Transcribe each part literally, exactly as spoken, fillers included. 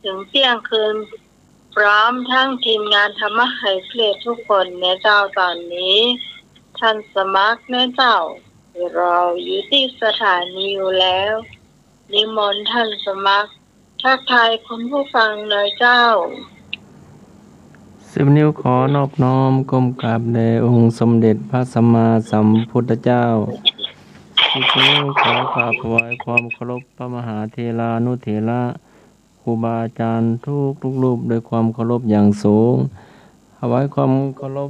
ถึงเที่ยงคืน พร้อมทั้งทีมงานธรรมะไขเครียดทุกคนนะเจ้า ตอนนี้ ท่านสมัครนะเจ้า เราอยู่ที่สถานีอยู่แล้ว นิมนต์ท่านสมัคร ทักทายคุณผู้ฟังหน่อยเจ้า สิบนิ้วขอนอบน้อมก้มกราบแด่องค์สมเด็จพระสัมมาสัมพุทธเจ้า สิบนิ้วขอกราบถวายความเคารพพระมหาเถรานุเถระ ครูบาอาจารย์ทุกทุกรูปด้วยความเคารพอย่างสูง ถวายความเคารพ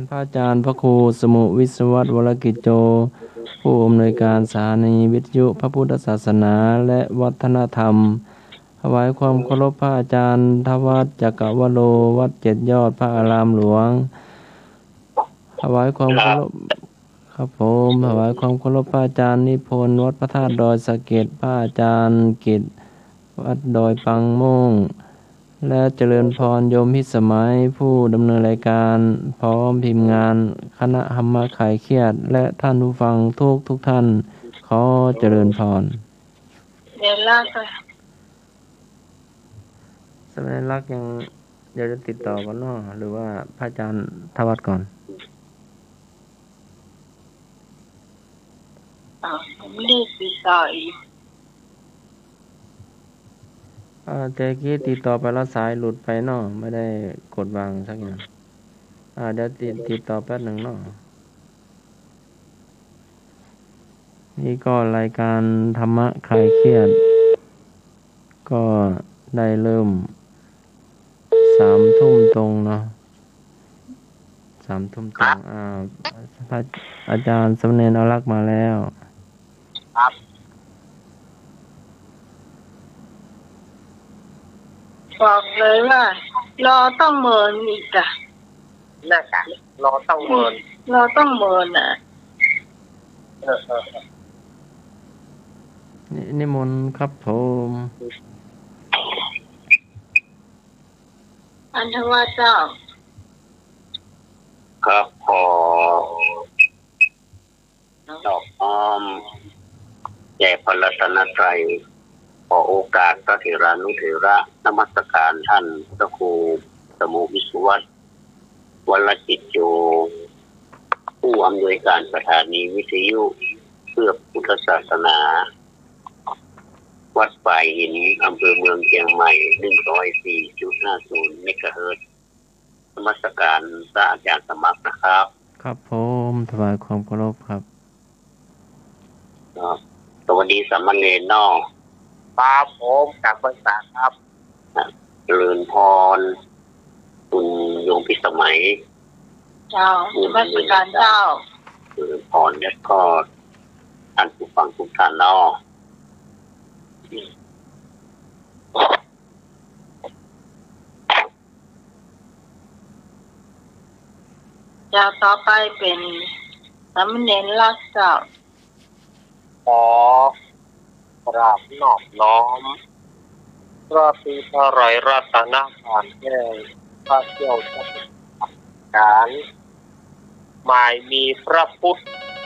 พระอาจารย์พระครูสมุวิศวัตวรกิจโจ ผู้อำนวยการสถานีวิทยุพระพุทธศาสนาและวัฒนธรรม ถวายความเคารพพระอาจารย์ทวัชจักรวโร วัดเจ็ดยอดพระอารามหลวง ถวายความเคารพ ครับผม ถวายความเคารพพระอาจารย์นิพนธ์ วัดพระธาตุดอยสะเก็ด พระอาจารย์กิตติ วัดดอยปังโม่ง และเจริญพรโยมพิสมัยผู้ดำเนินรายการ พร้อมทีมงานคณะธรรมะไขเครียด และท่านผู้ฟังทุกทุกท่าน ขอเจริญพร เดี๋ยวลากค่ะ สมณรักษ์ยังเดี๋ยวจะติดต่อก่อนเนาะ หรือว่าพระอาจารย์ทวัชก่อน อ่า ผมรีบติดต่ออีก อ่า แต่กี้ติดต่อไปแล้วสายหลุดไปเนาะ ไม่ได้กดวางสักอย่าง อ่า เดี๋ยวติดติดต่อแป๊บหนึ่งเนาะ นี่ก็รายการธรรมะคลายเครียด ก็ได้เริ่ม สามทุ่มตรงเนาะ สามทุ่มตรง อ่า พระอาจารย์สมณเณรอารักษ์มาแล้ว ครับ บอกเลยว่า รอต้องเมินอีกอะ น่าจะรอต้องเมิน รอต้องเมินอะ เออเออเออ นินิมนต์ครับผม อันทว่าเจ้า ครับ ขอนอบน้อมแด่พระรัตนตรัย ขอโอกาสพระเถรานุเถระนมัสการท่านพระครูสมุวิศวัตวรจิตโย ผู้อำนวยการสถานีวิทยุเพื่อพุทธศาสนา วัดฝายหิน อำเภอเมืองเชียงใหม่ หนึ่งร้อยสี่จุดห้าศูนย์ เมกะเฮิรตซ์ นมัสการพระอาจารย์สมัครนะครับ ครับผมถวายความเคารพครับ เนาะ สวัสดีสามเณรเนาะ ครับผม กราบไหว้สาครับ เจริญพร คุณโยมพิสมัย เจ้า นมัสการเจ้า เจริญพร และก็ท่านผู้ฟังทุกท่านเนาะ เจ้า ต่อไปเป็นสามเณรรักเจ้า ขอกราบนอบน้อม พระศรีพระไตรรัตนตรัยแห่งพระเจ้าจักรพรรดิการ หมายมีพระพุทธ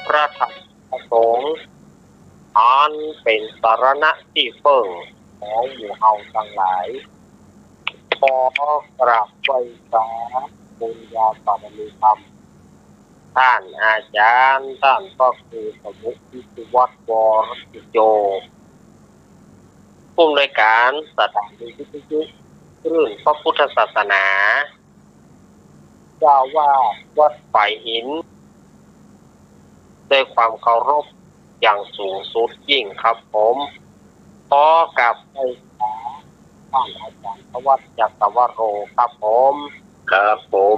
พระธรรม พระสงฆ์ อันเป็นสรณะที่พึ่งของหมู่เฮาทั้งหลาย ขอกราบไหว้สาบุญญาบารมีธรรม ท่านอาจารย์ ท่านพระครูสมุทรวิศวัตวรกิจโจ ผู้อำนวยการสถานีวิทยุคลื่นพระพุทธศาสนา เจ้าว่าวัดฝายหิน ด้วยความเคารพอย่างสูงสุดยิ่งครับผม ขอกราบไหว้สาท่านอาจารย์ทวัชจักรวโรครับผม ครับผม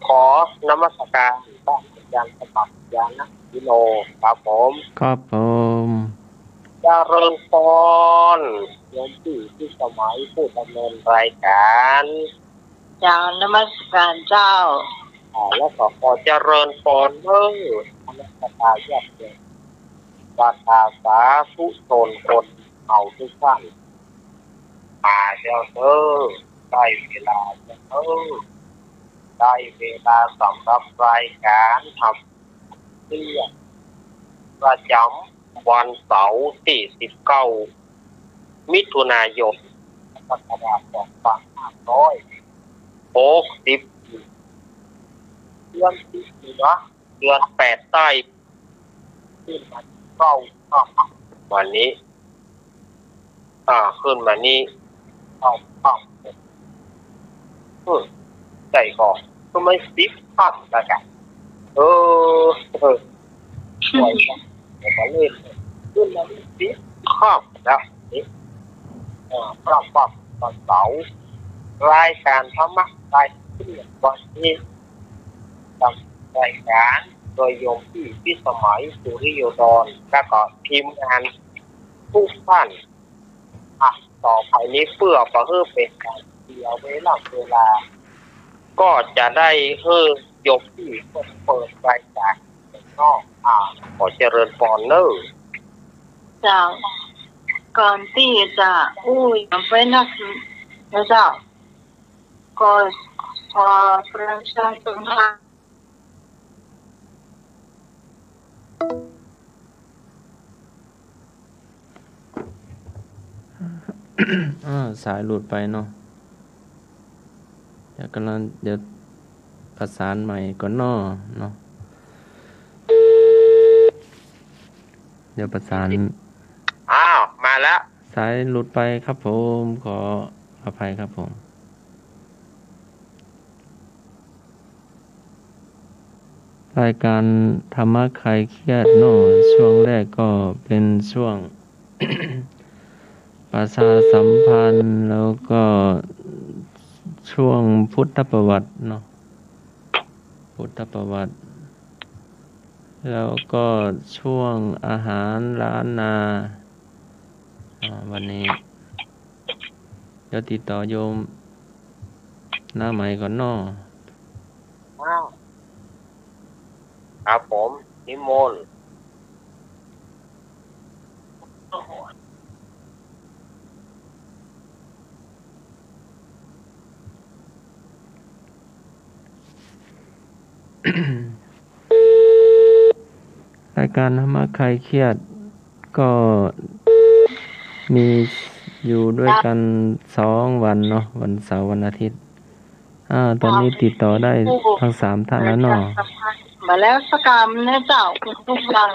ขอนมัสการท่านอาจารย์สมัคร ญาณวิโน ครับผม ครับผม เจริญพร โยมพี่พิสมัยผู้ดำเนินรายการ เจ้า นมัสการเจ้า อ่า แล้วก็ขอเจริญพรเด้อ คณะสัตยาญาติโยม บรรดาสาธุชนคนเฮาทุกท่าน มาแล้วเด้อ ได้เวลาแล้วเด้อ ได้เวลาสำหรับรายการธรรมเรื่องประจำวันเสาร์ที่สิบเก้า มิถุนายน กรกฎาคมสองพันห้าร้อยหกสิบ เดือนที่เหลือ เดือนแปดใต้ ขึ้นมาเก้าค่ำวันนี้ อ่า ขึ้นมานี้เก้าค่ำ เออ ใช่ก่อน ก็ไม่สิบค่ำแล้วกัน เออ เออ ปล่อยกัน เดี๋ยวมาเล่น ขึ้นมานี้สิบค่ำแล้วนี่ เออ พระบาทวันเสาร์ รายการธรรมะ รายการเรื่องวันนี้ กับรายการโดยโยมพี่พิสมัย สุริโยดร และก็ทีมงานทุกท่าน อ่ะ ต่อไปนี้เพื่อประเพื่อเป็นการเสียเวลาเวลา ก็จะได้เฮ้อโยมพี่เปิดรายการนอก อ่า ขอเจริญพรเนอะ เจ้า ก่อนที่จะอู้ยังไปนักนะเจ้า ก็ขอประชาชน อ่า สายหลุดไปเนาะ เดี๋ยวกำลัง เดี๋ยวประสานใหม่ก่อนเนาะ เนาะ เดี๋ยวประสาน อ้าว มาแล้ว สายหลุดไปครับผม ขออภัยครับผม รายการธรรมะคลายเครียดเนาะ ช่วงแรกก็เป็นช่วง ประชาสัมพันธ์ แล้วก็ช่วงพุทธประวัติเนาะ พุทธประวัติ แล้วก็ช่วงอาหารล้านนา อ่า วันนี้ เดี๋ยวติดต่อโยมหน้าใหม่ก่อนเนาะ อ้าว ครับผม นิมนต์ รายการธรรมะคลายเครียด ก็มีอยู่ด้วยกันสองวันเนาะ วันเสาร์ วันอาทิตย์ อ่า ตอนนี้ติดต่อได้ทั้งสามท่านแล้วเนาะ มาแล้วสักกรรมนะเจ้า คุณผู้ฟัง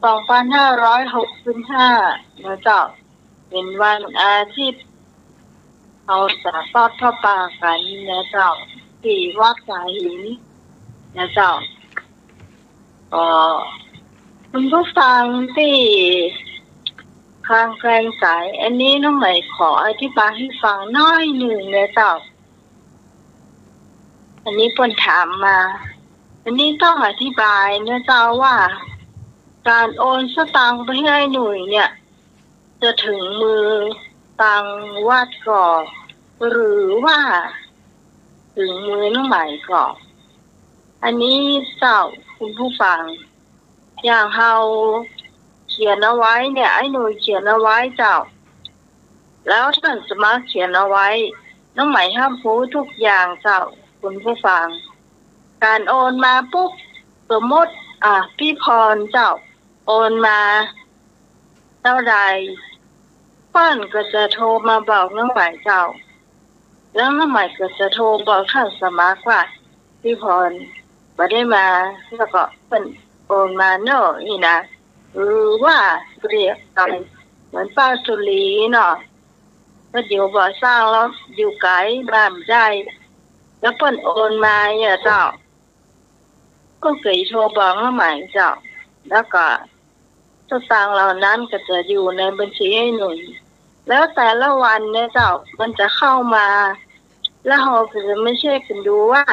สองพันห้าร้อยหกสิบห้า นะเจ้า เป็นวันอาทิตย์ เขาจะทอดผ้าป่ากันนะเจ้า ที่วัดสายหินนะเจ้า ก็คุณผู้ฟังที่คลางแคลงสาย อันนี้น้องใหม่ขออธิบายให้ฟังหน่อยหนึ่งนะเจ้า อันนี้เปิ้นถามมา อันนี้ต้องอธิบายนะเจ้าว่า การโอนสตางค์ไปให้หนุ่ยเนี่ย จะถึงมือตังวัดก่อ หรือว่าถึงมือน้องใหม่ก่อ อันนี้เจ้าคุณผู้ฟัง อย่างเฮาเขียนเอาไว้เนี่ย ไอ้หนุ่ยเขียนเอาไว้เจ้า แล้วท่านสมัครเขียนเอาไว้ น้องใหม่ห้ามพูดทุกอย่างเจ้า คุณผู้ฟัง การโอนมาปุ๊บ สมมติ อ่ะ พี่พรเจ้า โอนมาเท่าใด เปิ้นก็จะโทรมาบอกน้องใหม่เจ้า แล้วน้องใหม่ก็จะโทรบอกท่านสมัครว่า พี่พรบ่ได้มา แล้วก็เปิ้นโอนมาเนอะนี่นะ หรือว่าเรียกกันเหมือนป้าสุรีเนาะ ก็เดี๋ยวบ่สร้างแล้วอยู่ไกลบ้านบ่ได้ แล้วเปิ้นโอนมาเนี่ยเจ้า ก็เคยโทรบอกน้องใหม่เจ้า แล้วก็สตางค์เหล่านั้นก็จะอยู่ในบัญชีให้หนุ่ย แล้วแต่ละวันเนี่ยเจ้า มันจะเข้ามา แล้วเราก็จะไม่เช็คกันดูว่า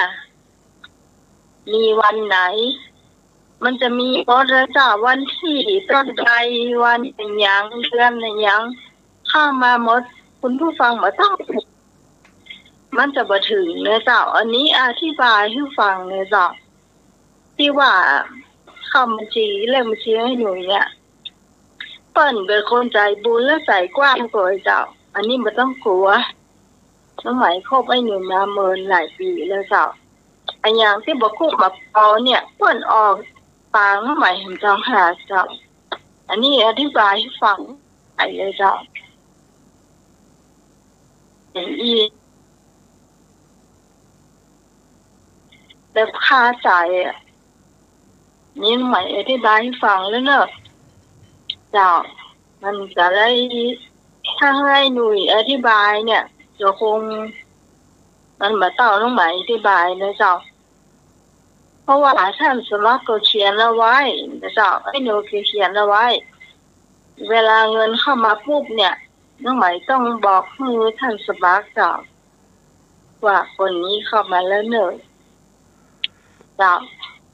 มีวันไหน มันจะมีหมดเลยเจ้า วันที่เท่าใด วันอะหยัง เดือนอะหยัง เข้ามาหมด คุณผู้ฟังบ่ต้อง มันจะบ่ถึงเนอะเจ้า อันนี้อธิบายให้ฟังเนอะเจ้า ที่ว่าเข้าบัญชี เลขบัญชีให้หนูเนี่ย เปิ้นเป็นคนใจบุญและใจกว้างโตยเจ้า อันนี้บ่ต้องกลัว น้องใหม่คบไอ้หนุ่ยมาเมินหลายปีแล้วเจ้า อะหยังที่บ่คุกบ่เป่าเนี่ย เปิ้นออกปากน้องใหม่แหมต่างหากเจ้า อันนี้อธิบายให้ฟังไปเลยเจ้า อย่างอี้ แบบคาใจอะ นี่น้องไหมอธิบายให้ฟังแล้วเนอะ เจ้า มันจะได้ ถ้าให้หนุ่ยอธิบายเนี่ย เดี๋ยวคง มันบ่เต้าน้องไหมอธิบายนะเจ้า เพราะว่าท่านสมัครก็เขียนเอาไว้นะเจ้า ไอ้หนูเขียนเอาไว้ เวลาเงินเข้ามาปุ๊บเนี่ย น้องไหมต้องบอกให้ท่านสมัครเจ้า ว่าคนนี้เข้ามาแล้วเนอะ เจ้า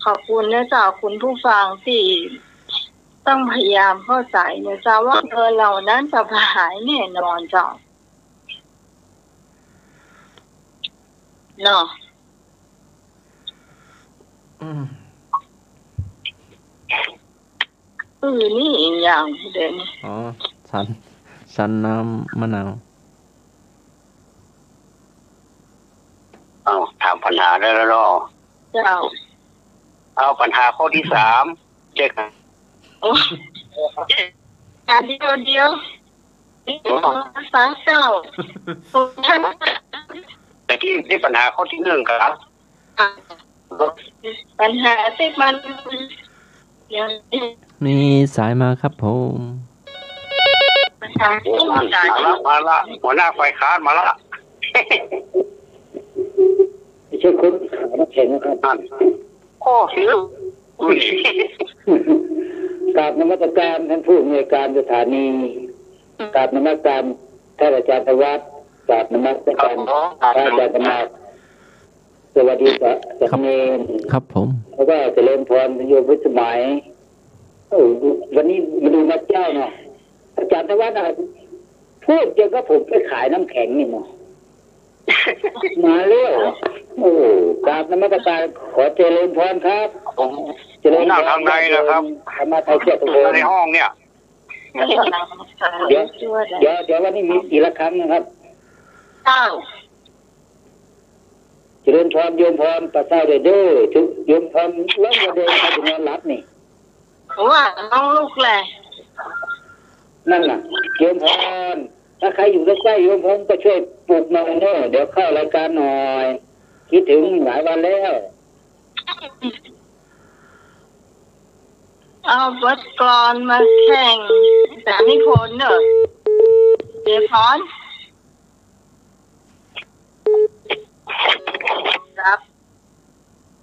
ขอบคุณนะเจ้า คุณผู้ฟังที่ต้องพยายามเข้าใจนะเจ้า ว่าเงินเหล่านั้นจะหายแน่นอนเจ้า เนาะ อืม อือนี่อีกอย่างเด่น อ๋อ ฉัน ฉันน้ำมะนาว เอาถามปัญหาได้แล้วเนาะ เจ้า เอาปัญหาข้อที่สามเจ๊ก โอ้เดี๋ยวเดี๋ยวเดี๋ยวฟังเจ้า แต่ที่ที่ปัญหาข้อที่หนึ่งครับ ปัญหาที่มันเดี๋ยว มีสายมาครับผม ปัญหาที่มัน มาละมาละหัวหน้าฝ่ายค้านมาละ ไม่ใช่คนขายน้ำแข็งนะครับ นั่นโอ้สิลูก กราบนมัสการท่านผู้อำนวยการสถานีกราบนมัสการท่านอาจารย์ธวัฒน์กราบนมัสการพระอาจารย์สมัครสวัสดีครับเณร ครับผม แล้วก็เจริญพรโยมพิสมัยโอ้วันนี้มาดูมาเจ้าเนาะอาจารย์ธวัฒน์อะพูดเกี่ยวกับผมไปขายน้ำแข็งนี่เนาะ มาแล้วโอ้กราบนมัสการขอเจริญพรครับ ผม เจริญพร นั่งข้างในนะครับ ธรรมะไทยเชื่อทุกคน ในห้องเนี่ย เดี๋ยวเดี๋ยวเดี๋ยววันนี้มีทีละครั้งนะครับ เจ้า เจริญพรโยมพรปะเศร้าเด้อเด้อทุกโยมพรร้องว่าเดินไปจะนอนหลับนี่ ว่าน้องลูกแหละ นั่นน่ะโยมพรถ้าใครอยู่ใกล้ๆโยมพรก็ช่วยปลุกหน่อยเนอะเดี๋ยวเข้ารายการหน่อย คิดถึงหลายวันแล้ว เอาบทกลอนมาแข่งสามีพลเนอะเจพรรับ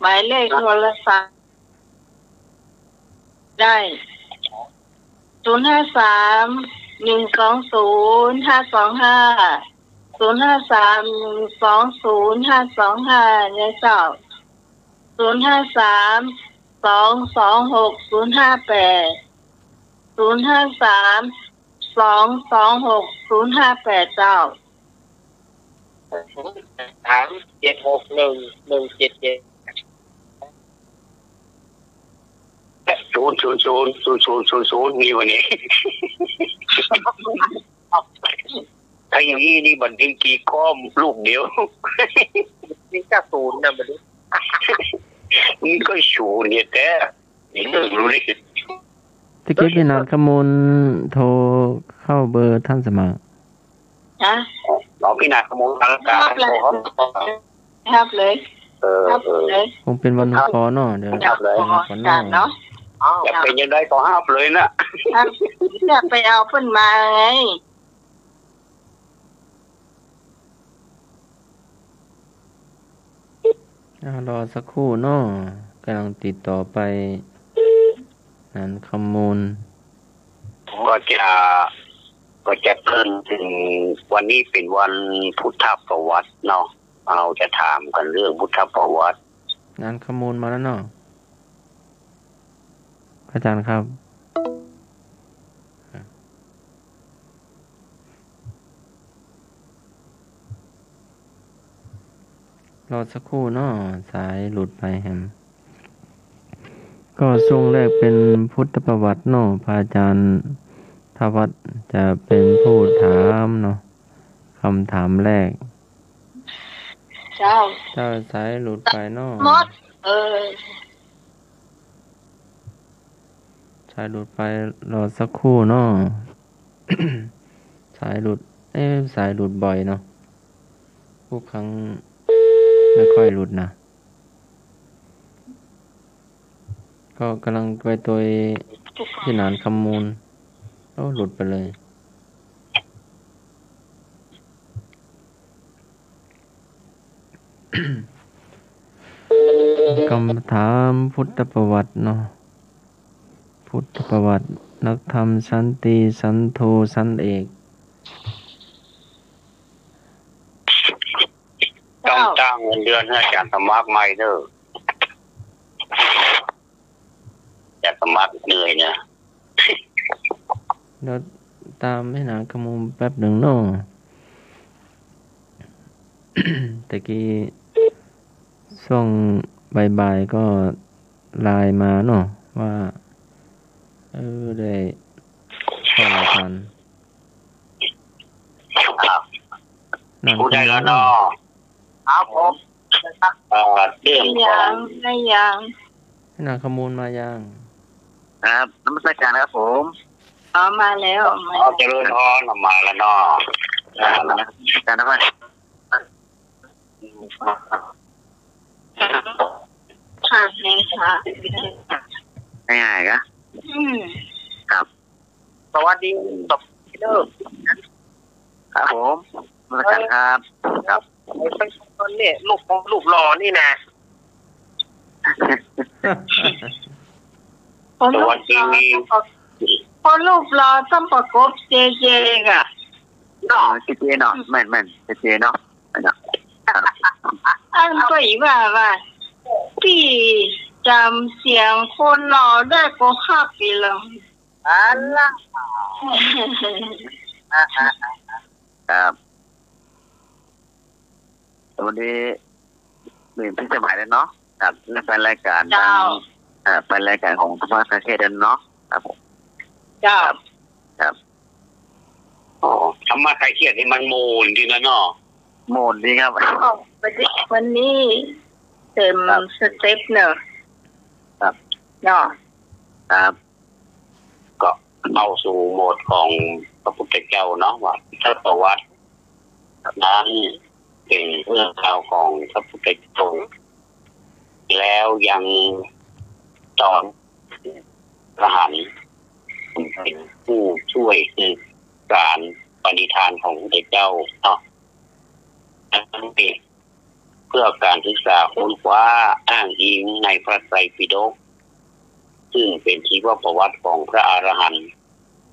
หมายเลขโทรศัพท์ ได้ ศูนย์ห้าสาม หนึ่งสองศูนย์ ห้าสองห้า ศูนย์ห้าสาม หนึ่งสองศูนย์ ห้าสองห้า เนี่ยเจ้า ศูนย์ห้าสาม สองสองหก ศูนย์ห้าแปด ศูนย์ห้าสาม สองสองหก ศูนย์ห้าแปด เจ้า สามเจ็ดหกหนึ่งหนึ่งเจ็ดเจ็ด ศูนย์ศูนย์ศูนย์ศูนย์ศูนย์ศูนย์ศูนย์มีวันนี้ ถ้าอย่างนี้นี่บันทึกกี่ข้อมลูกเดียว นี่ก็ศูนย์นะบันทึก นี่ก็ศูนย์เนี่ยแต่นี่ก็รู้เลย ตะกี้พี่นัดขมูลโทรเข้าเบอร์ท่านสมัคร ฮะ หมอพี่นาขโมยทางการ รับเลย รับเลย เออ รับ เออ เลย คงเป็นวันคอเนาะเดี๋ยว ครับเลย วันคอ จ้ะ เนาะ เนาะ อยากเป็นยังไงก็ห้ามเลยนะ ครับ อยากไปเอาเพิ่นมาไง อ่ารอสักครู่เนาะกำลังติดต่อไปนั้นขมูล ก็จะก็จะเกริ่นถึงวันนี้เป็นวันพุทธประวัติเนาะ เราจะถามกันเรื่องพุทธประวัติ งานขมูลมาแล้วเนาะอาจารย์ครับ รอสักครู่เนาะสายหลุดไปแฮม ก็ช่วงแรกเป็นพุทธประวัติเนาะพระอาจารย์ทวัฒน์จะเป็นผู้ถามเนาะคำถามแรก เจ้า ถ้าสายหลุดไปเนาะ มด เออ สายหลุดไปรอสักครู่เนาะ สายหลุด เอ๊ะสายหลุดบ่อยเนาะ ทุกครั้งไม่ค่อยหลุดนะ ก็กำลังไปตัวที่หนานคำมูล โอ้ หลุดไปเลย คำถามพุทธประวัติเนาะ พุทธประวัติ นักธรรมชั้นตรี ชั้นโท ชั้นเอก ต้องตั้งเงินเดือนให้อาจารย์สมัครใหม่เด้อ อาจารย์สมัครเหนื่อยนะ เดี๋ยวตามให้หนานคำมูลแป๊บหนึ่งเนาะ ตะกี้ช่วงบ่ายๆก็ไลน์มาเนาะ ว่า เออ ได้เข้ารายการ ครับ นั่น พูดได้แล้วเนาะ ครับผม เอ่อเรื่อง ได้ ขอ ยัง ง ได้ยัง ให้หนานคำมูลมายัง ครับนมัสการครับผม อ๋อมาแล้วมา เอาเจริญพรออกมาแล้วเนาะ อ่าการนมัส ค่ะในค่ะ ง่ายๆครับ อืม ครับ สวัสดีครับเด้อ ครับผมนมัสการครับ ครับ ไอ้เป็นคนเนี่ยลูกของลูกหล่อนี่นะ พอรูปรอต้องประพอรูปรอต้องประกบเจเจกะ เออเจเจเนาะแม่นแม่นเจเจเนาะแม่นเนาะ อันก็อีกว่าว่าพี่จำเสียงคนหล่อได้ก็ห้าปีแล้ว อันละ ครับวันนี้หนึ่งพิสมัยแล้วเนาะครับนี่เป็นรายการ เจ้า เอ่อเป็นรายการของธรรมะคาเทศน์เนาะครับผม เจ้า ครับ อ๋อธรรมะคลายเครียดนี่มันโมนดีนะเนาะ โหมดดีครับ วันนี้วันนี้เต็ม ครับ สเต็ปเนอะ ครับ เนาะ ครับ ก็เข้าสู่โหมดของพระพุทธเจ้าเนาะว่าพุทธประวัตินั้นเป็นเรื่องราวของพระพุทธเจ้าแล้วยังสอนพระหันเป็นผู้ช่วยสืบสารปณิธานของพระพุทธเจ้าเนาะนั้นเป็นเพื่อการศึกษาค้นคว้าอ้างอิงในพระไตรปิฎก ซึ่งเป็นชีวประวัติของพระอรหันต์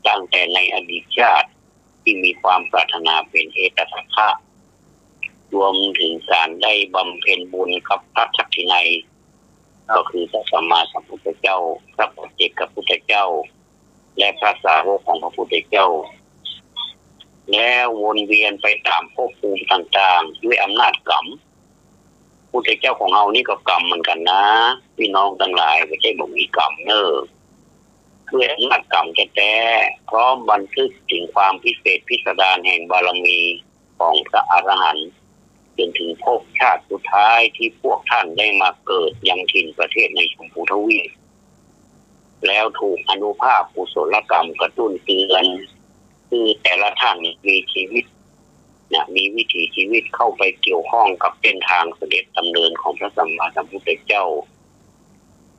ตั้งแต่ในอดีตชาติที่มีความปรารถนาเป็นเอตทัคคะรวมถึงการได้บำเพ็ญบุญกับพระทักขิณัยก็คือพระสัมมาสัมพุทธเจ้า พระปัจเจกพุทธเจ้า และพระสาวกของพระพุทธเจ้า แล้ววนเวียนไปตามภพภูมิต่างๆ ด้วยอำนาจกรรม พุทธเจ้าของเรานี่ก็กรรมเหมือนกันนะ พี่น้องทั้งหลายไม่ใช่บอกมีกรรมเนอด้วยอำนาจกรรมแท้ๆพร้อมบันทึกถึงความพิเศษพิสดารแห่งบารมีของพระอรหันต์จนถึงภพชาติสุดท้ายที่พวกท่านได้มาเกิดยังถิ่นประเทศในชมพูทวีป แล้วถูกอานุภาพกุศลกรรมกระตุ้นเตือน คือแต่ละท่านมีชีวิตนะมีวิถีชีวิตเข้าไปเกี่ยวข้องกับเส้นทางเสด็จดำเนินของพระสัมมาสัมพุทธเจ้า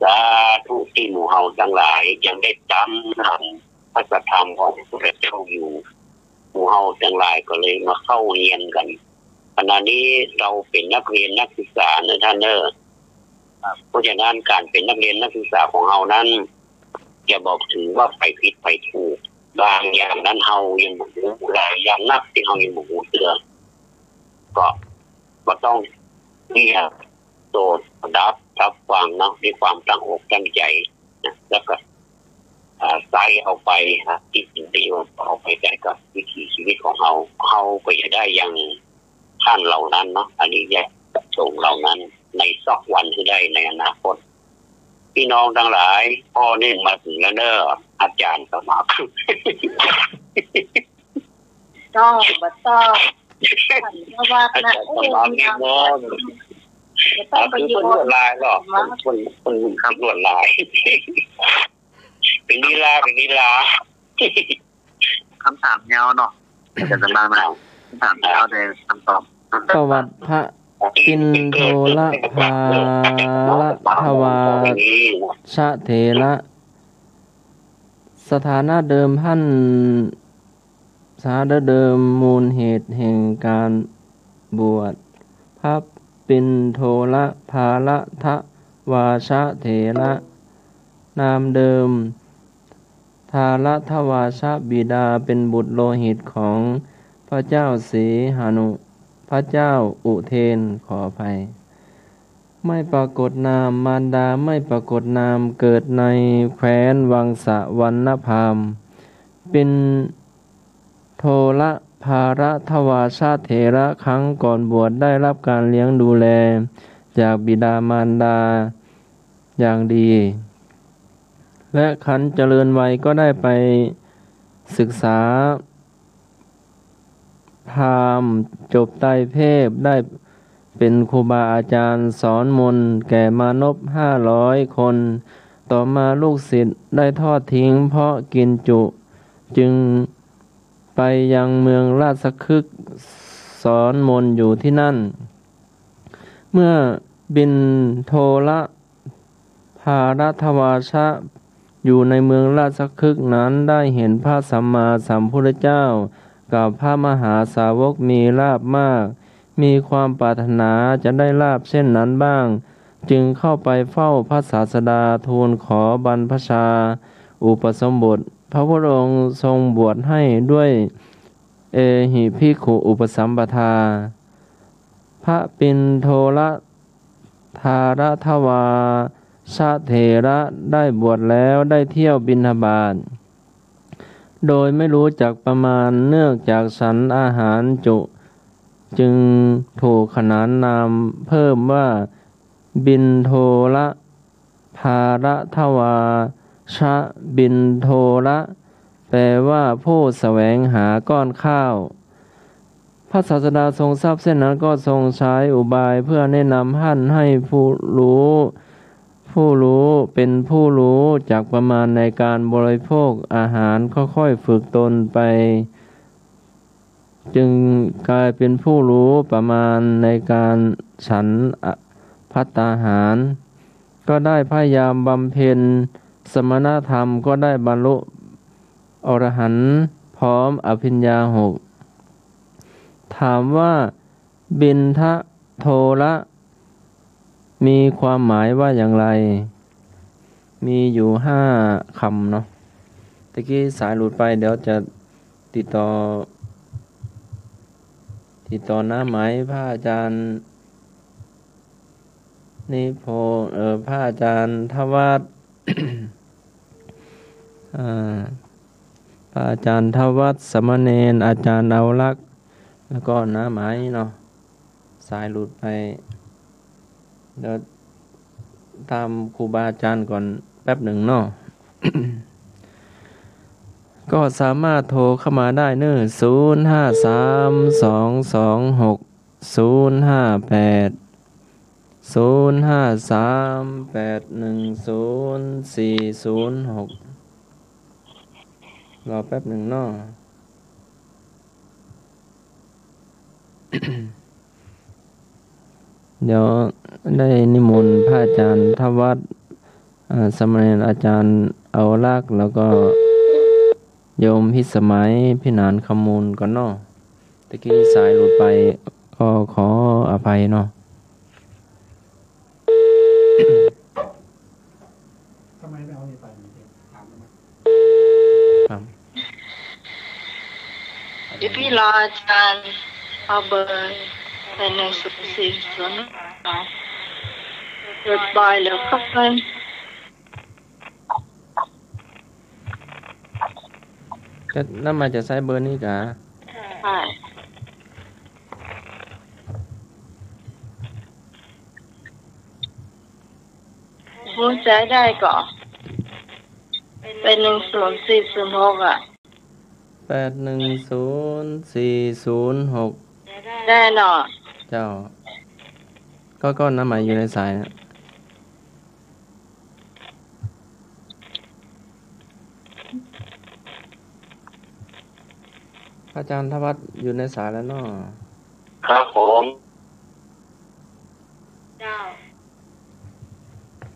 สาธุที่หมู่เฮาทั้งหลายยังได้จำนำพระธรรมของพระพุทธเจ้าอยู่ หมู่เฮาทั้งหลายก็เลยมาเข้าเรียนกัน ขณะนี้เราเป็นนักเรียนนักศึกษานะท่านเนอะเพราะฉะนั้นการเป็นนักเรียนนักศึกษาของเรานั้น จะบอกถือว่าไปผิดไปถูก บางอย่างนั้นเฮายังบ่รู้หลายอย่างนักที่เฮายังบ่รู้เรื่องก็บ่ต้องเรียกโสดดับรับฟังเนาะด้วยความตั้งอกตั้งใจนะแล้วก็อ่าใส่เอาไปนะที่เป็นประโยชน์เอาไปใช้กับวิถีชีวิตของเราเราก็จะได้อย่างท่านเหล่านั้นเนาะอันนี้แยกส่งเหล่านั้นในสักวันที่ได้ในอนาคต พี่น้องทั้งหลายพ่อเน่งมาถึงแล้วเนอะอาจารย์สมัคร ต้องบ่ต้องขันทวัฒ อา นะ จารย์สมัครเนี่ยเนาะ จะต้องไป คือ อยู่ เพิ่นลวดลายหรอกเพิ่นเพิ่นเพิ่นลวดลาย เป็นลีลาเป็นลีลา คำถามยาวเนาะอาจารย์สมบัตินะคำถามยาวแต่คำตอบ ประวัติพระปิณโฑรภารัตถวาชเถระ สถานะเดิมท่าน สถานะเดิม มูลเหตุแห่งการบวช พระปิณโฑรภารัตถวาชเถระ นามเดิม ทารัตถวาชบิดา เป็นบุตรโลหิตของพระเจ้าสีหนุ พระเจ้าอุเทน ขออภัย ไม่ปรากฏนาม มารดาไม่ปรากฏนาม เกิดในแคว้นวังสะวัณณพาม เป็นโทรภารัตถวาชเถระ ครั้งก่อนบวชได้รับการเลี้ยงดูแลจากบิดามารดาอย่างดี และครั้นเจริญวัยก็ได้ไปศึกษาพราหมณ์ จบไตรเพศ ได้เป็นครูบาอาจารย์สอนมนต์แก่มานพห้าร้อยคน ต่อมาลูกศิษย์ได้ทอดทิ้งเพราะกินจุ จึงไปยังเมืองราชคฤห์ สอนมนต์อยู่ที่นั่น เมื่อปิณโฑรภารัตถวาชะ อยู่ในเมืองราชคฤห์นั้นได้เห็นพระสัมมาสัมพุทธเจ้ากับพระมหาสาวกมีลาภมาก มีความปรารถนาจะได้ลาภเช่นนั้นบ้าง จึงเข้าไปเฝ้าพระศาสดา ทูลขอบรรพชาอุปสมบท พระพุทธองค์ทรงบวชให้ด้วยเอหิภิกขุอุปสัมปทา พระปิณโฑรภารัตถวาชเถระได้บวชแล้วได้เที่ยวบิณฑบาต โดยไม่รู้จักประมาณ เนื่องจากฉันอาหารจุ จึงถูกขนานนามเพิ่มว่า ปิณโฑรภารัตถวาชบิณโฑระ แปลว่าผู้แสวงหาก้อนข้าว พระศาสดาทรงทราบเช่นนั้นก็ทรงใช้อุบายเพื่อแนะนำท่านให้ผู้รู้ ผู้รู้เป็นผู้รู้จักประมาณในการบริโภคอาหาร ค่อยๆฝึกตนไป จึงกลายเป็นผู้รู้ประมาณในการฉันภัตตาหาร ก็ได้พยายามบำเพ็ญสมณธรรม ก็ได้บรรลุอรหันต์พร้อมอภิญญาหก ถามว่า ปิณฑโฑระ มีความหมายว่าอย่างไร มีอยู่ห้าคำเนาะ ตะกี้สายหลุดไป เดี๋ยวจะติดต่อ ติดต่อหน้าไมค์พระอาจารย์นิพนธ์ เอ่อ พระอาจารย์ทวัฒน์ อ่า พระอาจารย์ทวัฒน์สามเณร อาจารย์เอาลักษณ์ แล้วก็หน้าไมค์เนาะ สายหลุดไป เดี๋ยวตามครูบาอาจารย์ก่อนแป๊บหนึ่งเนาะ ก็สามารถโทรเข้ามาได้เนอะ ศูนย์ห้าสาม สองสองหก ศูนย์ห้าแปด ศูนย์ห้าสาม แปดหนึ่งศูนย์ สี่ศูนย์หก รอแป๊บหนึ่งเนาะ เดี๋ยวได้นิมนต์พระอาจารย์ทวัฒน์ อ่า สามเณรอาจารย์เอาลักษณ์ แล้วก็โยมพิสมัย พิหารคำมูลก่อนเนาะ ตะกี้สายหลุดไป ก็ขออภัยเนาะ ทำไมไม่เอานี่ไป ถามทำไม ครับ เดี๋ยวพี่รออาจารย์เอาเบอร์ แปดหนึ่งศูนย์สี่ศูนย์สอง เกิดบ่อยเหลือเกิน จะนำมาจะใช้เบอร์นี้กะ ใช่ ผู้ใช้ได้ก่อน เป็นหนึ่งศูนย์สี่ศูนย์หก อ่ะ แปดหนึ่งศูนย์สี่ศูนย์หก ได้เนาะ เจ้า ก็ ก็น้ำหมายอยู่ในสายนะ พระอาจารย์ทวัฒน์อยู่ในสายแล้วเนาะ ครับผม เจ้า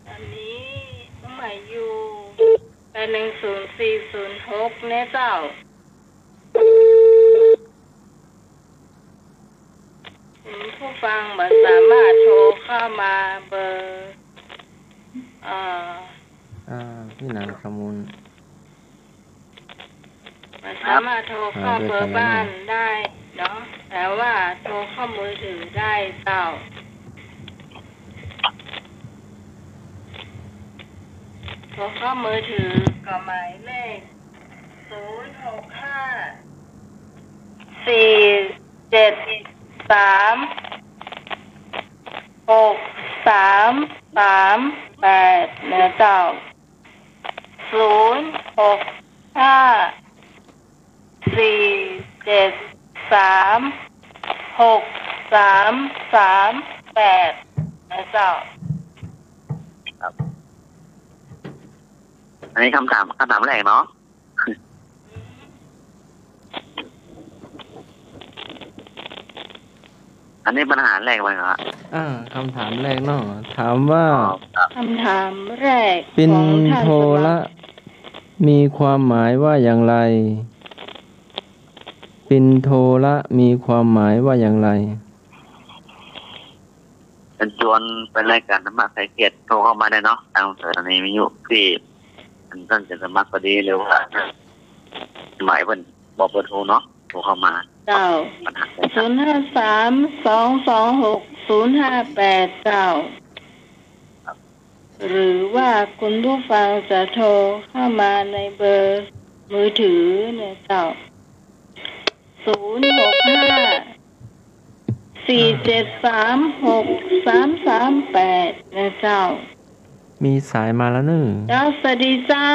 อันนี้น้องใหม่อยู่แปดหนึ่งศูนย์สี่ศูนย์หกเนี่ยเจ้า คุณผู้ฟังบ่สามารถโทรเข้ามาเบอร์ เอ่อ อ่าพี่นางขมูล บ่สามารถโทรเข้าเบอร์บ้านได้เนาะ แต่ว่าโทรเข้ามือถือได้เจ้า โทรเข้ามือถือก็หมายเลขศูนย์หกห้า สี่เจ็ดสาม หกสามสามแปดนะเจ้า ศูนย์หกห้า สี่เจ็ดสาม หกสามสามแปดนะเจ้า อันนี้คำถาม คำถามแรกเนาะ อันนี้ปัญหาแรกเลยเหรอฮะ อ่าคำถามแรกเนาะ ถามว่า อ๋อครับ คำถามแรก ปิน ของท่าน โท สมัค ระมีความหมายว่าอย่างไร ปินโทระมีความหมายว่าอย่างไร เป็นชวนเป็นรายการธรรมะคลายเครียด โทรเข้ามาได้เนาะ ทางสถานีวิทยุที่ท่านจะสมัครก็ดี หรือว่าหมายเพิ่นบอกเบอร์โทรเนาะ โทรเข้ามา เจ้า ปัญหา ศูนย์ห้าสาม สองสองหก ศูนย์ห้าแปดเจ้า หรือว่าคุณผู้ฟังจะโทรเข้ามาในเบอร์มือถือเนี่ยเจ้า ศูนย์หกห้า สี่เจ็ดสาม หกสามสามแปดนะเจ้า มีสายมาแล้วเนอะ เจ้า สวัสดีเจ้า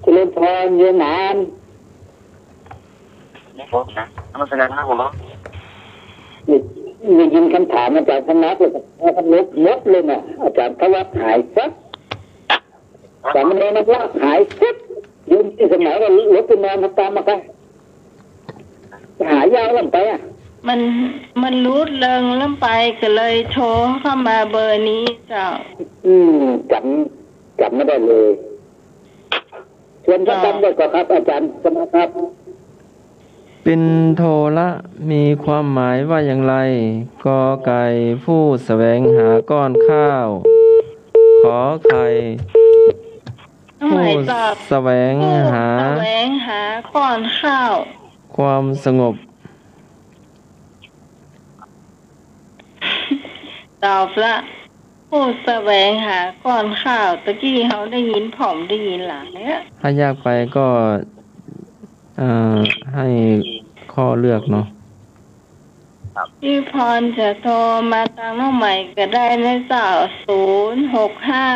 เจริญพรโยมหมาน ครับผมนะนมัสการครับผม ได้ได้ยินคำถามอาจารย์สมัครเลยครับ ลบหมดเลยนะ อาจารย์ทวัฒน์หายสัก สามเณรนักละหายสัก โยมที่สมัยก็ลบไปนอนตามมาค่ะ หายยาวลงไปอ่ะ มัน มันรูดเริงลงไปก็เลยโทรเข้ามาเบอร์นี้เจ้า อืมจำจำไม่ได้เลย ชวนพระธรรมด้วยก็ครับ อาจารย์สมัครครับ ปินโทระมีความหมายว่าอย่างไร กอไก่ผู้แสวงหาก้อนข้าว ขอไข่ น้องใหม่ตอบ ผู้แสวง ผู้ หา แสวงหาก้อนข้าว ความสงบ ตอบละ ผู้แสวงหาก้อนข้าว ตะกี้เขาได้ยินผมได้ยินหลายเนี่ย ถ้ายากไปก็ เอ่อ ให้ข้อเลือกเนาะ พี่พรจะโทรมาทางน้องใหม่ก็ได้นะเจ้า ศูนย์หกห้า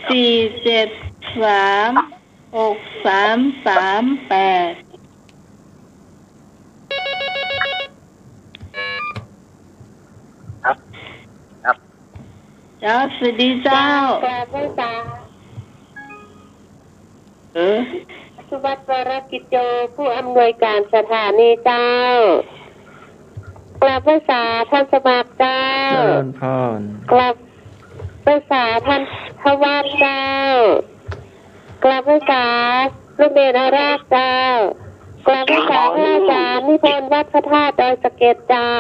สี่เจ็ดสาม หกสามสามแปด ครับ ครับ เจ้า สวัสดีเจ้า กราบไหว้สา เออ สุวัสดิ์วรกิจโย ผู้อำนวยการสถานีเจ้า กราบไหว้สาท่านสมัครเจ้า เจริญพร กราบไหว้สาท่านทวัฒน์เจ้า กราบไหว้สาลูกเนรอาราธเจ้า กราบไหว้สาพระอาจารย์นิพนธ์วัดพระธาตุดอยสะเก็ดเจ้า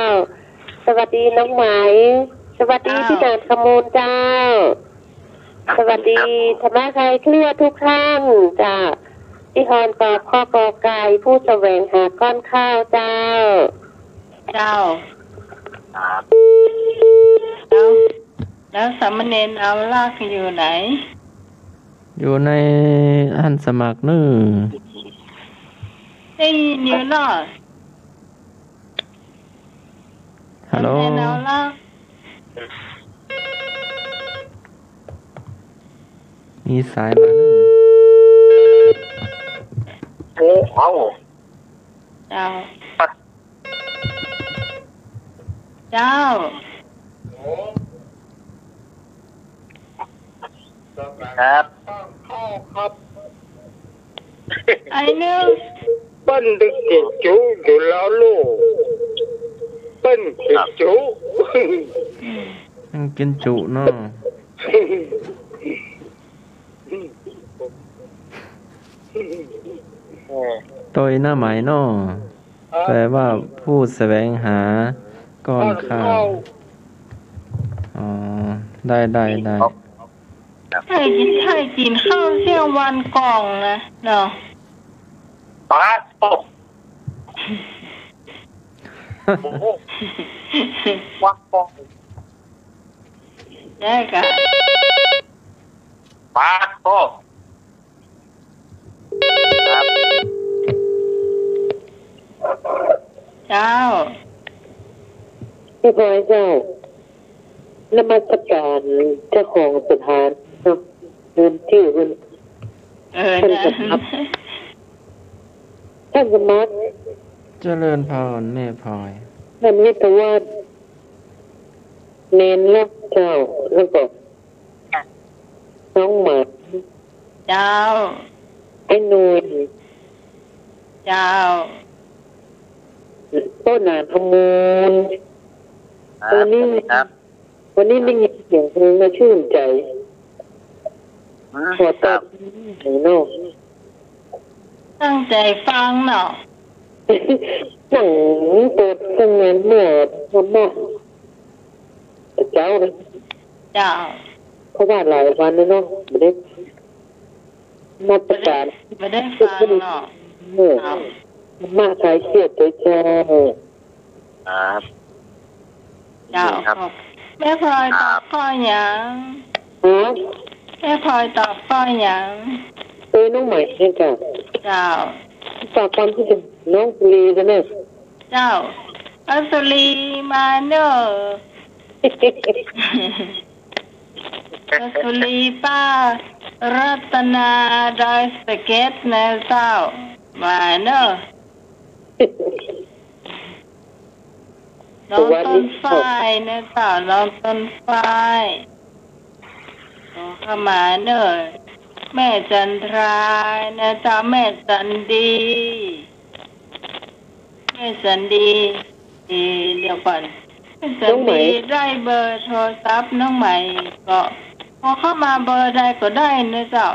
สวัสดีน้องไหม สวัสดี เจ้า พี่หนานขมูลเจ้า สวัสดีธรรมะคลายเครียดทุกท่านเจ้า พี่ฮอนกอบข้อกอไก่ผู้แสวงหาก้อนข้าวเจ้า เจ้า แล้ว แล้วสามเณรเอาลากอยู่ไหน อยู่ในหันสมัครเนอะ ได้ยินอยู่เนาะ ฮัลโหล สามเณรเอาลาก มีสายมาเนอะ โอ้เอา เจ้า เจ้า ครับ ข้าวครับ ไอ้เนอะ เปิ้นดึกกินจุอยู่แล้วลูก เปิ้นกินจุ อืม มันกินจุเนาะ โตยหน้าไหมเนาะ แปลว่าผู้แสวงหาก้อนข้าว อ๋อ ได้ได้ได้ ถ้ากินถ้ากินข้าวเที่ยงวันกล่องนะเนาะ ปาดโอ้โหวักปอง ได้ค่ะ ปาดโอ้ เจ้า เรียบร้อยเจ้า นมัสการเจ้าของสถานเนาะเงินที่เงิน เออ ท่าน นะ สมัคร ท่านสมัคร เจริญพรแม่พลอย ท่านวิทยาวัฒน์เน้นรักเจ้า แล้วก็ น้องหมา เจ้า ไอ้นวล เจ้า ต้นหนานขมูล ครับ วันนี้ สวัสดีครับ วันนี้ได้ยินเสียงเพลงมาชื่นใจ อืม ขอ ค ต รั อ บบ หน่อยเนาะ ตั้งใจฟังเนาะ หนังเปิดสงานเมื่อธรรมะเจ้านะ เจ้า เพราะว่าหลายวันแล้วเนาะไม่ได้มาประกาศ ไม่ได้ฟังเนาะ เมื่อธรรมะคลายเครียดใจเจ้า ครับ เจ้า ครับ ขอบแม่พลอยตอบข้อหยัง ฮะ แม่พลอยตอบข้อหยัง เอ้ยน้องใหม่เนี่ยจ้ะ เจ้า ฝากความคิดถึงน้องสุรีกันเนี่ย เจ้า อัสลีมาเนอร์ อัสลีป้า รัตนาดอยสะเก็ดนะเจ้า มาเนอร์ น้องต้นฝ้ายนะเจ้า น้องต้นฝ้าย ขอเข้ามาเนอร์ แม่จันทรานะเจ้า แม่จันดี แม่จันดี เออเดี๋ยวก่อน แม่จันดีได้เบอร์โทรศัพท์น้องใหม่ ก็ขอเข้ามาเบอร์ใดก็ได้นะเจ้า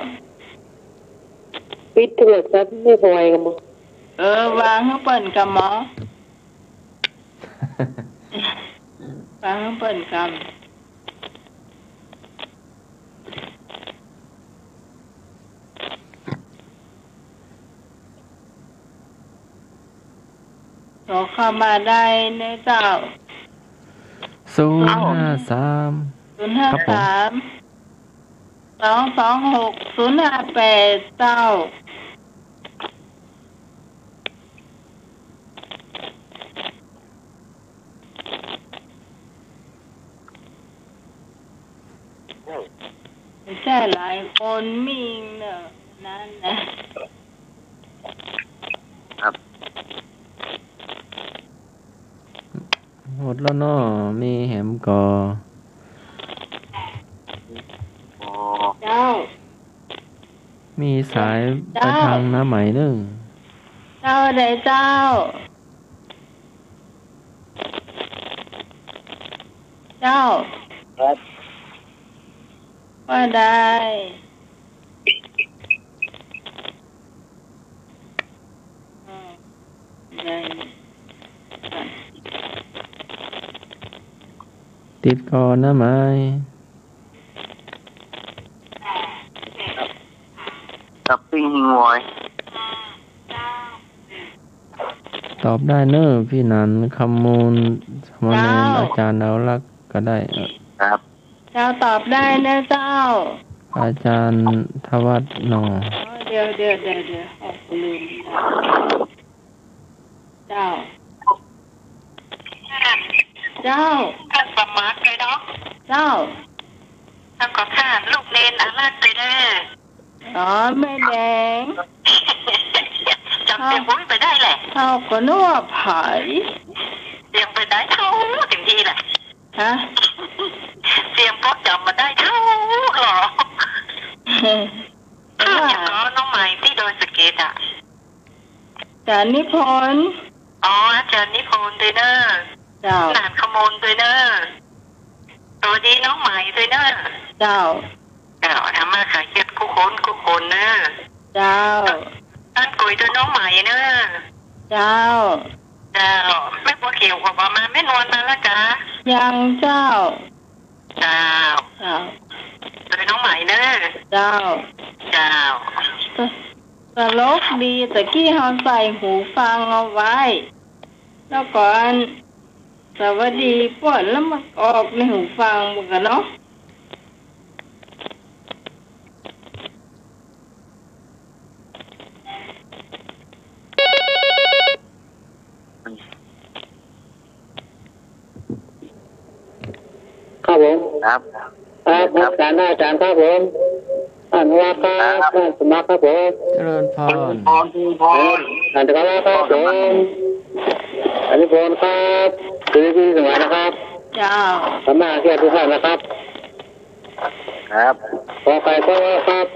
ปิดโทรศัพท์ไม่พอไหวกันมั้ง เออ วางให้เปิ้นกับหมอ วางให้เปิ้นกับ โทรเข้ามาได้นะเจ้า ศูนย์ห้าสาม ศูนย์ห้าสาม สองสองหก ศูนย์ห้าแปด เจ้า ไม่ใช่หลายคนมิ่งเนอะ นั่นนะ ครับ หมดแล้วเนาะ มีแหมก็ อ๋อ เจ้า มีสายไปทางน้าไหมหนึ่ง เจ้าใดเจ้า เจ้า ครับ ว่าได้ อืม ได้ ติดก่อนน้าไหม กับปิ้งหิงวอย ตอบได้เนอะพี่นันคำมูลสมณเณร เจ้า อาจารย์ดาวรักษ์ก็ได้ ครับ เจ้าตอบได้นะเจ้า อาจารย์ทวัฒน์หนอ เดี๋ยวเดี๋ยวเดี๋ยวเดี๋ยวออกลืม เจ้า เจ้า ท่านสมัครเลยเนาะ เจ้า แล้วก็ท่านลูกเนนอารักษ์ไปเด้อ อ๋อ แม่แดง จำเสียงบุ้ยไปได้แหละ เขาก็นึกว่าไผ เสียงไปได้เท่าถึงทีแหละ ฮะ เสียงก็จำมาได้เท่าหรอ แต่ว่า ก็น้องใหม่ที่ดอยสะเก ดีจ้ะ อาจารย์นิพนธ์ อ๋อ อาจารย์นิพนธ์ด้วยเนอะ เจ้า หลานขมลด้วยเนอะ สวัสดีน้องไหมด้วยเนอะ เจ้า เจ้า ทำมาขายเก็บคู่คนคู่คนเนอะ เจ้า ท่านกุยด้วยน้องไหมเนอะ เจ้า เจ้า แม่บัวเขียวขอบอกมา แม่นวลมาแล้วจ้ะ ยังเจ้า เจ้า เจ้า ด้วยน้องไหมเนอะ เจ้า เจ้า ต- ตลกดี ตะกี้เฮาใส่หูฟังเอาไว้ แล้วก่อน สวัสดีป้อนแล้วมาออกในหูฟังหมดกันเนาะ ครับผม ครับ ครับ ครับ อาจารย์ อาจารย์ครับผม ท่านวาครับ ครับ ท่านสมัครครับผม เจริญพร พร พร ท่านสมัครครับผม อันนี้พรครับ คือพี่สมัยนะครับ เจ้า สามารถเชื่อทุกท่านนะครับ ครับ ขอไข่ก็ครับ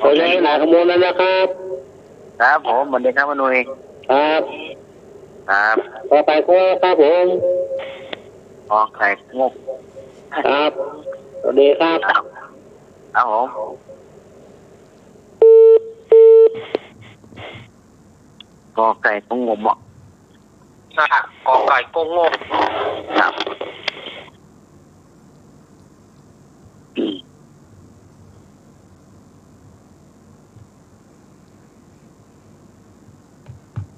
ขอไข่ ขอให้หนาขโมยแล้วนะครับ ครับผม สวัสดีครับ อนุย ครับ ครับ ขอไข่ก็ครับผม ขอไข่งก ครับ สวัสดีครับ ครับ ครับผม กอไก่ก็งมอ่ะ อ่ะ กอไก่ก็งม ครับ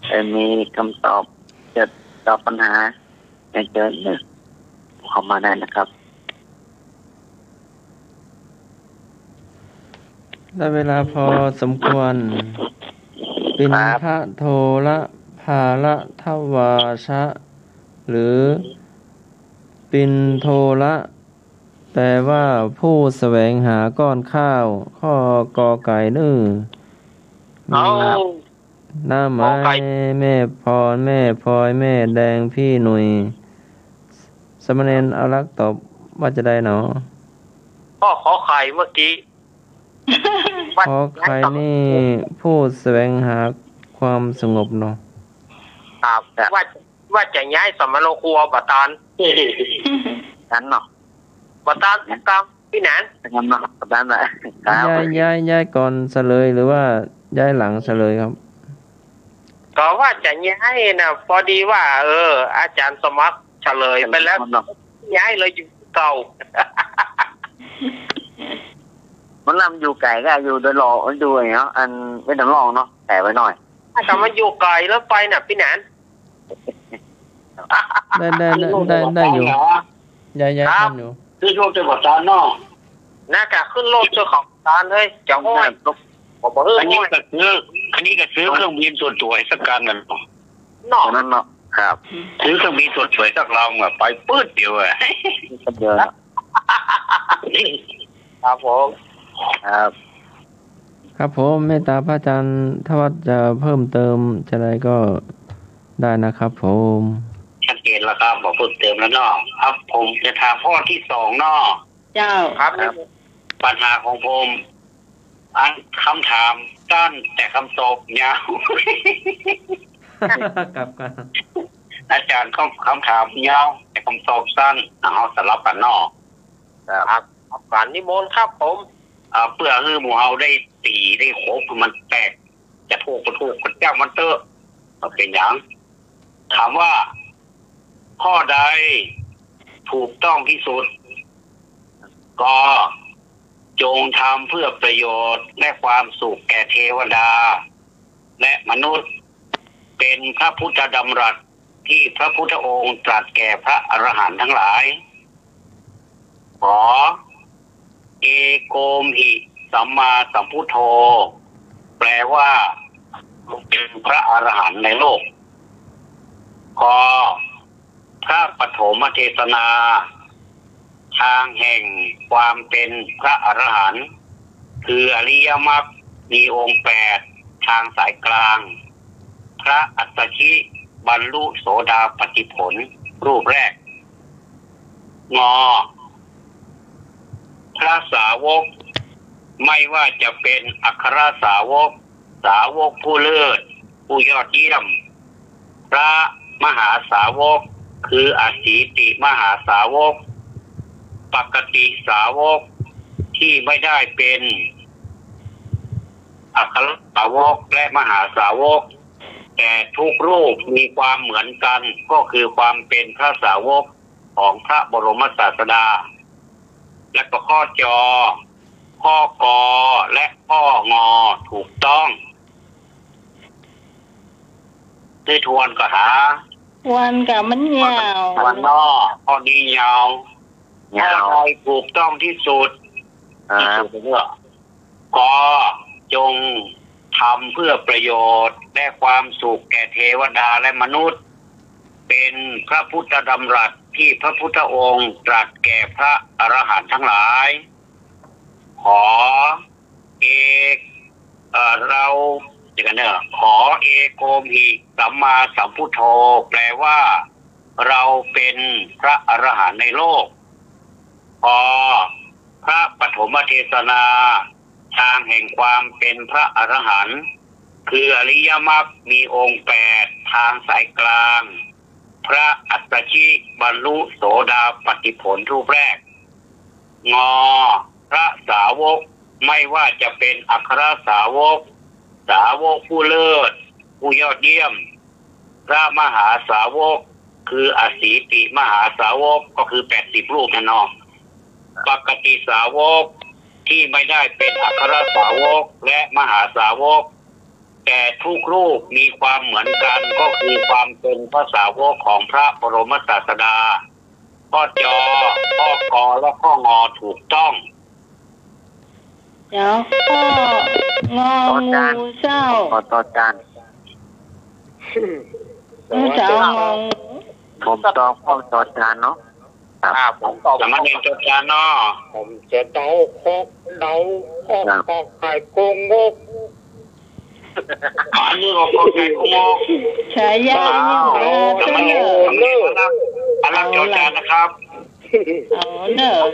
เอ่อ มีคำตอบ จะตอบปัญหา เชิญเข้ามาได้นะครับ ได้เวลาพอสมควร ครับ ปิณฑะโทระภาระทวาชะ หรือ ปิณโทระ แปลว่าผู้แสวงหาก้อนข้าว ข้อกอไก่เน้อ เอ้า หน้าไม้ กอไก่ แม่พร แม่พลอย แม่แดง พี่หนุ่ย สามเณรอารักษ์ตอบว่าจะใดหนอ ก็ขอไข่เมื่อกี้ ขอไข่นี่ผู้แสวงหาความสงบเนาะ ครับ ว่า ว่าจะย้ายสมโนครัวบ่ตาน นั้นเนาะ บ่ตาน ครับ พี่หนาน นั้นเนาะ บ่ตานน่ะ ครับ ย้าย ย้าย ย้ายก่อนเฉลยหรือว่าย้ายหลังเฉลยครับ ก็ว่าจะย้ายน่ะ พอดีว่า เออ อาจารย์สมัครเฉลยไปแล้ว เนาะ ย้ายเลยอยู่เก่า มันลำอยู่ไกลก็อยู่โดยรอบ มันอยู่อย่างเงี้ย อันไม่ต้องลองเนาะ แต่ไว้หน่อย ถ้ามันอยู่ไกลแล้วไปน่ะพี่หนาน ได้ ได้ ได้ ได้ ได้อยู่ ย้าย ย้าย ครับ ทันอยู่ คือช่วงจังหวัดตราดเนาะ น่ากะขึ้นรถเจ้าของตราดเฮ้ย เจ้าอ้อย ครับ บอกว่าเฮ้ย อันนี้ก็ซื้อ อันนี้ก็ซื้อเครื่องบินส่วนตัวให้สักการหนึ่งเนาะ เนาะ อันนั้นเนาะ ครับ ซื้อเครื่องบินส่วนตัวให้สักลำอะ ไปปื๊ดเดียวอะ เดียวนะ ครับผม ครับ ครับผม เมตตาพระอาจารย์ ถ้าว่าจะเพิ่มเติมจะอะไรก็ได้นะครับผม ชัดเจนแล้วครับ บอกเพิ่มเติมแล้วเนาะ ครับ ผมจะถามข้อที่สองเนาะ เจ้า ครับ ครับ ปัญหาของผม อันคำถามสั้นแต่คำตอบยาว ครับ ครับ อาจารย์ คำ คำถามยาวแต่คำตอบสั้น เอาสลับกันเนาะ ครับ ครับ นิมนต์ครับผม อ่า เพื่อให้หมู่เฮาได้ตีได้ครบ มันแตก จะถูกก็ถูก ก็จ้างมันเถอะ มันเป็นหยัง ถามว่า ข้อใดถูกต้องที่สุด ก จงทำเพื่อประโยชน์และความสุขแก่เทวดา และมนุษย์ เป็นพระพุทธดำรัสที่พระพุทธองค์ตรัสแก่พระอรหันต์ทั้งหลาย ข เอโกมหิสัมมาสัมพุทโธ แปลว่าเป็นพระอรหันต์ในโลก ก พระปฐมเทศนา ทางแห่งความเป็นพระอรหันต์ คืออริยมรรค มีองค์แปด ทางสายกลาง พระอัสสชิ บรรลุโสดาปัตติผล รูปแรก ง พระสาวก ไม่ว่าจะเป็นอัครสาวก สาวกผู้เลิศ ผู้ยอดเยี่ยม พระมหาสาวก คืออสีติมหาสาวก ปกติสาวก ที่ไม่ได้เป็นอัครสาวกและมหาสาวก แต่ทุกรูปมีความเหมือนกัน ก็คือความเป็นพระสาวกของพระบรมศาสดา และก็ข้อจอ ข้อกอ และข้องอ ถูกต้อง คือทวนก็หา วันกับมันยาว วันนอข้อนี้ยาว ยาว ข้อใดถูกต้องที่สุด ครับ ที่สุดเลือกกอ จงทำเพื่อประโยชน์และความสุขแก่เทวดาและมนุษย์ เป็นพระพุทธดำรัสที่พระพุทธองค์ตรัสแก่พระอรหันต์ทั้งหลาย ขอเอกเอ่อเราเดี๋ยวกันเนอะขอเอโกมหิสัมมาสัมพุทโธ แปลว่า เราเป็นพระอรหันต์ในโลก ขอพระปฐมเทศนา ทางแห่งความเป็นพระอรหันต์ คืออริยมรรคมีองค์แปดทางสายกลาง พระอัสสชิบรรลุโสดาปัตติผลรูปแรก งอ พระสาวก ไม่ว่าจะเป็นอัครสาวก สาวกผู้เลิศ ผู้ยอดเยี่ยม พระมหาสาวก คืออสีติมหาสาวก ก็คือแปดสิบรูปนั่นเนาะ ปกติสาวก ที่ไม่ได้เป็นอัครสาวก และมหาสาวก แต่ทุกรูปมีความเหมือนกัน ก็คือความเป็นพระสาวกของพระบรมศาสดา ข้อจอ ข้อกอ และข้องอ ถูกต้อง เดี๋ยวข้องอ จอจาน งูเจ้า ขอจอจาน เออจะเอางองู ผมตอบข้อจอจานเนาะ อ่าผมตอบ สามเณรจอจานเนาะ ผมจะเดาคอกเดาคอก ครับ คอกไข่กงงก อันนี้ก็ข้อไก่ข้องอ ฉายา อ้าว เออ สามเณร เออ สามเณรอารักษ์อารักษ์จอจานนะครับ เอาเนอะ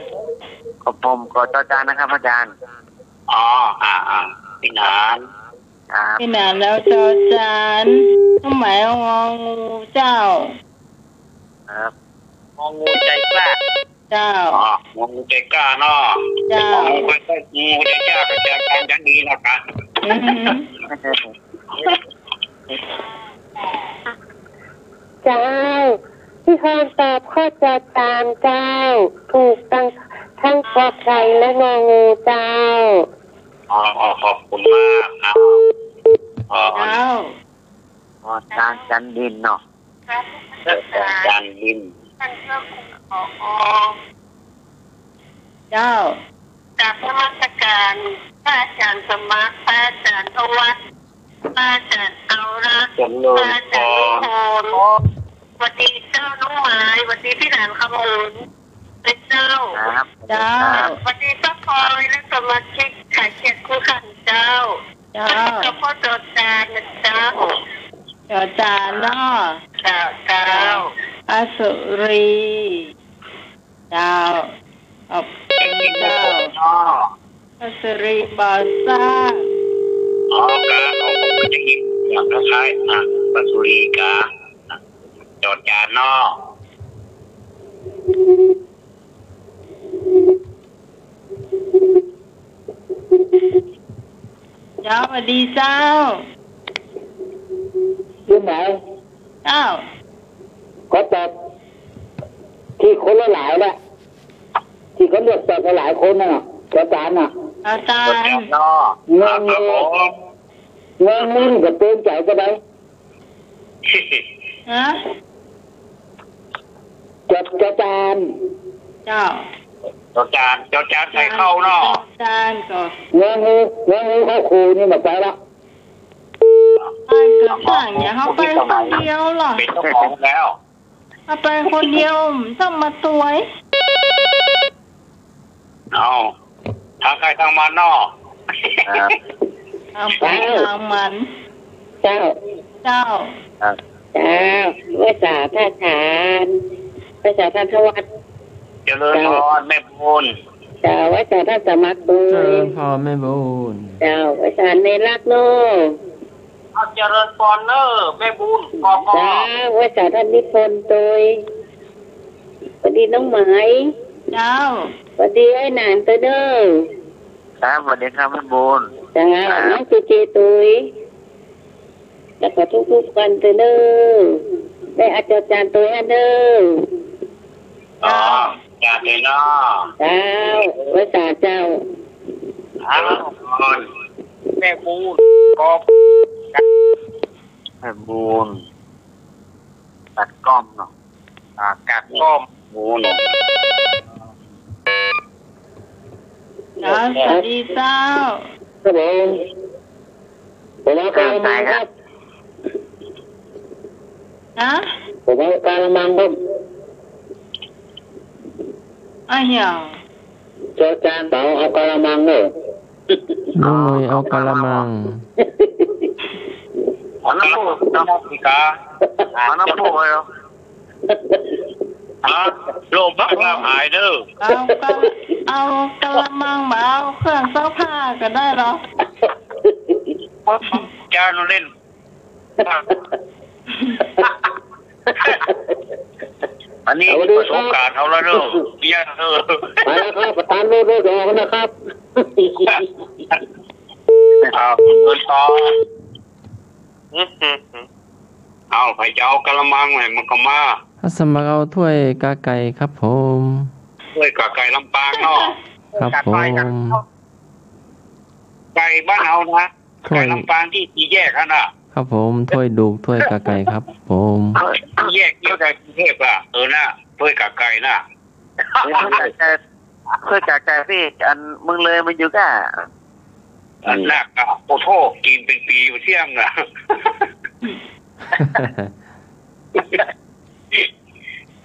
ขอผมขอจอจานนะครับ อาจารย์ อ๋อ อ่าอ่าพี่หนาน ครับ พี่หนานแล้วจอจาน ความหมายเอางองูเจ้า ครับ งองูใจกล้า เจ้า อ๋อ งองูใจกล้าเนาะ เจ้า งองูใจกล้ากับจอจานชั้นดีนะครับ อือหือ เจ้า พี่พรตอบข้อจอจานเจ้า ถูกทั้งทั้งกอไก่และงองูเจ้า อ๋ออ๋อขอบคุณมากครับอ๋อ เจ้า ขอจานจันดินเนาะ จอจานบิน เจ้า กราบนมัสการพระอาจารย์สมัคร พระอาจารย์ทวัฒน์ พระอาจารย์เอาละ จำเริญ พระอา พ จารย์ ร นิพนธ์สวัสดีเจ้าน้องไม้ สวัสดีพี่หลานคำมูลเป็นเจ้า ครับ เจ้า สวัสดีป้าพลอยและสมาชิกขายเกียรติคู่ขันเจ้า เจ้า กับพ่อจอจานนะเจ้า จอจานเนาะ เจ้าเจ้า อสุรี เจ้า ขอบคุณเจ้า อ๋อ อสุรีบอสร้าง อ๋อการของผมก็จะยิงอย่างคล้ายๆนะปัสสุรีกาจอจานเนาะ เจ้าสวัสดีเจ้า อยู่ไหน เจ้า ขอตอบที่คนละหลายละที่เขาเลือกตอบหลายคนน่ะจอจานน่ะ อาจาร จอจาน ย์ เนาะ ง อ่ะ ง ครับผม งงนี่ก็เต็มใจก็ได้ ฮะ จอจอจาน เจ้า จอจานจอจานใส่เข้าเนาะ อาจารย์ก็ งงนี่งงนี่เข้าครูนี่มาไปละ ไปกับสั่งอย่าเขาไปคนเดียวหรอก เป็นเจ้าของแล้ว เอาไปคนเดียวต้องมาตวย เอาทางใครทางมันเนาะ ครับ เอาไปทางมัน เจ้า เจ้า ครับ เจ้าภาษาท่าทานภาษาท่านทวัฒน์ เจริญพรแม่บุญ เจ้า ไหว้สาท่านสมัครโดย เจริญพรแม่บุญ เจ้า ไหว้สาในรักเนาะ เอาเจริญพรเนอะแม่บุญ กก เจ้า ไหว้สาท่านนิพนธ์โดย สวัสดีน้องไหม เจ้า สวัสดีไอ้หนานตัวเด้อ ครับ สวัสดีครับแม่บุญ เจ้า ครับ น้องเจเจโดย แล้วก็ทุกๆคนเด้อ ได้อาจารย์ตัวเด้อ อ๋อ จ้าเด้อเนาะ เจ้า ไหว้สาเจ้า อ้าว แม่บุญ กก แม่บุญ ตัดกล้องเนาะ อ่า กัดกล้อง บุญ เจ้า สวัสดีเจ้า ครับผม ผมเอากะละมังครับ ฮะ ผมเอากะละมังครับ อ้าว จอจานเป๋าเอากะละมังเนอะ น้องหนุ่ยเอากะละมัง อันนั้นพูด อันนั้นพูดเลยเหรอ ฮะ โลมพักลามหายเด้อ เอากะ เอากะละมังมาเอาเครื่องซักผ้าก็ได้เหรอ จานเล่น อันนี้ เอาดี ประสบการณ์เอาแล้วเนอะ ครับ เยี่ยมเนอะ มาแล้วครับ ประธานโลดโลดออกนะครับ เอาเงินต่อ เอา ใครจะเอากะละมังไหนมันก็มา ถ้าสมัครเอาถ้วยกาไก่ครับผม ถ้วยกาไก่ลำปางเนาะ ครับผม ไก่บ้านเฮานะ ถ้วย ไก่ลำปางที่สี่แยกนั่นน่ะ ครับผม ถ้วยดูก ถ้วยกาไก่ครับผม สี่แยกเดียวกับกรุงเทพฯอ่ะ เออน่ะ ถ้วยกาไก่น่ะ ถ้วยกาไก่ ถ้วยกาไก่พี่ อันเมืองเลยมันอยู่ก้า อันหนักอ่ะ โอ้โห กินเป็นปีมาเสี่ยงน่ะ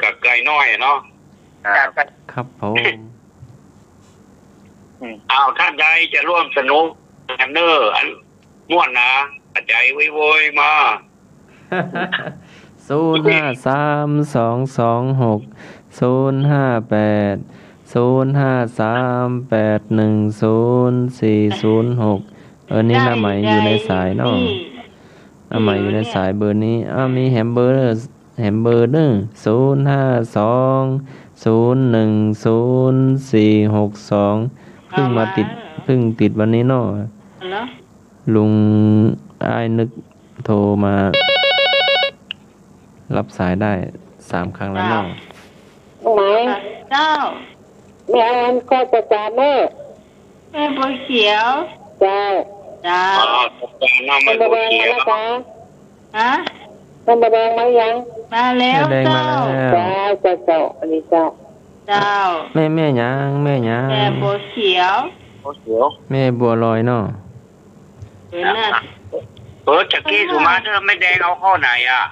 กาไก่น้อยเนาะ ครับ กาไก่ ครับผม เอา ท่านใดจะร่วมสนุกกันเนอะ อันม่วนนะ อาจารย์โวยๆมา ศูนย์ห้าสาม สองสองหก ศูนย์ห้าแปด ศูนย์ห้าสาม แปดหนึ่งศูนย์ สี่ศูนย์หก เออ นี่ ได้ น้าไหมอยู่ในสายเนาะ ได้ นี่ น้าไหมอยู่ในสายเบอร์นี้ อ้าว มีแฮมเบอร์ แฮมเบอร์เด้อ ศูนย์ห้าสอง ศูนย์หนึ่งศูนย์ สี่หกสอง เพิ่งมาติด เอามา เพิ่งติดวันนี้เนาะ ฮัลโหล ลุงอ้ายนึกโทรมา รับสายได้สามครั้งแล้วเนาะ เจ้า น้องไหม เจ้า แม่อันก็จะจานแม่ แม่บัวเขียว เจ้า เจ้า อ๋อ ขอบคุณนะ แม่บัวเขียว แม่บัวแดงมาแล้วจ้า ฮะ แม่บัวแดงมายัง มาแล้ว แม่แดงมาแล้ว เจ้า เจ้า เจ้า อันนี้เจ้า เจ้า แม่ แม่หยัง แม่หยัง แม่บัวเขียว บัวเขียว แม่บัวลอยเนาะ เออน่ะ เออ จักกี้สุมาเธอแม่แดงเอาข้อไหนอ่ะ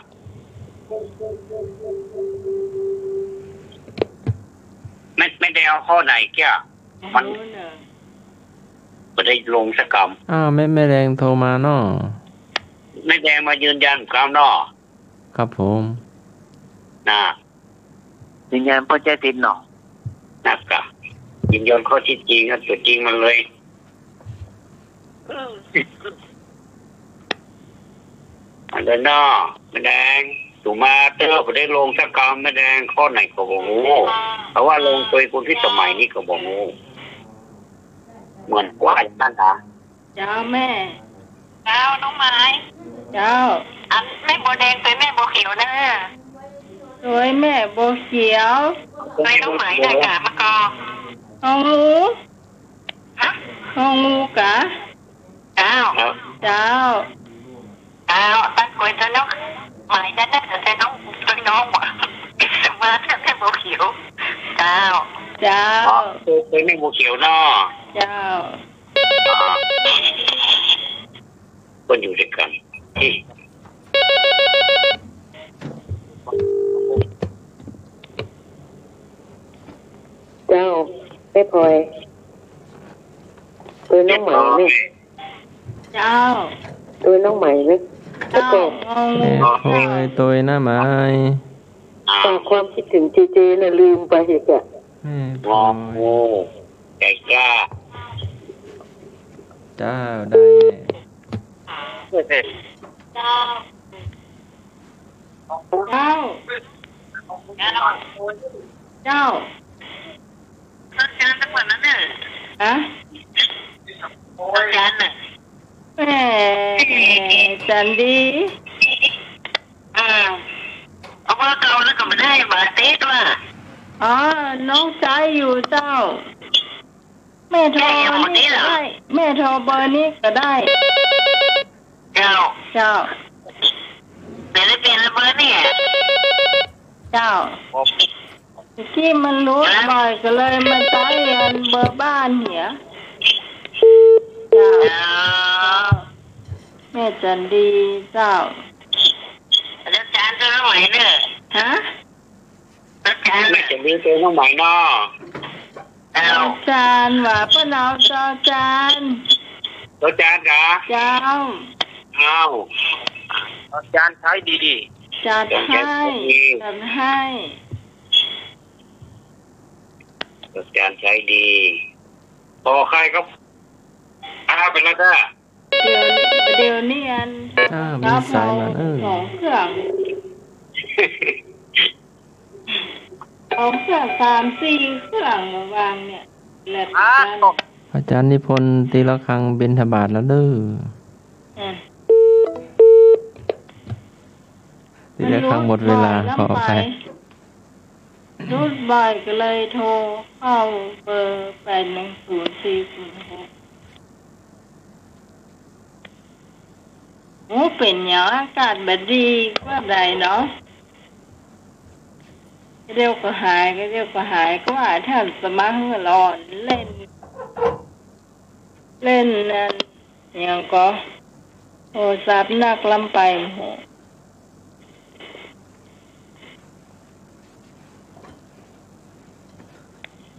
แม่ แม่แดงเอาข้อไหนเกี้ย มัน โอ้น่ะ บ่ได้ลงสักกำ อ้าว แม่ แม่แดงโทรมาเนาะ แม่แดงมายืนยันกำเนาะ ครับผม น่ะ ยืนยันพอใจติดเนาะ น่ะกะ ยืนยันข้อเท็จจริงครับ ตัวจริงมันเลย อันเดอร์นอแม่แดง สุมาเธอบ่ได้ลงสักกำ แม่แดง ข้อไหนก็บ่ฮู้ เพราะว่าลงโดยคุณพิสมัยนี่ก็บ่ฮู้ เหมือนว่าอย่างนั้นนะ เจ้าแม่ เจ้าน้องไม้ เจ้า อันแม่บัวแดงเป็นแม่บัวเขียวนะ โดยแม่บัวเขียว โดยน้องไม้ได้กะมะกอก ห้องหมู ฮะ ห้องหมูกะ เจ้า ครับ เจ้า เจ้า ตัดกล้วยเจ้าน้อง ไม้ด้านนั้นเจ้าน้อง เจ้าน้องว่ะ มาเถอะแม่บัวเขียว เจ้า เจ้า อ๋อ เป็น เป็นแม่บัวเขียวเนาะ เจ้า อ่า คนอยู่ด้วยกัน ที่ เจ้า แม่พลอย ตัวน้องไหมเนี่ย เจ้า ตัวน้องไหมเนี่ย เจ้า แล้วก็ แม่พลอยตัวน้าไหม ฝากความคิดถึงเจเจน่ะ ลืมไปอีกอะ แม่พลอย งองู ใจกล้า เจ้าได้แน่ เจ้า เจ้า เจ้า อาจารย์จังหวัดนั้นเนี่ย ฮะ อาจารย์น่ะ แหมจันดี อ่าเอาเบอร์เก่าแล้วก็ไม่ได้มาติดว่า อ๋อ น้องใช้อยู่เจ้า แม่โทรเบอร์นี้ก็ได้ แม่โทรเบอร์นี้ก็ได้ เจ้า เจ้า เดี๋ยวได้เปลี่ยนเบอร์เนี่ย เจ้า ที่มันรู้บ่อยก็เลยมาใช้อันเบอร์บ้านเหียเจ้า เจ้า แม่จันดีเจ้า อาจารย์เจอน้องใหม่เนี่ย ฮะ อาจารย์ น่าจะมีตัวน้องใหม่เนาะ เจ้า อาจารย์ว่าป้าเนาเจ้าอาจารย์ อาจารย์คะ เจ้า อ้าวอาจารย์ใช้ดี จัดให้จัดให้ อาจารย์ใช้ดีพอใครก็อาไปแล้วจ้า เดี๋ยวเดี๋ยวนี้อัน อ่ามีสายมาเออ สองเครื่องสองเครื่องสามสี่เครื่องมาวางเนี่ยแหละ อ้าว อาจารย์นิพนธ์ตีละครังบิณฑบาตแล้วเด้อ อ่ะ ตีละครังหมดเวลาขออภัย รูดบ่อยก็เลยโทรเข้าเบอร์แปดหนึ่งศูนย์สี่ศูนย์หกโอ้เป็นอย่างอากาศแบบดีก็ได้เนาะเดี๋ยวก็หายก็เดี๋ยวก็หายก็ว่าท่านสมัครเงินอ่อนเล่น เล่นนั่นอย่างก็โทรศัพท์นักลำไปโห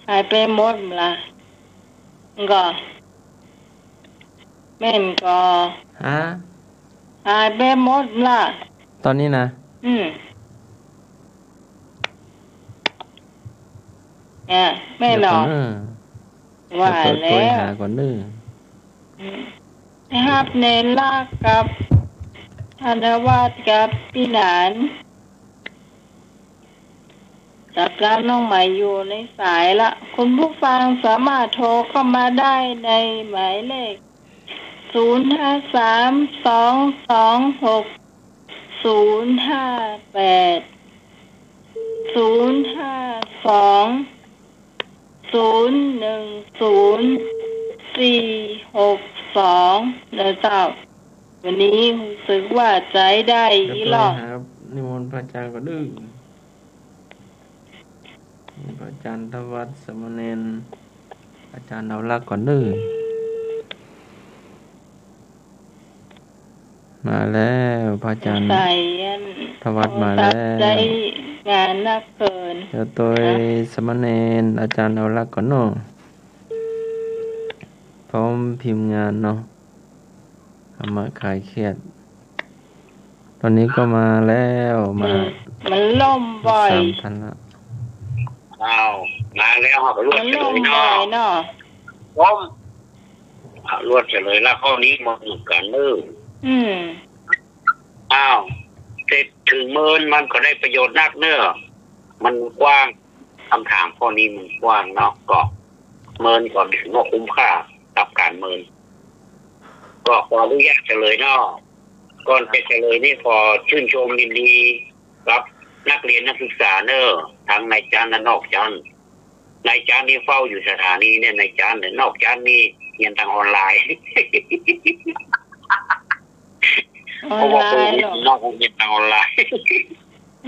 หายไปหมดละก็แม่นก็ ฮะ หายไปหมดละ ตอนนี้นะ อืมอ่ะแม่นอน เดี๋ยวก่อนเออ ว่า เดี๋ยวโทร แล้ว หาก่อนเด้อ อืมนะครับเนนลากกับธนวัฒน์กับพี่หนานกับร้านน้องใหม่อยู่ในสายละ คุณผู้ฟังสามารถโทรเข้ามาได้ในหมายเลขศูนย์ห้าสามสองสองหกศูนย์ห้าแปดศูนย์ห้าสองศูนย์หนึ่งศูนย์สี่หกสองนะเจ้า วันนี้รู้สึกว่าใจได้ เดี๋ยว อี โทร หลอก หานิมนต์พระอาจารย์ก่อนเด้อ พระอาจารย์ธวัฒน์สามเณรอาจารย์เอารักก่อนเด้อ มาแล้วพระอาจารย์ ใส่อัน ธวัฒน์มาแล้ว โทรศัพท์ใช้งานนักเกิน เดี๋ยวโดยสามเณรอาจารย์เอารักก่อนเนาะ พร้อมพิมพ์งานเนาะธรรมะคลายเครียด ตอนนี้ก็มาแล้วมา มันล่มบ่อย สามท่านละ อ้าวมาแล้วครับรวด มัน เฉล ล่ม ย บ่อย เนาะ เนาะ ผมอ่ะรวดเฉลยแล้วข้อนี้มาอยู่กันเด้อ อืม อ้าวเสร็จถึงเมินมันก็ได้ประโยชน์นักเนอะมันกว้างคำถามข้อนี้มันกว้างเนาะก็เมินก่อนถึงว่าคุ้มค่ากับการเมิน ก็ขออนุญาตเฉลยเนาะก่อนจะเฉลยนี่ขอชื่นชมยินดีกับนักเรียนนักศึกษาเนอะทั้งในชั้นและนอกชั้นในชั้นนี่เฝ้าอยู่สถานีเนี่ยในชั้นเนี่ยนอกชั้นนี่เรียนทางออนไลน์ ออ เพราะ น ว่า ไล โควิ น์ ด หรอก นอกโรงเรียนทางออนไลน์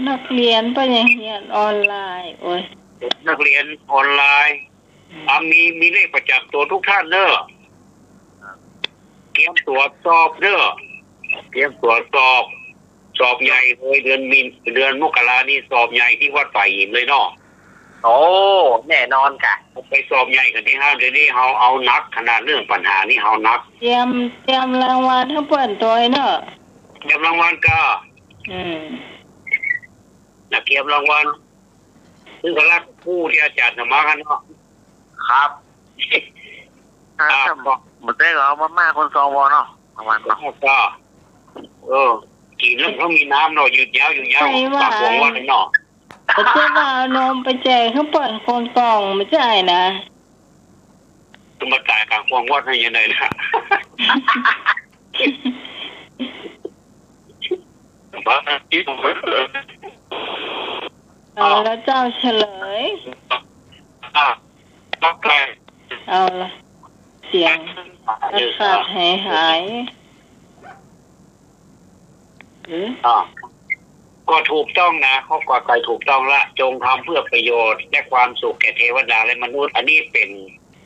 นักเรียนก็ยังเรียนออนไลน์ โอ้ย นักเรียนออนไลน์อ่ะมีมีเลขประจำตัวทุกท่านเนอะเตรียมตรวจสอบเนอะเตรียมตรวจสอบ สอบใหญ่เลยเดือนมีนเดือนมกรานี่สอบใหญ่ที่วัดฝ่ายหินเลยเนาะ โอ้แน่นอนค่ะ ไปสอบใหญ่กันที่ห้าเดี๋ยวนี้เขาเอานักขนาดเรื่องปัญหานี่เขานัก เตรียมเตรียมรางวัลให้เพื่อนตัวเนาะ เตรียมรางวัลก็ อืม นะเตรียมรางวัลซึ่งก็รักผู้ที่อาจารย์สมัครกันเนาะ ครับ อ่า อ่า ก็ บ่ได้ก็เอามาม่าคนซองวอเนาะ ประมาณเนาะ ก็ เออ กินแล้วเขามีน้ำเนาะ ยืดยาว ยืดยาว ใครว่า ปากหวงว่าเลยเนาะ ก็จะว่าเอานมไปแจกให้เปิ้นคนกล่อง ไม่ใช่นะ จะมาจ่ายกลางควงวัดให้ยังไงนะ เอาละเจ้าเฉลย อ่า ปักไก่ เอาละ เสียงขาดๆ หายๆ อืม อ่า ก็ถูกต้องนะ ข้อกอไก่ถูกต้องละ จงทำเพื่อประโยชน์และความสุขแก่เทวดาและมนุษย์ อันนี้เป็น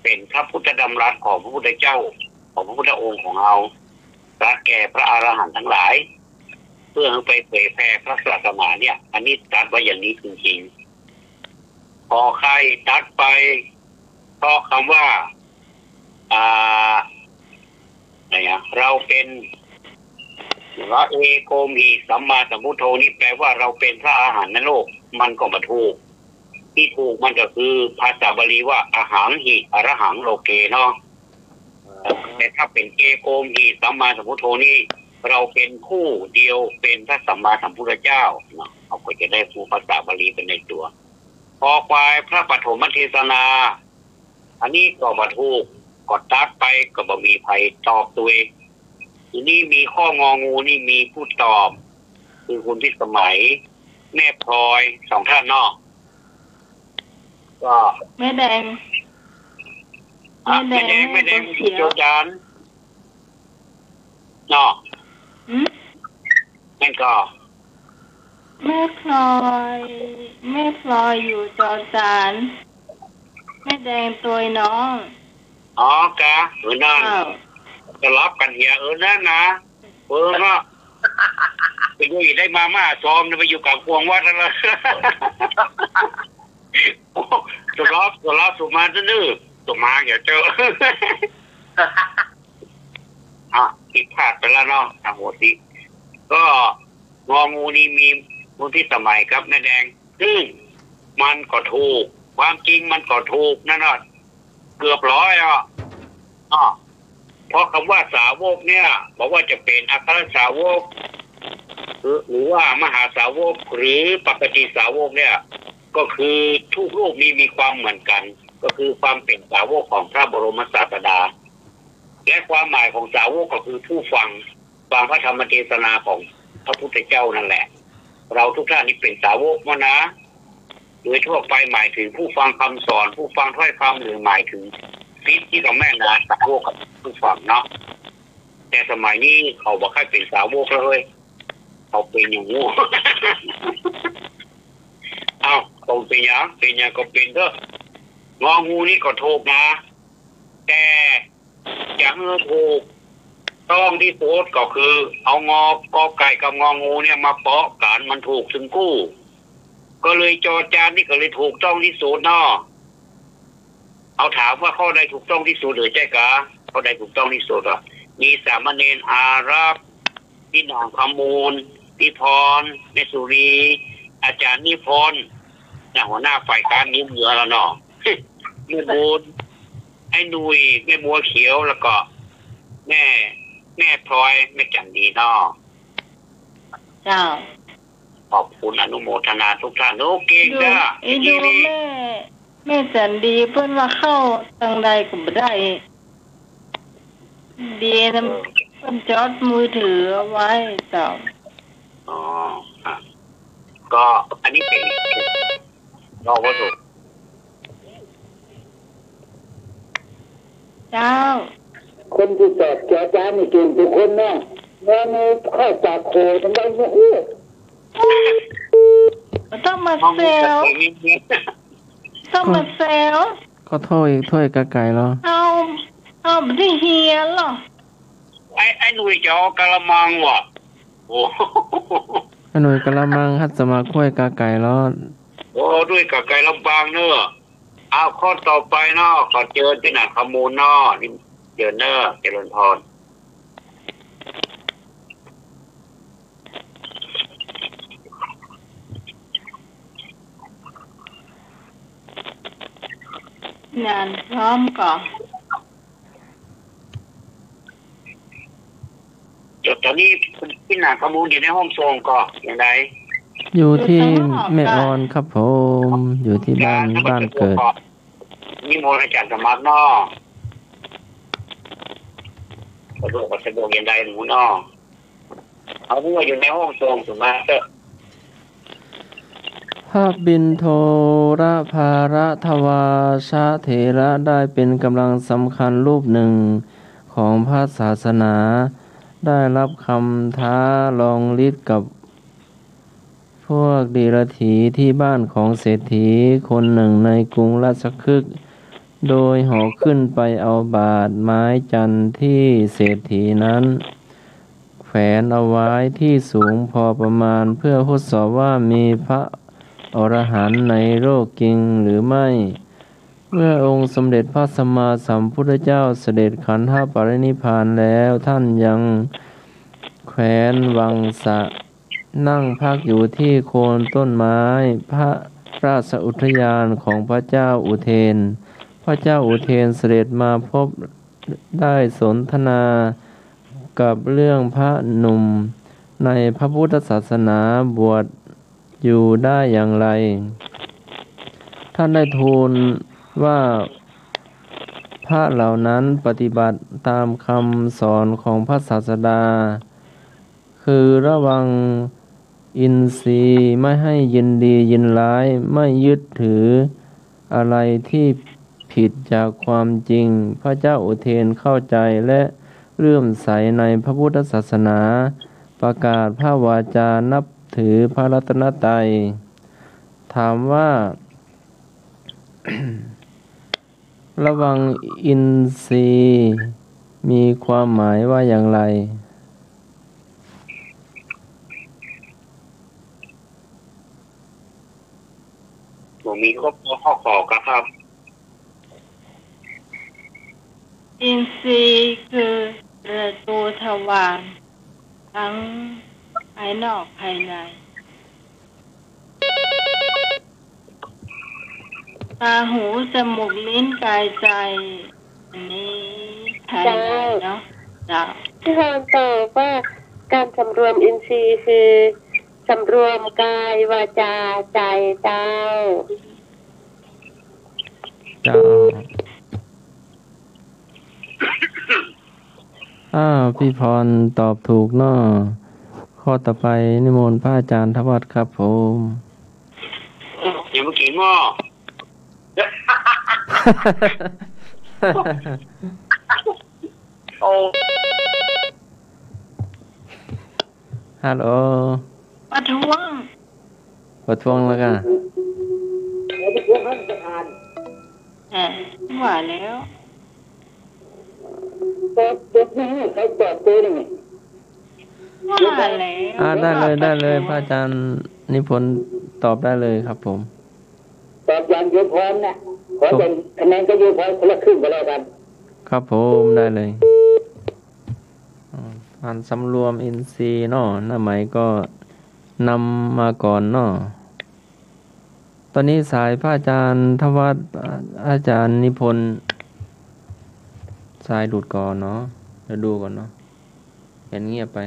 เป็นพระพุทธดำรัสของพระพุทธเจ้า ของพระพุทธองค์ของเรา ตรัสแก่พระอรหันต์ทั้งหลาย เพื่อให้ไปเผยแผ่พระศาสนาเนี่ย อันนี้ตรัสไว้อย่างนี้จริงๆ ขอไข่ตัดไป เพราะคำว่า อ่า ไหนอะ เราเป็น พระเอโกมหิสัมมาสัมพุทโธ นี่แปลว่าเราเป็นพระอรหันต์ในโลก มันก็บ่ถูก ที่ถูกมันก็คือภาษาบาลีว่า อหังหิอรหังโลเก เนาะ แต่ถ้าเป็นเอโกมหิสัมมาสัมพุทโธนี่ เราเป็นผู้เดียวเป็นพระสัมมาสัมพุทธเจ้าเนาะ เขาก็จะได้รู้ภาษาบาลีเป็นในตัว คอควายพระปฐมเทศนา อันนี้ก็บ่ถูก ก็ตัดไปก็บ่มีใครตอบตัวเอง ทีนี้มีข้ององูนี่มีผู้ตอบ คือคุณพิสมัย แม่พลอย สองท่านเนาะ ก็ แม่แดง อ่ะ แม่แดง แม่แดง แม่แดง แม่บัวเขียว โจจานเนาะ อืม นั่นก็ แม่พลอย แม่พลอยอยู่จอจาน แม่แดงตัวน้อง อ๋อกะ เออ นั่น อ้าว สลับกันเหีย เออ นั่นนะ เออเนาะ ไปอยู่ได้มาม่าซ้อมนะ ไปอยู่กับพวงวัดแล้วนะ โอ้ สลับ สลับสุมาซื่อๆ สุมาอย่าเจอ อ่ะ ผิดพลาดไปแล้วเนาะ อโหสิ ก็ งองูนี่มีคุณพิสมัยครับแม่แดง ซึ่งมันก็ถูก ความจริงมันก็ถูกนั่นน่ะ เกือบร้อยอ่ะ อ่ะ เพราะคำว่าสาวกเนี่ย บอกว่าจะเป็นอัครสาวก หรือ หรือว่ามหาสาวก หรือปกติสาวกเนี่ย ก็คือทุกรูปนี้มีความเหมือนกัน ก็คือความเป็นสาวกของพระบรมศาสดา และความหมายของสาวกก็คือผู้ฟัง ฟังพระธรรมเทศนาของพระพุทธเจ้านั่นแหละ เราทุกท่านนี้เป็นสาวกมานะ โดยทั่วไปหมายถึงผู้ฟังคำสอน ผู้ฟังถ้อยคำ หรือหมายถึงศิษย์ที่เขาแม่นนะ สาวกกับผู้ฟังเนาะ แต่สมัยนี้เขาบอกให้เป็นสาวกแล้วเฮ้ย เขาเป็นอย่างงู้ เอ้า ต้องเป็นอย่าง เป็นอย่างก็เป็นเถอะ งองูนี่ก็ถูกนะ แต่จะให้ถูกต้องที่สุดก็คือ เอางอกอไก่กับงองูเนี่ยมาเปาะกัน มันถูกถึงกู้ ก็เลยจอจานนี่ก็เลยถูกต้องที่สุดเนาะ เอาถามว่าข้อใดถูกต้องที่สุดหรือใช่กะ ข้อใดถูกต้องที่สุดอ่ะ มีสามเณรอารักษ์ พี่หน่องคำมูล พี่พร แม่สุรี อาจารย์นิพนธ์ นะ หัวหน้าฝ่ายค้านนิ้วเหนือแล้วเนาะ แม่บุญ ไอ้หนุ่ย แม่บัวเขียว แล้วก็ แม่ แม่พลอย แม่จันดีเนาะ เจ้า ขอบคุณอนุโมทนาทุกท่าน โอ้ เก่ง ดู จ้า อีดู ดีๆ แม่ แม่จันดี เปิ้นว่าเข้าทางใดก็บ่ได้ ดีนะ เออ เปิ้นจอดมือถือเอาไว้เจ้า อ๋อ อ่ะ ก็อันนี้เป็น รอว่าถูก เจ้า คนที่ตอบจอจานนี่เก่งทุกคนเนาะ แม่นี่เข้าปากโขมันได้เนี่ย อู้ ต้องมาเซล ต้องมาเซล ก็โทรอีก โทรอีกกะไก่เหรอ เอา เอาบ่ได้เฮียนเหรอ ไอ้ ไอ้หนุ่ยจะเอากะละมังว่ะ โอ้ ไอ้หนุ่ยกะละมัง ฮัดสมัครคุยกะไก่เหรอ โอ้ ด้วยกะไก่ลำปางเนอะ เอาข้อต่อไปเนาะ ขอเชิญพี่หน่องคำมูลเนาะ นี่เชิญเนอะ เจริญพร งานพร้อมก่อ เดี๋ยวตอนนี้พี่นาข้อมูลอยู่ในห้องส่งก่อ อย่างไร อยู่ที่แม่ออนครับผม อยู่ที่บ้าน บ้านเกิด นิมนต์อาจารย์สมัครเนาะ สะดวกบ่สะดวกอย่างใดหมูเนาะ เอาหัวอยู่ในห้องส่งสมัครเถอะ พระบิณโทรภารทวาชเถระได้เป็นกำลังสำคัญรูปหนึ่งของพระศาสนา ได้รับคำท้าลองฤทธิ์กับพวกเดรัจฉีที่บ้านของเศรษฐีคนหนึ่งในกรุงราชคฤห์ โดยเหาะขึ้นไปเอาบาตรไม้จันทร์ที่เศรษฐีนั้น แขวนเอาไว้ที่สูงพอประมาณเพื่อทดสอบว่ามีพระอรหันต์ในโลกจริงหรือไม่ เมื่อองค์สมเด็จพระสัมมาสัมพุทธเจ้าเสด็จขันธปรินิพพานแล้ว ท่านยังแคว้นวังสะ นั่งพักอยู่ที่โคนต้นไม้พระราชอุทยานของพระเจ้าอุเทน พระเจ้าอุเทนเสด็จมาพบได้สนทนากับเรื่องพระหนุ่มในพระพุทธศาสนาบวชอยู่ได้อย่างไร ท่านได้ทูลว่าพระเหล่านั้นปฏิบัติตามคำสอนของพระศาสดา คือระวังอินทรีย์ไม่ให้ยินดียินร้าย ไม่ยึดถืออะไรที่ผิดจากความจริง พระเจ้าอุเทนเข้าใจและเลื่อมใสในพระพุทธศาสนา ประกาศพระวาจานับถือพระรัตนตรัย ถามว่า ระวังอินทรีย์มีความหมายว่าอย่างไร ผมมีครอบครัวข้อขอครับ อินทรีย์คือประตูทวารทั้งภายนอกภายใน ตาหูจมูกลิ้นกายใจ อันนี้ภายในเนาะ เจ้า ที่เราตอบว่าการสำรวมอินทรีย์คือสำรวมกายวาจาใจเจ้า เจ้า อ้าว พี่พรตอบถูกเนาะ ข้อต่อไปนิมนต์พระอาจารย์ทวัฒน์ครับผม เดี๋ยวเมื่อกี้หม้อ โอ้ ฮัลโหล ประท้วง ประท้วงแล้วกัน อ่ะ ว่าแล้ว เดี๋ยวนี้ใครตอบตัวหนึ่ง ว่าแล้ว อ่า ได้เลย ได้เลย พระอาจารย์นิพนธ์ตอบได้เลยครับผม ตอบอย่างเดียวพร้อมนะ ขอแต่คะแนนก็เดียวพร้อมคนละครึ่งก็แล้วกัน ครับผมได้เลย อ่า การสำรวมอินทรีย์เนาะ หน้าไหมก็นำมาก่อนเนาะ ตอนนี้สายพระอาจารย์ทวัฒน์ อาจารย์นิพนธ์ สายหลุดก่อนเนาะ เดี๋ยวดูก่อนเนาะ เห็นเงียบไป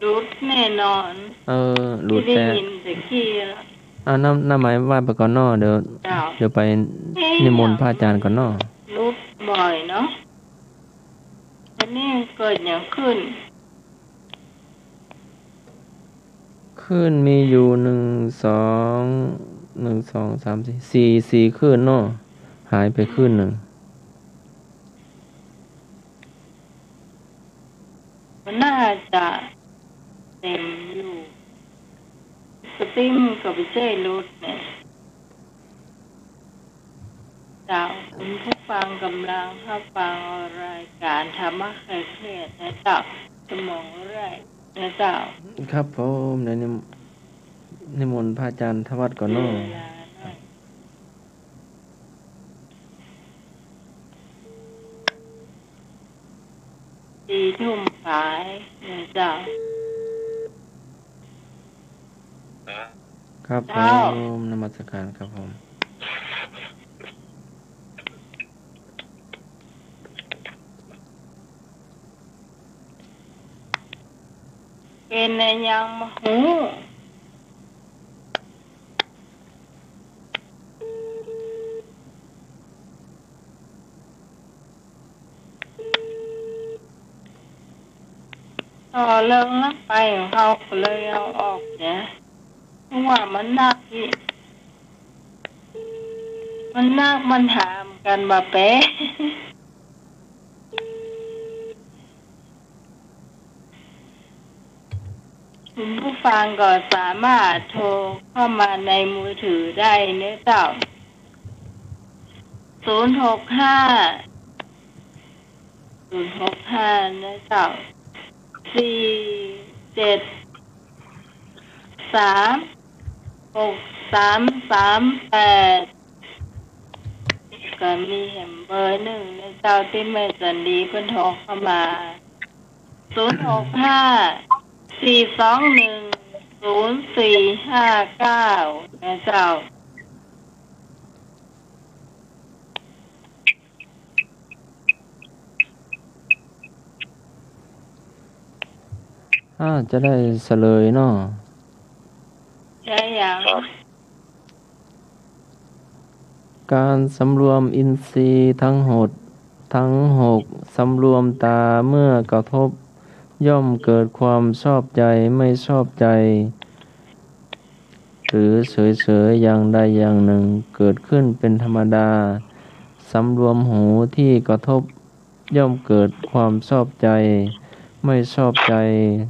หลุดแน่นอน เออ หลุด ที่ได้ แต่ ยินแต่กี้แล้ว อ่า หน้า หน้าไหมว่าไปก่อนเนาะ เดี๋ยว เจ้า เดี๋ยวไปนิมนต์พระอาจารย์ก่อนเนาะ หลุดบ่อยเนาะ อันนี้เกิดอย่างขึ้น คลื่นมีอยู่หนึ่ง สอง หนึ่ง สอง สาม สี่ สี่ สี่คลื่นเนาะ หายไปคลื่นหนึ่ง มันน่าจะเต็มอยู่ สตรีมกับไปเจ้รถเนี่ย เจ้า คุณผู้ฟังกำลังรับฟังรายการธรรมะคลายเครียดนะเจ้า สมองแรกนะเจ้า ครับผม เดี๋ยวนิม- นิมนต์พระอาจารย์ทวัฒน์ก่อนเนาะ เวลาหน่อย สี่ทุ่มปลายนะเจ้า ครับผ เจ้า ม นมัสการครับผม เป็นในยังมาหูต่อเรื่องนักไปของเขาก็เลยเอาออกเนี่ยเพราะว่ามันนักอีกมันนักมันหามกันมาแปะ คุณผู้ฟังก็สามารถโทรเข้ามาในมือถือได้เนอะเจ้า ศูนย์หกห้า ศูนย์หกห้า เนอะเจ้า สี่เจ็ดสาม หกสามสามแปด ก็มีแหมเบอร์หนึ่งเนอะเจ้า ที่แม่จันดีเพิ่นโทรเข้ามา ศูนย์หกห้า สี่สองหนึ่ง ศูนย์สี่ห้าเก้า นะเจ้า อ่า จะได้เฉลยเนาะ ใช่ยัง ครับ การสำรวมอินทรีย์ทั้งหด ทั้งหก สำรวมตาเมื่อกระทบ ย่อมเกิดความชอบใจไม่ชอบใจ หรือเฉยๆ อย่างใดอย่างหนึ่ง เกิดขึ้นเป็นธรรมดา สำรวมหูที่กระทบ ย่อมเกิดความชอบใจ ไม่ชอบใจ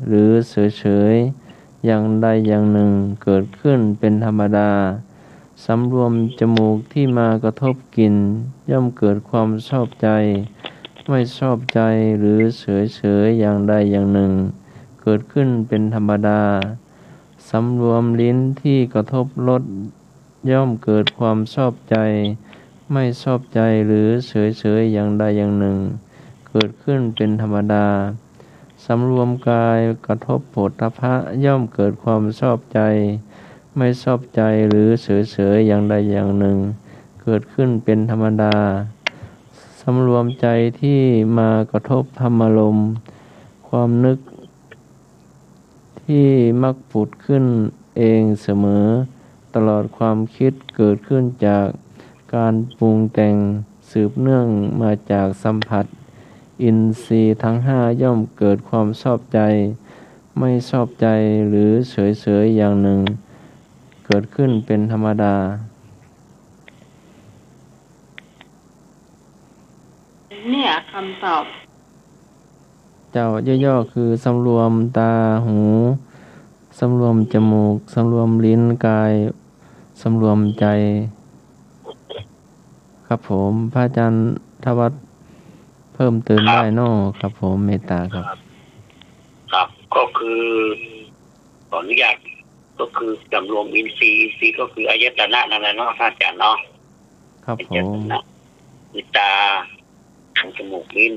หรือเฉยๆ อย่างใดอย่างหนึ่ง เกิดขึ้นเป็นธรรมดา สำรวมจมูกที่มากระทบกลิ่น ย่อมเกิดความชอบใจ ไม่ชอบใจ หรือเฉยๆ อย่างใดอย่างหนึ่ง เกิดขึ้นเป็นธรรมดา สำรวมลิ้นที่กระทบรส ย่อมเกิดความชอบใจ ไม่ชอบใจ หรือเฉยๆ อย่างใดอย่างหนึ่ง เกิดขึ้นเป็นธรรมดา สำรวมกายกระทบโผฏฐัพพะ ย่อมเกิดความชอบใจ ไม่ชอบใจ หรือเฉยๆ อย่างใดอย่างหนึ่ง เกิดขึ้นเป็นธรรมดา สำรวมใจที่มากระทบธรรมารมณ์ ความนึก ที่มักผุดขึ้นเองเสมอ ตลอดความคิดเกิดขึ้นจากการปรุงแต่งสืบเนื่องมาจากสัมผัส อินทรีย์ทั้งห้าย่อมเกิดความชอบใจ ไม่ชอบใจ หรือเฉยๆ อย่างหนึ่ง เกิดขึ้นเป็นธรรมดา เนี่ยคำตอบ เจ้าย่อๆ คือสำรวมตาหู สำรวมจมูก สำรวมลิ้นกาย สำรวมใจ ครับผม พระอาจารย์ธวัฒน์เพิ่มเติมได้เนาะครับผม เมตตาครับ ครับ ก็คือขออนุญาต ก็คือสำรวมอินทรีย์ อินทรีย์ก็คืออายตนะนั่นแหละเนาะท่านอาจารย์เนาะ ครับผ อายต ม นะ คือตา หู จมูก ลิ้น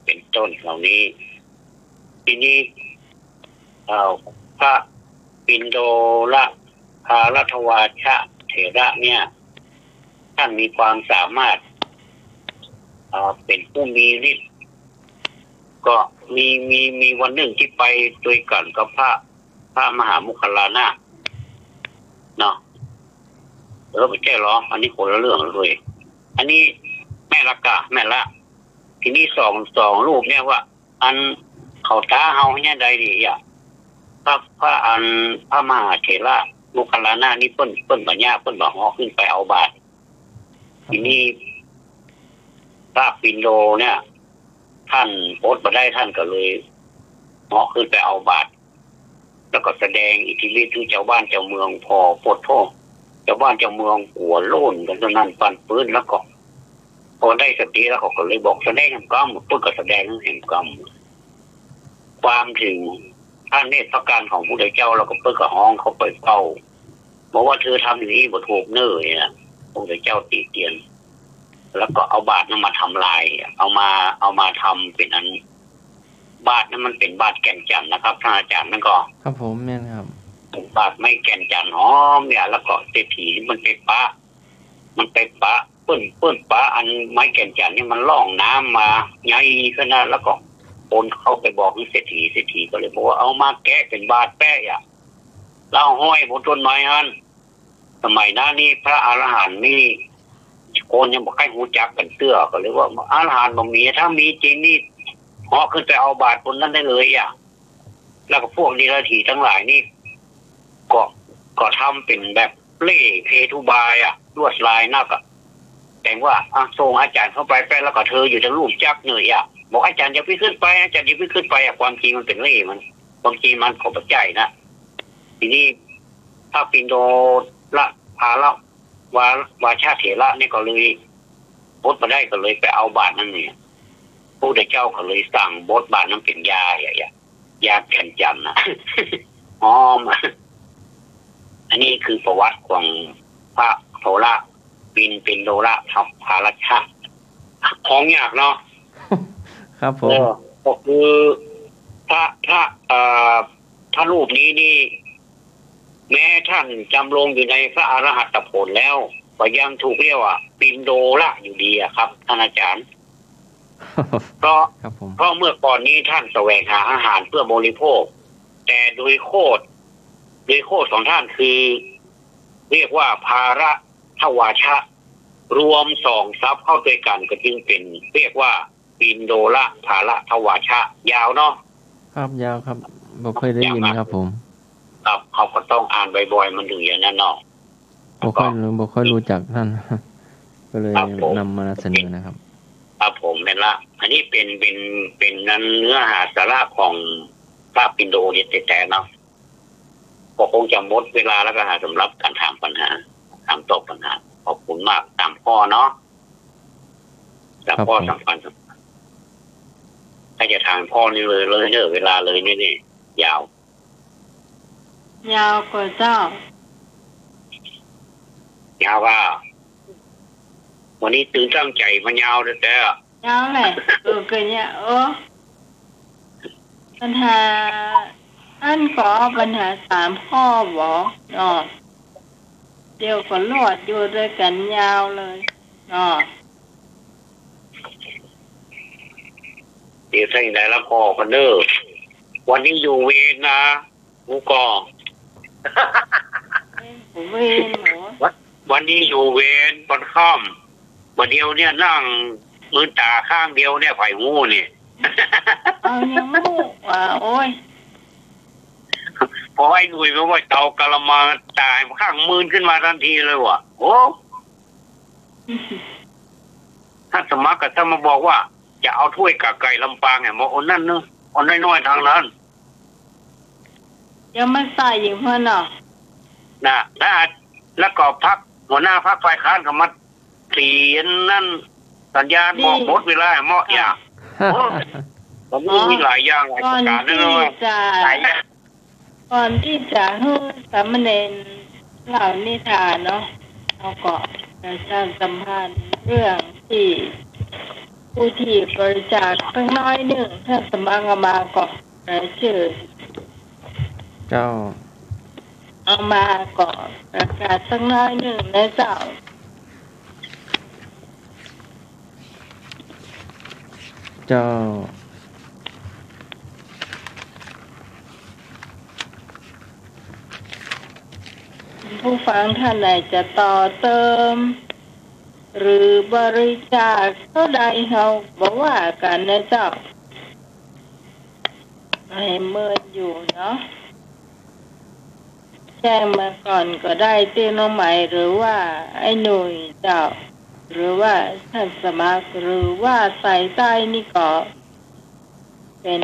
เป็นต้นเหล่านี้ ทีนี้เอ่อพระปิณโดละภารัตวาชะเถระเนี่ย ท่านมีความสามารถเอ่อเป็นผู้มีฤทธิ์ ก็มีมีมีวันหนึ่งที่ไปด้วยกันกับพระ พระมหาโมคคัลลานะเนาะ เออ ไม่ใช่หรอ อันนี้คนละเรื่องเลย อันนี้แม่ละกะ แม่ละ ทีนี้สอง สองรูปเนี่ยว่า อันเขาท้าเฮาเนี่ยใดดีอ่ะ พระ พระอัน พระมหาเถระโมคคัลลานะนี่เปิ้น เปิ้นบ่ยะ เปิ้นบ่เหาะขึ้นไปเอาบาตร ทีนี้พระปิณโดเนี่ย ท่านอดบ่ได้ ท่านก็เลยเหาะขึ้นไปเอาบาตร แล้วก็แสดงอิทธิฤทธิ์ให้เจ้าบ้านเจ้าเมืองพอปวดโทษ เจ้าบ้านเจ้าเมืองกลัวโลนกันเท่านั้น ปั่นปื้น แล้วก็ พอได้สติแล้วเขาก็เลยบอกแสดงแหมกำ เปิ้นก็แสดงแหมกำ ความถึงพระเนตรพระกันของพระพุทธเจ้า แล้วก็เปิ้นก็ฮ้องเข้าไปเฝ้า บอกว่าเธอทำอย่างนี้บ่ถูกเน้อเนี่ย พระพุทธเจ้าติเตียน แล้วก็เอาบาตรนั้นมาทำลาย เอามา เอามาทำเป็นอัน บาตรนั้นมันเป็นบาตรแก่นจันทน์นะครับ ท่านอาจารย์ นั่นก็ ครับผม แม่นครับ บาตรไม้แก่นจันทน์หอมเนี่ย แล้วก็เศรษฐีมันไปปะ มันไปปะ เปิ้น เปิ้นปะ อันไม้แก่นจันทน์นี่มันล่องน้ำมาใหญ่ขนาด แล้วก็ คนเข้าไปบอกเศรษฐี เศรษฐีก็เลยบอกว่าเอามาแกะเป็นบาตรแปะอ่ะ แล้วห้อยบนต้นไม้หั้น สมัยนั้นนี่พระอรหันต์นี่ คนยังบ่ค่อยรู้จักกันเตื้อ ก็เลยว่าอรหันต์บ่มี ถ้ามีจริงนี่ เหาะขึ้นไปเอาบาตรบนนั้นได้เลยอ่ะ แล้วก็พวกเดรัจฉีทั้งหลายนี่ ก็ ก็ทำเป็นแบบเล่ห์เพทุบายอ่ะ ลวดลายนักอ่ะ แต่ว่าอ่ะส่งอาจารย์เข้าไปแปะ แล้วก็เธออยู่ทางรูปจักรเหนื่อยอ่ะ บอกอาจารย์อย่าไปขึ้นไป อาจารย์อย่าไปขึ้นไปอ่ะ ความจริงมันเป็นเล่ห์มัน ความจริงมันของปัจจัยนะ ทีนี้พระปิณโดละภาละวา วาชาเถระเนี่ยก็เลยอดมาได้ก็เลยไปเอาบาตรนั่นเนี่ย พระพุทธเจ้าก็เลยสั่งบดบาตรนั้นเป็นยาอย่างเงี้ย ยาแก่นจันทร์นะ หอม อันนี้คือประวัติของพระโทระปิณ ปิณโดระภารัชชะ ของยากเนาะ ครับผ เอ ม อ ก็คือพระ พระ เอ่อ พระรูปนี้นี่ แม้ท่านจำลงอยู่ในพระอรหัตผลแล้ว ก็ยังถูกเรียกว่า ปิณโดระอยู่ดีอะครับ ท่านอาจารย์ เพราะ ครับผม เพราะเมื่อก่อนนี้ท่านแสวงหาอาหารเพื่อบริโภค แต่โดยโคตร โดยโคตรของท่านคือ เรียกว่าภาระทวาชะ รวมสองศัพท์เข้าด้วยกันก็จึงเป็น เรียกว่า ปิณโดระภาระทวาชะ ยาวเนาะ ครับ ยาวครับ บ่เคยได้ยินครับผม ครับ เขาก็ต้องอ่านบ่อยๆ มันถึงอย่างนั้นเนาะ บ่ค่อยรู้ บ่ค่อยรู้จักท่าน ก็เลย ครับผม นำมาเสนอนะครับ ครับผม แม่นละ อันนี้เป็น เป็น เป็นนั้นเนื้อหาสาระของพระปิณโดเนี่ยแท้ๆเนาะ ก็คงจะหมดเวลาแล้วก็หาสำหรับการถามปัญหา ถามตอบปัญหา ขอบคุณมาก สามข้อเนาะ สามข้อ ครับผม สำคัญ ถ้าจะถามข้อนี้เลย เลยเนอะ เวลาเลยนี่ นี่ ยาว ยาวกว่าเจ้า ยาวว่า วันนี้ตื่นตั้งใจมายาวแต่ ยาวแหละ เออ ก็เนี่ย โอ้ ปัญหา อันก็ปัญหาสามข้อบอกเนาะ เดี๋ยวก็รอดอยู่ด้วยกันยาวเลยเนาะ เดี๋ยวถ้าอย่างไรแล้วพอกันเด้อ วันนี้อยู่เวรนะ หมูกรอบ เวรหมู วันนี้อยู่เวรตอนค่ำ วันเดียวเนี่ยนั่งมือตาข้างเดียวเนี่ย ไผฮู้นี่ เอายังหมู่ว่า โอ้ย พอไอ้หนุ่ยมาว่าเตากะละมังตายข้างมืนขึ้นมาทันทีเลยว่ะ โอ้ ท่านสมัครกับท่านมาบอกว่า จะเอาถ้วยกาไก่ลำปางเนี่ยมาเอานั่นเนอะ เอาน้อยๆทางนั้น ยังมาใส่อยู่เพื่อนเนาะ นะ แล้ว แล้วก็พรรคหัวหน้าพรรคฝ่ายค้านก็มาเขียนนั่น สัญญาณบอก นี่ หมดเวลาเหมาะอย่าง โอ้ ผมมีหลายอย่างหลาย ก่ ป อน ระการ ที่ นะว่า จะ หลายอย่าง ก่อนที่จะให้สามเณรเล่านิทานเนาะ เราก็ประชาสัมพันธ์เรื่องที่ผู้ที่บริจาคสักน้อยหนึ่ง ถ้าสมัครเอามาก็รายชื่อ เจ้า เอามาก็ประกาศสักน้อยหนึ่งนะเจ้า เจ้า ผู้ฟังท่านไหนจะต่อเติม หรือบริจาคเท่าใดเราบ่ว่ากันนะเจ้า ให้เมินอยู่เนาะ แจ้งมาก่อนก็ได้ ตี้น้องไหม หรือว่าไอ้หนุ่ยเจ้า หรือว่าท่านสมัคร หรือว่าสายใต้นี่ก็ เป็น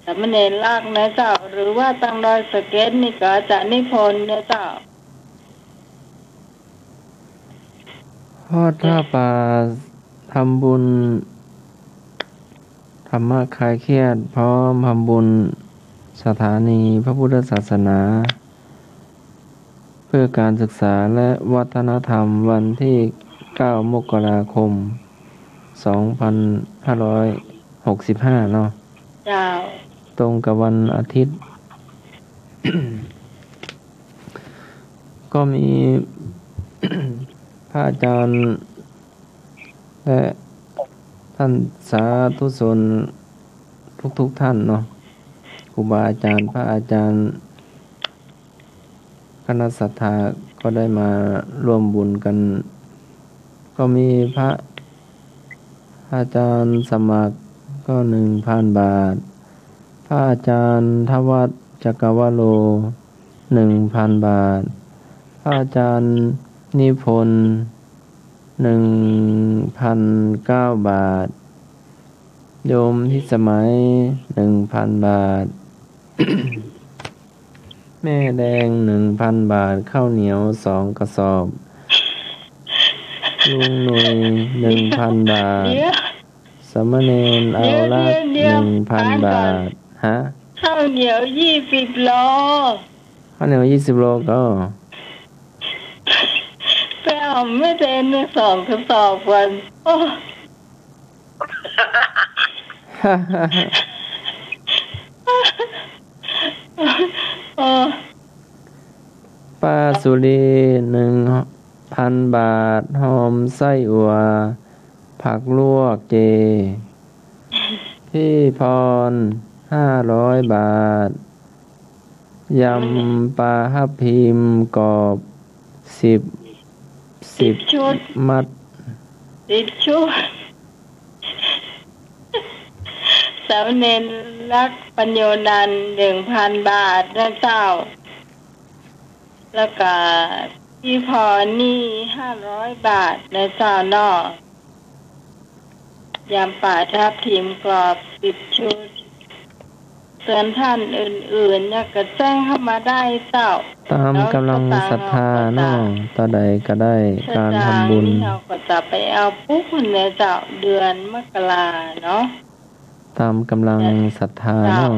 สามเณรลักษณ์นะเจ้า หรือว่าตังดอยสะเก็ดนี่ก็อาจารย์นิพนธ์นะเจ้า ฮอดท่าปลาทำบุญ ธรรมะคลายเครียด พร้อมทำบุญสถานีพระพุทธศาสนา เพื่อการศึกษาและวัฒนธรรมวันที่ เก้า มกราคม สองพันห้าร้อยหกสิบห้า เนาะ เจ้า ตรงกับวันอาทิตย์ ก็มี พระอาจารย์ และท่านสาธุชน ทุกๆท่านเนาะ ครูบาอาจารย์ พระอาจารย์ คณะศรัทธาก็ได้มาร่วมบุญกัน ก็มีพระอาจารย์สมัครก็หนึ่งพันบาท พระอาจารย์ทวัชจักรวโล หนึ่งพันบาท พระอาจารย์นิพนธ์ หนึ่งพันเก้าบาท โยมพิสมัย หนึ่งพันบาท แม่แดง หนึ่งพันบาท ข้าวเหนียวสองกระสอบ ลุงหนุ่ย หนึ่งพันบาท เดี๋ยว สามเณรเอาละ เดี๋ยว เดี๋ยว เดี๋ยว หนึ่งพัน พักก่อน บาท ฮะ ข้าวเหนียวยี่สิบโล ข้าวเหนียวยี่สิบโลก็ ไปเอาไม่เต็มในสองกระสอบก่อน โอ้ โอ้ ป้าสุรี หนึ่งพันบาท หอมไส้อั่ว ผักลวกเจ พี่พร ห้าร้อยบาท ยำปลาทับทิมกรอบ สิบ สิบ สิบชุด มัด สิบชุด สามเณรรักปัญโยนันท์ หนึ่งพันบาทนะเจ้า แล้วก็พี่พรนี่ ห้าร้อยบาทนะเจ้าเนาะ ยำปลาทับทิมกรอบ สิบชุด ส่วนท่านอื่นๆ อยากจะแจ้งเข้ามาได้เจ้า ตามกำลังศรัทธาเนาะ เท่าใดก็ได้ การทำบุญ เฮาก็จะไปเอาปุ๊บเนี่ยเจ้า เดือนมกราเนาะ ตามกำลังศรัทธาเนาะ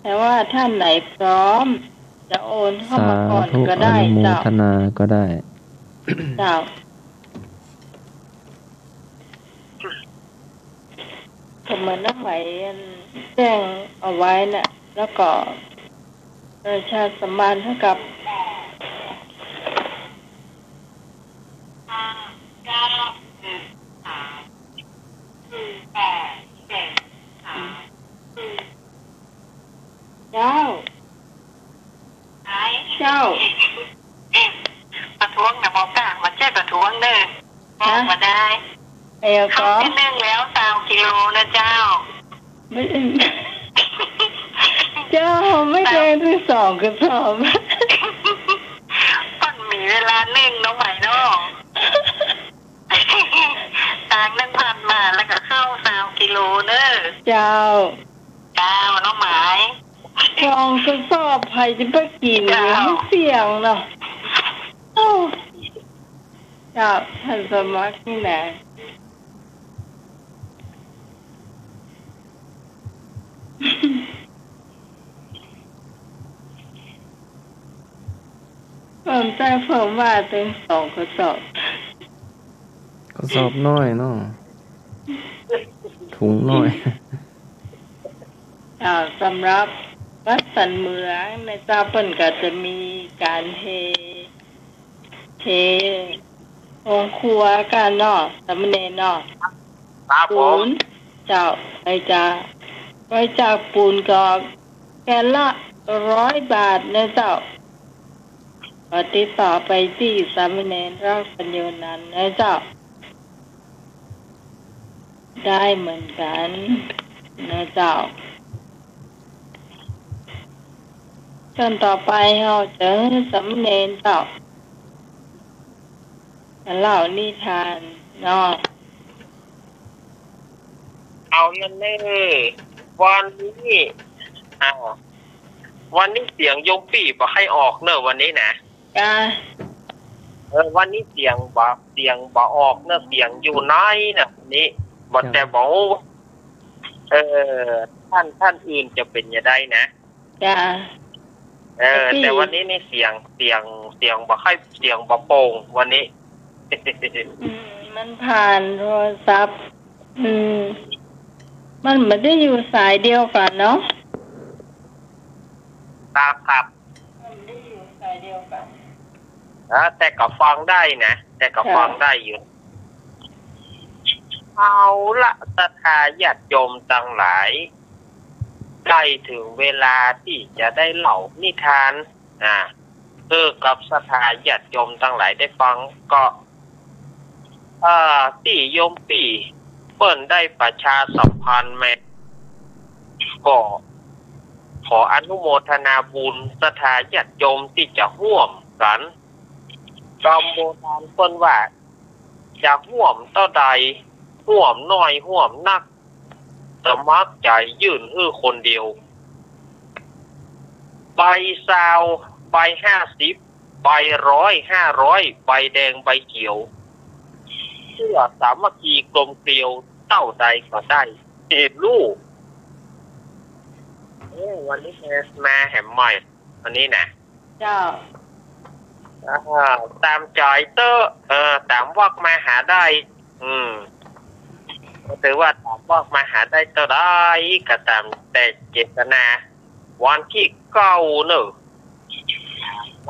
แต่ว่าท่านไหนพร้อม จะโอนเข้ามาก่อนก็ได้เจ้า สาธุ อนุโมทนาก็ได้ เจ้า ก็เหมือนน้องไหมแจ้งเอาไว้น่ะ แล้วก็ประชาสัมพันธ์ให้กับ เจ้า เจ้า ประท้วงนะบอกค่ะ มันใช่ประท้วงเด้อ บอกมาได้ เออ เข้า ก็ ที่หนึ่งแล้ว สามกิโลนะเจ้า ไม่ เจ้า ไม่เกินที่สองกระสอบ มันมีเวลาหนึ่งน้องไหมเนาะ ตางหนึ่งพันบาท แล้วก็เข้า สามกิโลเด้อ เจ้า เจ้า น้องไหม สองกระสอบ ใครจะไปกิน เจ้า มันเสี่ยงเนาะ โอ้ เจ้า ท่านสมัครนี่นะ เพิ่มแต่เพิ่มว่าเป็นสองกระสอบ กระสอบน้อยเนาะ ถุงน้อย อ่า สำหรับวัดสันเหมืองนะเจ้า เพิ่นก็จะมีการเท เทโรงครัวกันเนาะ สามเณรเนาะ ครับผม ปูน เจ้า ไปจ้า ไปจากปูนก็แผ่นละร้อยบาทนะเจ้า ก็ติดต่อไปที่สามเณรรักปัญโยนันท์นะเจ้า ได้เหมือนกันนะเจ้า ส่วนต่อไปเราจะสามเณรเจ้า เล่านิทานเนาะ เอานั่นเน่ วันนี้ อ้าว วันนี้เสียงโยมปี้บ่ให้ออกเนอะวันนี้นะ จ้า เออ วันนี้เสียงบ่ เสียงบ่ออกเนอะ เสียงอยู่น้อยนะวันนี้ บ่ จ้า แต่บ่ เออ ท่าน ท่านอื่นจะเป็นยังไงนะ จ้า เออ แต่ปี้ แต่วันนี้นี่เสียง เสียง เสียงบ่ค่อย เสียงบ่โป่งวันนี้ อืม มันผ่านโทรศัพท์ อืม มันไม่ได้อยู่สายเดียวกันเนาะ ครับ ครับ มันไม่ได้อยู่สายเดียวกัน อ่า แต่ก็ฟังได้นะ แต่ก็ ค่ะ ฟังได้อยู่ เอาละ ศรัทธาญาติโยมทั้งหลาย ใกล้ถึงเวลาที่จะได้เล่านิทาน อ่า เออ กับศรัทธาญาติโยมทั้งหลายได้ฟัง ก็ อ่า ที่โยมปี้เปิ้นได้ประชาสัมพันธ์มา ก็ขออนุโมทนาบุญศรัทธาญาติโยมที่จะร่วมกัน กำโบราณเปิ้นว่า จะร่วมเต้าใด ร่วมน้อยร่วมนัก สมัครใจยื่นหื้อคนเดียว ใบซาว ใบห้าสิบ ใบร้อย ห้าร้อย ใบแดง ใบเขียว เพื่อสามัคคีกลมเกลียว เต้าใดก็ได้ เห็นลูก เอ้ย วันนี้แฮสมาแหมใหม่ วันนี้นะ เจ้า อ่า ตามใจเตอะ เออ ตามวักมาหาได้ อืม ก็ถือว่าตามวักมาหาได้เท่าใดก็ตามแต่เจตนา วันที่เก้าเนอะ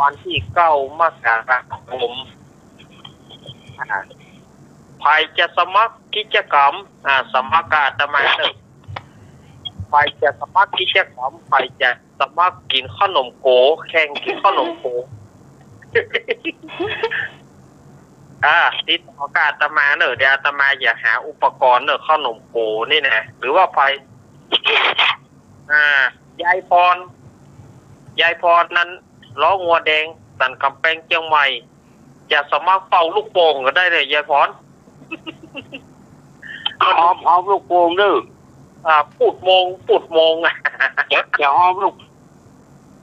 วันที่เก้ามกราคม อ่า ใครจะสมัครกิจกรรม อ่า สมัครกับอาตมาเนอะ ใครจะสมัครกิจกรรม ใครจะสมัครกินขนมโก๋ แข่งกินขนมโก๋ อ่า ติดต่อกับอาตมาเนอะ เดี๋ยวอาตมาอยากหาอุปกรณ์เนอะ ขนมโก๋นี่นะ หรือว่าใคร อ่า ยายพร ยายพรนั้น ล้องัวแดง สันกำแพงเชียงใหม่ จะสมัครเป่าลูกโป่งก็ได้เลย ยายพร หอม หอมลูกโป่งเด้อ อ่า ปูดโมง ปูดโมง อ่ะ จะ จะหอมลูก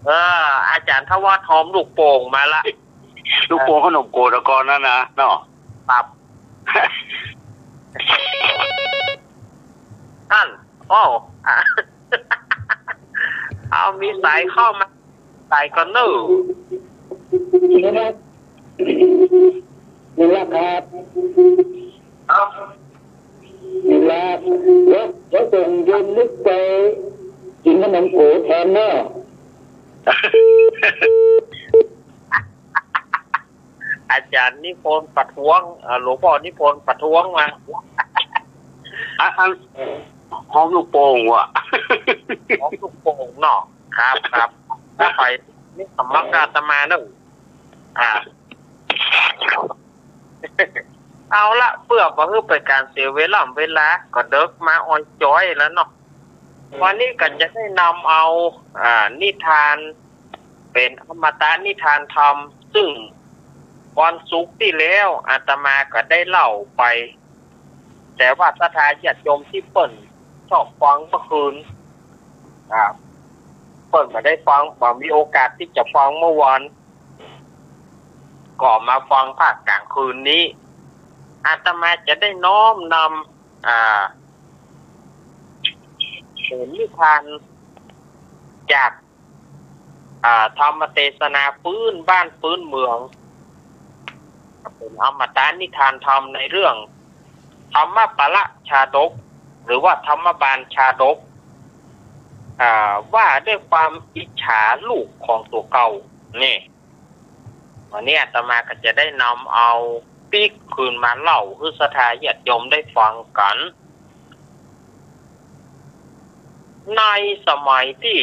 เออ อาจารย์ทวัฒน์หอมลูกโป่งมาละ ลูกโป่งขนมโก๋ตะกอนนั่นนะ เนาะ ครับ ท่าน โอ้ อ่ะ เอา มีสายเข้ามา สายก่อนเนอะ นี่ละครับ ครับ นี่ละ เดี๋ยว เดี๋ยวส่งโยมนึกไปกินขนมโก๋แทนเนอะ อาจารย์นิพนธ์ประท้วง เอ่อ หลวงพ่อนิพนธ์ประท้วงมา อัน อัน หอมลูกโป่งว่ะ หอมลูกโป่งเนาะ ครับ ครับ ถ้าไปนี่สำนักอาตมาเนอะ อ่า เอาละ เพื่อบ่ให้เป็นการเสียเวลา เวลาก็เดิกมาออนจอยแล้วเนาะ วันนี้ก็จะได้นำเอา อ่า นิทาน เป็นอมตะนิทานธรรม ซึ่งวันศุกร์ที่แล้วอาตมาก็ได้เล่าไป แต่ว่าศรัทธาญาติโยมที่เปิ้นชอบฟังเมื่อคืน อ่า เปิ้นบ่ได้ฟัง บ่มีโอกาสที่จะฟังเมื่อวาน ก็มาฟังภาคกลางคืนนี้ อาตมาจะได้น้อมนำ อ่า เป็นนิทานจาก อ่า ธรรมเทศนาพื้นบ้านพื้นเมือง เป็นอมตะนิทานธรรมในเรื่อง ธรรมปละชาดก หรือว่าธรรมบาลชาดก อ่า ว่าด้วยความอิจฉาลูกของตัวเก่า นี่ วันนี้อาตมาก็จะได้นำเอาปิ๊กคืนมาเล่าให้ศรัทธาญาติโยมได้ฟังกัน ในสมัยที่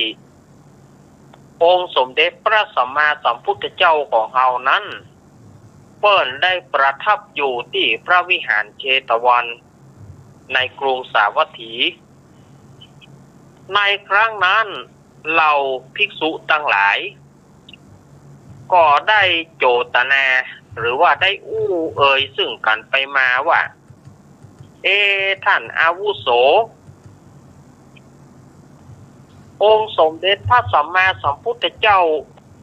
องค์สมเด็จพระสัมมาสัมพุทธเจ้าของเรานั้น เปิ้นได้ประทับอยู่ที่พระวิหารเชตวัน ในกรุงสาวัตถี ในครั้งนั้นเหล่าภิกษุทั้งหลาย ก็ได้โจตนา หรือว่าได้อู้เอ่ยซึ่งกันไปมาว่า เอ ท่านอาวุโส องค์สมเด็จพระสัมมาสัมพุทธเจ้า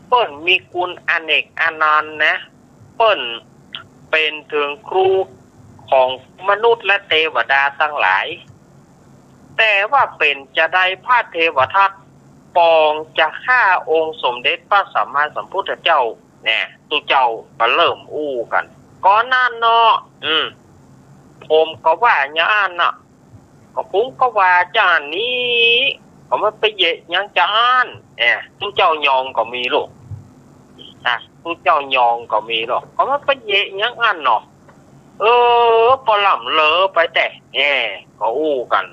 เปิ้นมีคุณอเนกอนันต์นะ เปิ้นเป็นถึงครูของมนุษย์และเทวดาทั้งหลาย แต่ว่าเป็นจะได้พระเทวทัตปองจะฆ่าองค์สมเด็จพระสัมมาสัมพุทธเจ้า เนี่ย ตุเจ้าก็เริ่มอู้กัน ก่อนนั้นเนาะ อืม ผมก็ว่าอย่างนั้นน่ะ ก็ผมก็ว่าจานนี้ ก็มันไปเยะหยังจาน เนี่ย ตุเจ้ายองก็มีลูก อ่ะ ตุเจ้ายองก็มีลูก ก็มันไปเยะหยังอันเนาะ เออ ปอล่ำเลอไปแต่ แหม ก็อู้กัน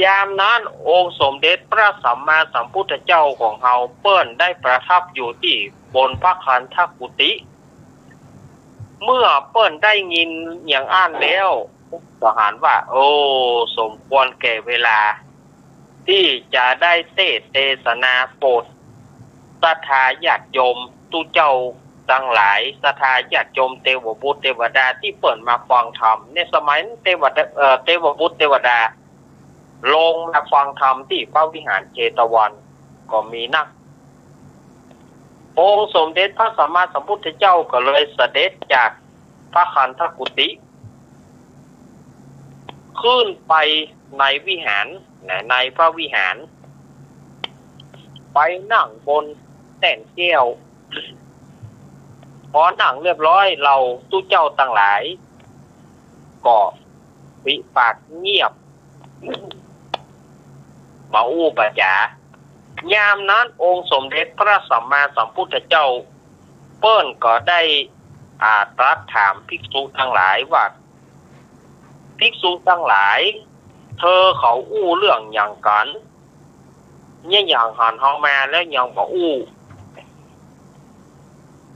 ยามนั้นองค์สมเด็จพระสัมมาสัมพุทธเจ้าของเฮาเปิ้นได้ประทับอยู่ที่บนพระคันธกุฏิ เมื่อเปิ้นได้ยินอย่างอั้นแล้ว ก็หันว่า โอ้ สมควรแก่เวลา ที่จะได้เทศน์เทศนาโปรดศรัทธาญาติโยมตุ๊เจ้าตังหลาย ศรัทธาญาติโยมเตวบุตรเตวดาตี้เปิ้นมาฟังธรรม ในสมัยนั้นเตวดา เอ่อ เตวบุตรเตวดา ลงมาฟังธรรมตี้พระวิหารเชตวันก็มีนัก องค์สมเด็จพระสัมมาสัมพุทธเจ้าก็เลยเสด็จจากพระคันธกุฏิ ขึ้นไปในวิหาร นะ ในพระวิหาร ไปนั่งบนแท่นแก้ว พอนั่งเรียบร้อย เหล่าตุ๊เจ้าตังหลาย ก็ปิปากเงียบ บ่อู้บ่จ๋า ยามนั้นองค์สมเด็จพระสัมมาสัมพุทธเจ้า เปิ้นก็ได้ อ่า ตรัสถามภิกษุตังหลายว่า ภิกษุตังหลาย เธอเขาอู้เรื่องหยังกั๋น เนี่ยหยังหันเฮามาแล้วยังบ่อู้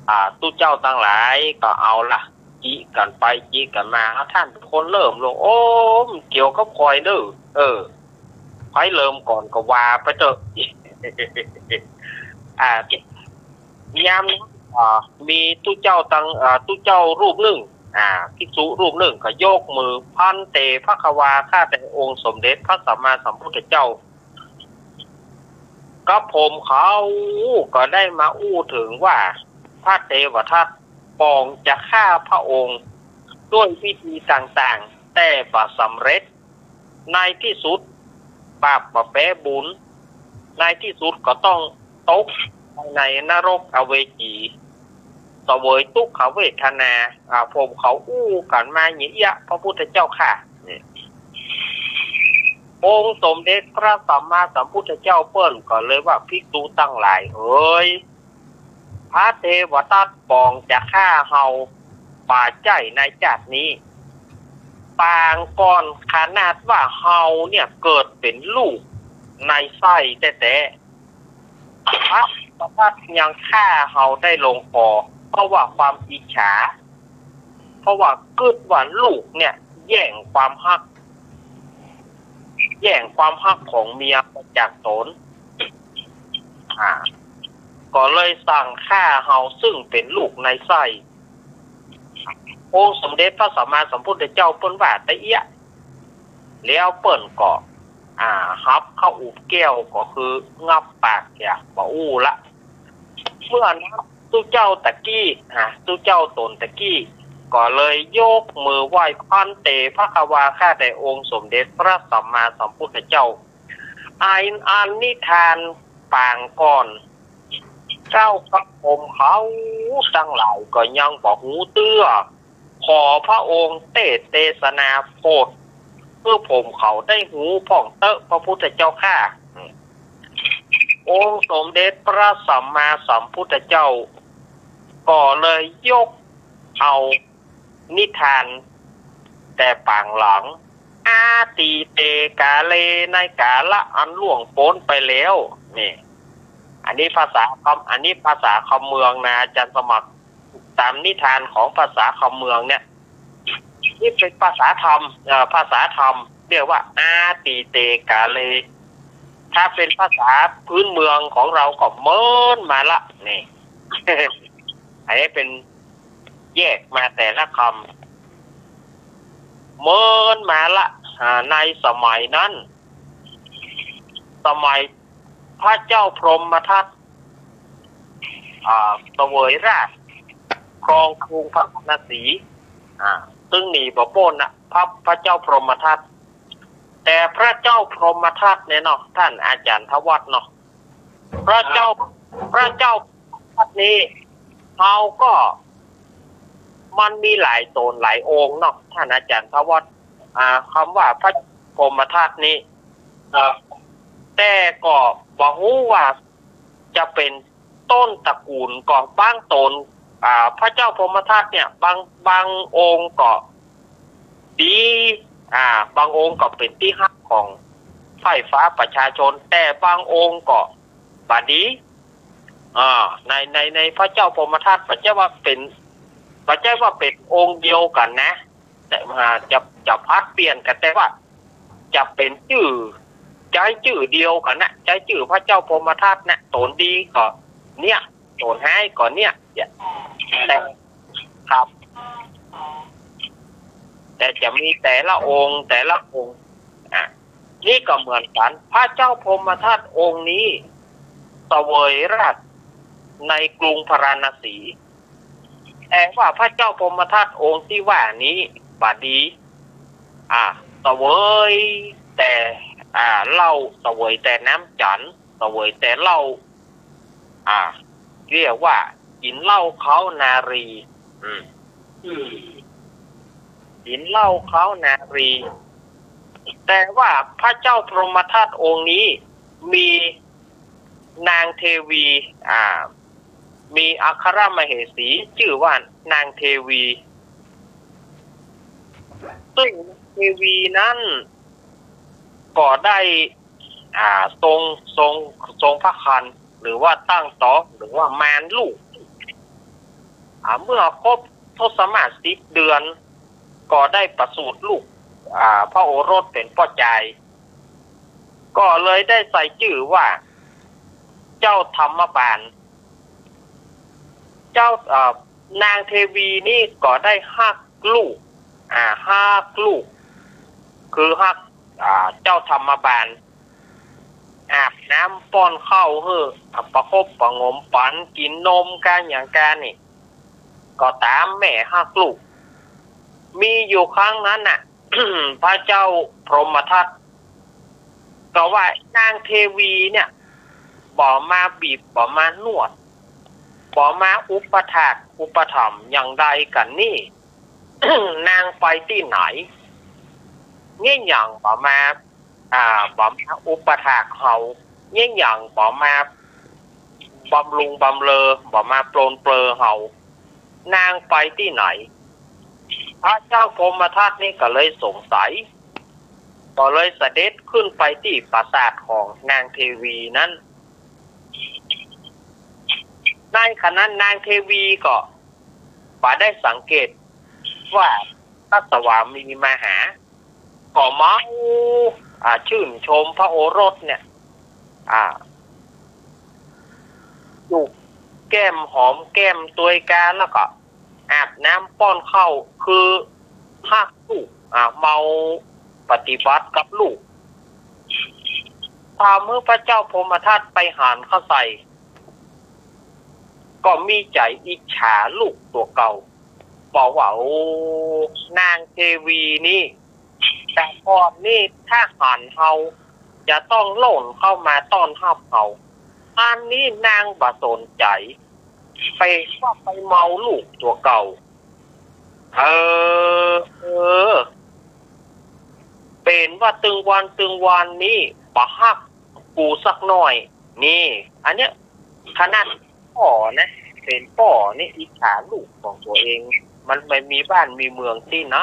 อ่า ตุ๊เจ้าตังหลายก็เอาละ จิกั๋นไปจิกั๋นมา เอาท่านเป็นคนเริ่มลง โอ้ มันเกี่ยวกับข่อยเด้อ เออ ใผเริ่มก่อนก็ว่าไปเถอะ อ่า ยามนั้น อ่า มีตุ๊เจ้าตัง อ่า ตุ๊เจ้ารูปหนึ่ง อ่า ภิกษุรูปหนึ่งก็ยกมือ ภันเต ภควา ข้าแต่องค์สมเด็จพระสัมมาสัมพุทธเจ้า กระผมเขาก็ได้มาอู้ถึงว่า พระเทวทัตปองจะฆ่าพระองค์ด้วยวิธีต่างๆ แต่บ่สำเร็จ ในที่สุดบาปบ่แป๊บุญ ในที่สุดก็ต้องตกในนรกอเวจี เสวยทุกขเวทนา อ่า ผมเขาอู้กั๋นมาอย่างเอี้ยะ พระพุทธเจ้าข้า นี่ องค์สมเด็จพระสัมมาสัมพุทธเจ้าเปิ้นก็เลยว่า ภิกษุตังหลายเอ๋ย พระเทวทัตปองจะฆ่าเฮาบ่ใจ้ในจาตินี้ ปางก่อนขนาดว่าเฮาเนี่ยเกิดเป็นลูกในไส้แต๊ๆ พระเทวทัตยังฆ่าเฮาได้ลงคอ เพราะว่าความอิจฉา เพราะว่ากึ๊ดว่าลูกเนี่ยแย่งความฮัก แย่งความฮักของเมียไปจากตน อ่า ก็เลยสั่งฆ่าเฮาซึ่งเป็นลูกในไส้ องค์สมเด็จพระสัมมาสัมพุทธเจ้าเปิ้นว่าตะเอี้ยะ แล้วเปิ้นก็ อ่า ฮับเข้าอุบแก้วก็คืองับปาก อย่าบ่อู้ละ เมื่อนั้นตุ๊เจ้าตะกี้ อ่า ตุ๊เจ้าตนตะกี้ ก็เลยยกมือไหว้ ภันเต ภควา ข้าแต่องค์สมเด็จพระสัมมาสัมพุทธเจ้า อัน อันนิทานปางก่อน เจ้ากระผมเขาตังหลายก็ยังบ่ฮู้เตื้อ ขอพระองค์เทศน์เทศนาโปรด เพื่อผมเขาได้ฮู้พ่องเต๊อะ พระพุทธเจ้าข้า องค์สมเด็จพระสัมมาสัมพุทธเจ้า ก็เลยยกเอานิทานแต่ปางหลัง อาตีเตกาเล ในกาละอันล่วงป๊นไปแล้ว นี่ อันนี้ภาษาคำ อันนี้ภาษาคำเมืองนะ อาจารย์สมัคร ตามนิทานของภาษาคำเมืองเนี่ย นี่เป็นภาษาธรรม เอ่อ ภาษาธรรม เรียกว่า อาตีเตกาเล ถ้าเป็นภาษาพื้นเมืองของเราก็เมินมาละ นี่ อันนี้เป็นแยกมาแต่ละคำ เมินมาละ อ่า ในสมัยนั้น สมัยพระเจ้าพรหมทัต อ่า เสวยราชย์ครองกรุงพาราณสี อ่า ซึ่งหนีบ่ป๊นนะ พระ พระเจ้าพรหมทัต แต่พระเจ้าพรหมทัตเนี่ยเนาะ ท่านอาจารย์ทวัฒน์เนาะ พระเจ้า พระเจ้าพรหมทัตนี้ เฮาก็ มันมีหลายตนหลายองค์เนาะ ท่านอาจารย์ทวัฒน์ อ่า คำว่าพระพรหมทัตนี้ อ่า แต่ก็บ่ฮู้ว่าจะเป็นต้นตระกูลก็ บางตน อ่า พระเจ้าพรหมทัตเนี่ย บาง บางองค์ก็ดี อ่า บางองค์ก็เป็นตี้ฮักของ ไพร่ฟ้าประชาชน แต่บางองค์ก็บ่ดี อ่า ในในในพระเจ้าพรหมทัตบ่ใช่ว่าเป็นบ่ใช่ว่าเป็นองค์เดียวกันนะ แต่อ่าจะจะผัดเปลี่ยนกัน แต่ว่าจะเป็นจื้อใจ๊จื้อเดียวกันนะ ใจ๊จื้อพระเจ้าพรหมทัตนะ ตนดีก็เนี่ย ตนฮ้ายก็เนี่ย เนี่ยแต่ครับ แต่จะมีแต่ละองค์แต่ละองค์ อ่ะ นี่ก็เหมือนกัน พระเจ้าพรหมทัตองค์นี้เสวยราชในกรุงพาราณสี แต่ว่าพระเจ้าพรหมทัตองค์ที่ว่านี้บ่ดี อ่า เสวยแต่ อ่า เหล้า เสวยแต่น้ำฉัน เสวยแต่เหล้า อ่า เรียกว่ากินเหล้าเคล้านารี อืม อืม กินเหล้าเคล้านารี แต่ว่าพระเจ้าพรหมทัตองค์นี้มีนางเทวี อ่า มีอัครมเหสีชื่อว่านางเทวี ซึ่งเทวีนั้นก็ได้ อ่า ทรงทรงทรงพระครรภ์ หรือว่าตั้งท้อง หรือว่ามานลูก อ่า เมื่อครบทศมาศสิบเดือน ก็ได้ประสูติลูก อ่า พระโอรสเป็นป้อจาย ก็เลยได้ใส่ชื่อว่า เจ้าธรรมบาล เจ้า เอ่อ นางเทวีนี่ก็ได้ฮักลูก อ่า ฮักลูก คือฮัก อ่า เจ้าธรรมบาล อาบน้ำป้อนข้าวหื้อ อ่า ประคบประหงมปันกินนมกาอย่างกานี่ ก็ตามแม่ฮักลูก มีอยู่ครั้งนั้นน่ะ พระเจ้าพรหมทัตก็ว่านางเทวีเนี่ยบ่มาบีบบ่มานวดบ่มาอุปถากอุปถัมภ์อย่างใดกันนี่ นางไปที่ไหน เนี่ยอย่างบ่มา อ่าบ่มาอุปถากเฮา เนี่ยอย่างบ่มาบำรุงบำเรอบ่มาโปรนเปรอเฮา นางไปที่ไหน พระเจ้าพรหมทัตนี่ก็เลยสงสัย ก็เลยเสด็จขึ้นไปที่ปราสาทของนางเทวีนั้น ในขณะนั้นนางเทวีก็บ่ได้สังเกตว่าพระสวามีมาหา ก็เมา อ่า ชื่นชมพระโอรสเนี่ย อ่า จูบแก้มหอมแก้มตวยกา แล้วก็อาบน้ำป้อนข้าว คือฮักลูก อ่า เมาปฏิบัติกับลูก ทำให้พระเจ้าพรหมทัตไปหันเข้าใส่ ก็มีใจอิจฉาลูกตัวเก่า บอกว่า โอ้ นางเทวีนี่ แต่ก่อนนี่ถ้าหันเฮาจะต้องโล่นเข้ามาต้อนฮับเฮา อันนี้นางบ่สนใจ ไปว่าไปเมาลูกตัวเก่า เออ เออ เป็นว่าตึงวันตึงวันนี่บ่ฮักกูสักหน่อย นี่ อันเนี้ย ขนาดป้อนะ เป็นป้อนี่อิจฉาลูกของตัวเอง มันไม่มีบ้านมีเมืองที่ไหน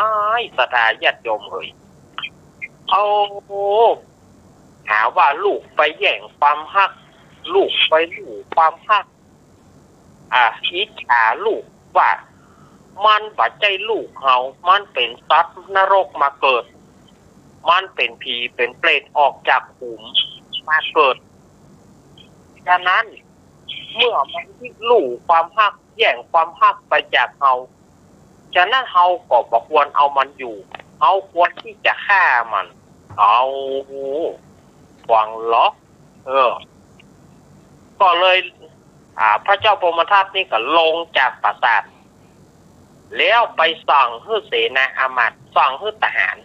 ศรัทธาญาติโยมเอ๋ย เอา หาว่าลูกไปแย่งความฮัก ลูกไปลู่ความฮัก อ่ะ อิจฉาลูกว่า มันบ่ใจ้ลูกเฮา มันเป็นสัตว์นรกมาเกิด มันเป็นผีเป็นเปรตออกจากขุมมาเกิด ฉะนั้น เมื่อมันลู่ความฮัก แย่งความฮักไปจากเฮา ฉะนั้นเฮาก็บ่ควรเอามันอยู่ เฮาควรที่จะฆ่ามัน เอา หวังเหรอ เออ ก็เลย อ่า พระเจ้าพรหมทัตนี่ก็ลงจากปราสาท แล้วไปสั่งให้เสนาอามาตย์ สั่งให้ทหาร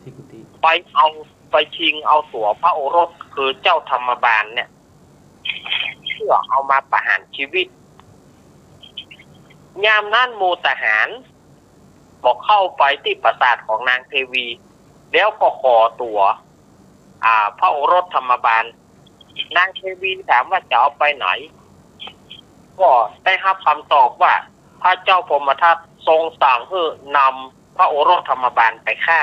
ที่กุฏิ ไปเอา ไปชิงเอาตั๋วพระโอรสคือเจ้าธรรมบาลเนี่ย เพื่อเอามาประหารชีวิต ยามนั้นหมู่ทหารก็เข้าไปที่ปราสาทของนางเทวี แล้วก็ขอตั๋ว อ่า พระโอรสธรรมบาล นางเทวีถามว่าจะเอาไปไหน ก็ได้รับคำตอบว่า พระเจ้าพรหมทัตทรงสั่งให้นำพระโอรสธรรมบาลไปฆ่า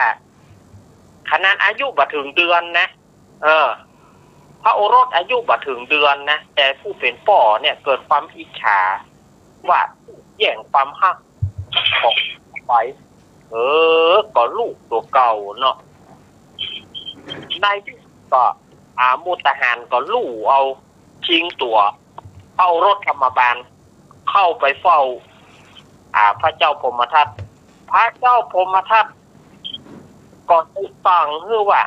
ขนาดอายุบ่ถึงเดือนนะ เออ พระโอรสอายุบ่ถึงเดือนนะ แต่ผู้เป็นป้อเนี่ยเกิดความอิจฉา ว่าแย่งความฮักของไป เออ ก็ลูกตัวเก่าเนาะ ในที่สุดก็ อ่า หมู่ทหารก็ลู่เอาชิงตั๋วพระโอรสธรรมบาล เข้าไปเฝ้า อ่า พระเจ้าพรหมทัต พระเจ้าพรหมทัตก็ได้สั่งให้ว่า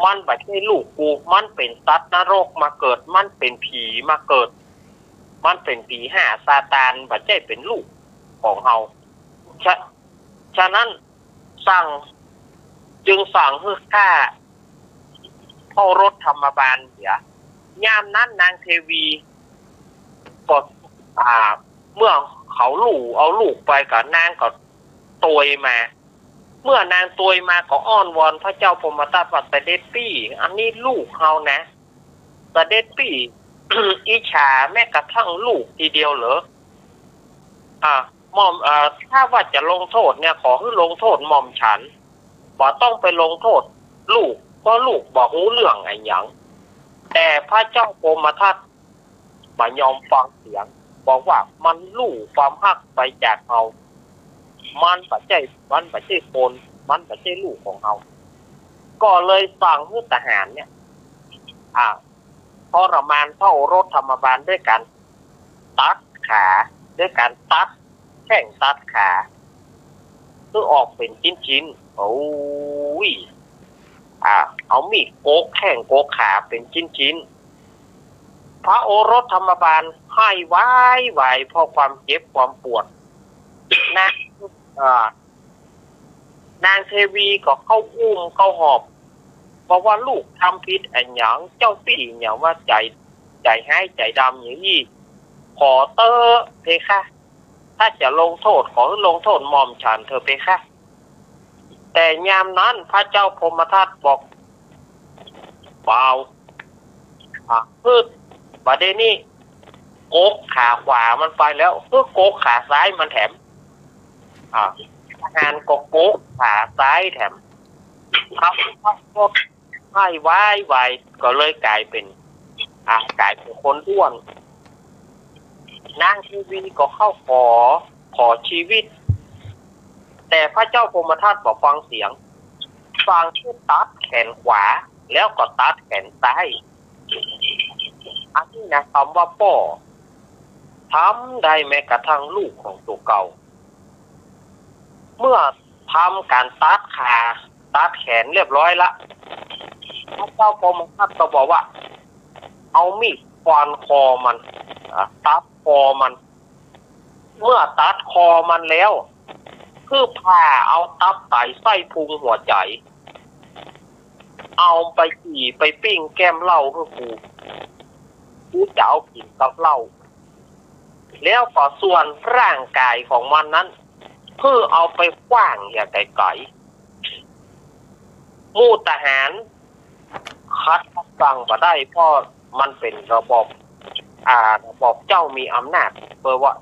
มันบ่ใช่ลูกกู มันเป็นสัตว์นรกมาเกิด มันเป็นผีมาเกิด มันเป็นผีห้าซาตาน บ่ใช่เป็นลูกของเฮา ฉะ ฉะนั้นสั่ง จึงสั่งให้ฆ่าพระโอรสธรรมบาลเสีย ยามนั้นนางเทวี ก็ อ่า เมื่อเขาลู่เอาลูกไปก็นางก็ตวยมา เมื่อนางตวยมาก็อ้อนวอนพระเจ้าพรหมทัตว่า เสด็จพี่ อันนี้ลูกเฮานะ เสด็จพี่ อิจฉาแม้กระทั่งลูกทีเดียวเหรอ อ่า หม่อม อ่า ถ้าว่าจะลงโทษเนี่ย ขอให้ลงโทษหม่อมฉัน บ่ต้องไปลงโทษลูก เพราะลูกบ่ฮู้เรื่องอะหยัง แต่พระเจ้าพรหมทัตบ่ยอมฟังเสียง บอกว่ามันลู่ความฮักไปจากเฮา มันบ่ใช่ มันบ่ใช่คน มันบ่ใช่ลูกของเฮา ก็เลยสั่งให้ทหารเนี่ย อ่า ทรมานพระโอรสธรรมบาลด้วยการตัดขา ด้วยการตัดแข้งตัดขา คือออกเป็นชิ้นๆ โอ้ย อ่า เอามีดโกกแข้งโกกขาเป็นชิ้นๆ พระโอรสธรรมบาลไห้วายวายเพราะความเจ็บความปวดนะ อ่า นางเทวีก็เข้าอุ้มเข้าหอบ บอกว่าลูกทำผิดอะหยัง เจ้าปี้อะหยังว่าใจ ใจฮ้ายใจดำอย่างนี้ ขอเต๊อะเพคะ ถ้าจะลงโทษขอให้ลงโทษหม่อมฉันเถอะเพคะ แต่ยามนั้นพระเจ้าพรหมทัตบอก เปล่า อ่ะ คือประเด็นนี้ โกกขาขวามันไปแล้ว คือโกกขาซ้ายมันแถม อ่า ทหารก็โกกขาซ้ายแถม ครับ ก็ไห้วายวาย ก็เลยกลายเป็น อ่า กลายเป็นคนด้วน นางเทวีก็เข้าขอ ขอชีวิต แต่พระเจ้าพรหมทัตบ่ฟังเสียง สั่งให้ตัดแขนขวา แล้วก็ตัดแขนซ้าย อันนี้นะ คำว่าป้อ ทำได้แม้กระทั่งลูกของตัวเก่า เมื่อทำการตัดขา ตัดแขนเรียบร้อยละ พระเจ้าพรหมทัตก็บอกว่า เอามีดฟันคอมัน อ่ะ ตัดคอมัน เมื่อตัดคอมันแล้ว คือผ่าเอาตับไตไส้พุงหัวใจ เอาไปจี่ไปปิ้งแก้มเหล้าให้กู กูจะเอากินกับเหล้า แล้วก็ส่วนร่างกายของมันนั้น คือเอาไปขว้างอย่าไกลๆ หมู่ทหารขัดคำสั่งบ่ได้ เพราะมันเป็นระบอบ อ่า ระบอบเจ้ามีอำนาจ เปรียบว่า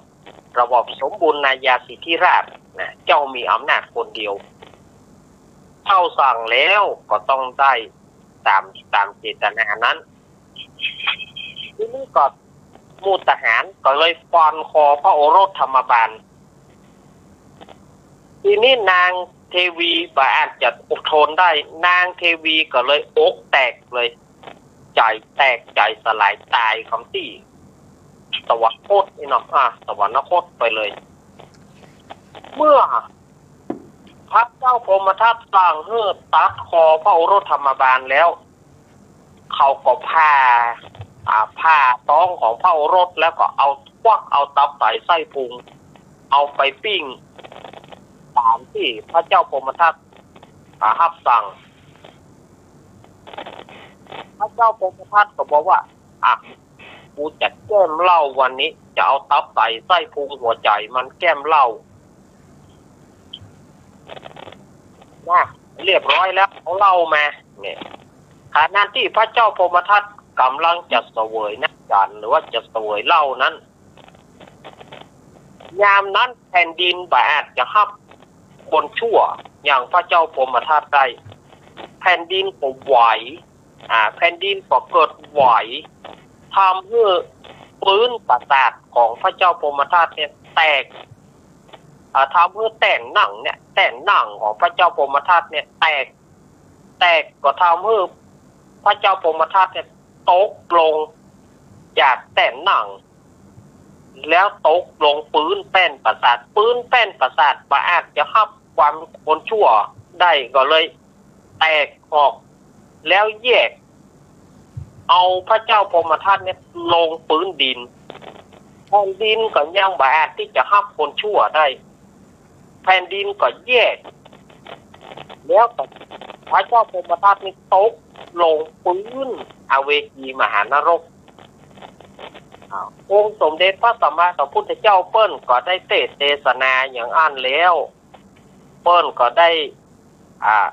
ระบอบสมบูรณาญาสิทธิราชย์นะ เจ้ามีอำนาจคนเดียว เจ้าสั่งแล้วก็ต้องได้ตาม ตามเจตนานั้น ทีนี้ก็หมู่ทหารก็เลยฟันคอพระโอรสธรรมบาล ทีนี้นางเทวีบ่อาจจะอดทนได้ นางเทวีก็เลยอกแตกเลย ใจแตกใจสลายตายคำตี้ สวรรคตนี่เนาะ อ่ะ สวรรคตไปเลย เมื่อพระเจ้าพรหมทัตสั่งให้ตัดคอพระโอรสธรรมบาลแล้ว เขาก็ผ่า อ่า ผ่าท้องของพระโอรสแล้วก็เอาควักเอาตับไตไส้พุง เอาไปปิ้ง ตามที่พระเจ้าพรหมทัต อ่า รับสั่ง พระเจ้าพรหมทัตก็บอกว่า อ่ะ กูจะแก้มเหล้าวันนี้ จะเอาตับไตไส้พุงหัวใจมันแก้มเหล้านะ เรียบร้อยแล้ว เอาเหล้ามา เนี่ย ขณะที่พระเจ้าพรหมทัตกำลังจะเสวยน้ำฉันหรือว่าจะเสวยเหล้านั้น ยามนั้นแผ่นดินบ่อาจจะฮับคนชั่วอย่างพระเจ้าพรหมทัตได้ แผ่นดินก็ไหว อ่า แผ่นดินก็เกิดไหว ทำให้ปืนปราสาทของพระเจ้าพรหมทัตเนี่ยแตก อ่า ทำให้แต้นหนังเนี่ย แต้นหนังของพระเจ้าพรหมทัตเนี่ยแตก แตกก็ทำให้พระเจ้าพรหมทัตเนี่ยตกลงจากแต้นหนัง แล้วตกลงปืนแป้นปราสาท ปืนแป้นปราสาทบ่อาจจะฮับความคนชั่วได้ ก็เลยแตกออก แล้วแยกเอาพระเจ้าพรหมทัตเนี่ยลงปืนดิน แผ่นดินก็ยังบ่อาจที่จะฮับคนชั่วได้ แผ่นดินก็แยก แล้วก็พระเจ้าพรหมทัตนี่ตกลงปืนอเวจีมหานรก อ่า องค์สมเด็จพระสัมมาสัมพุทธเจ้าเปิ้นก็ได้เตสน์เตสนาอย่างอั้นแล้ว เปิ้นก็ได้ อ่า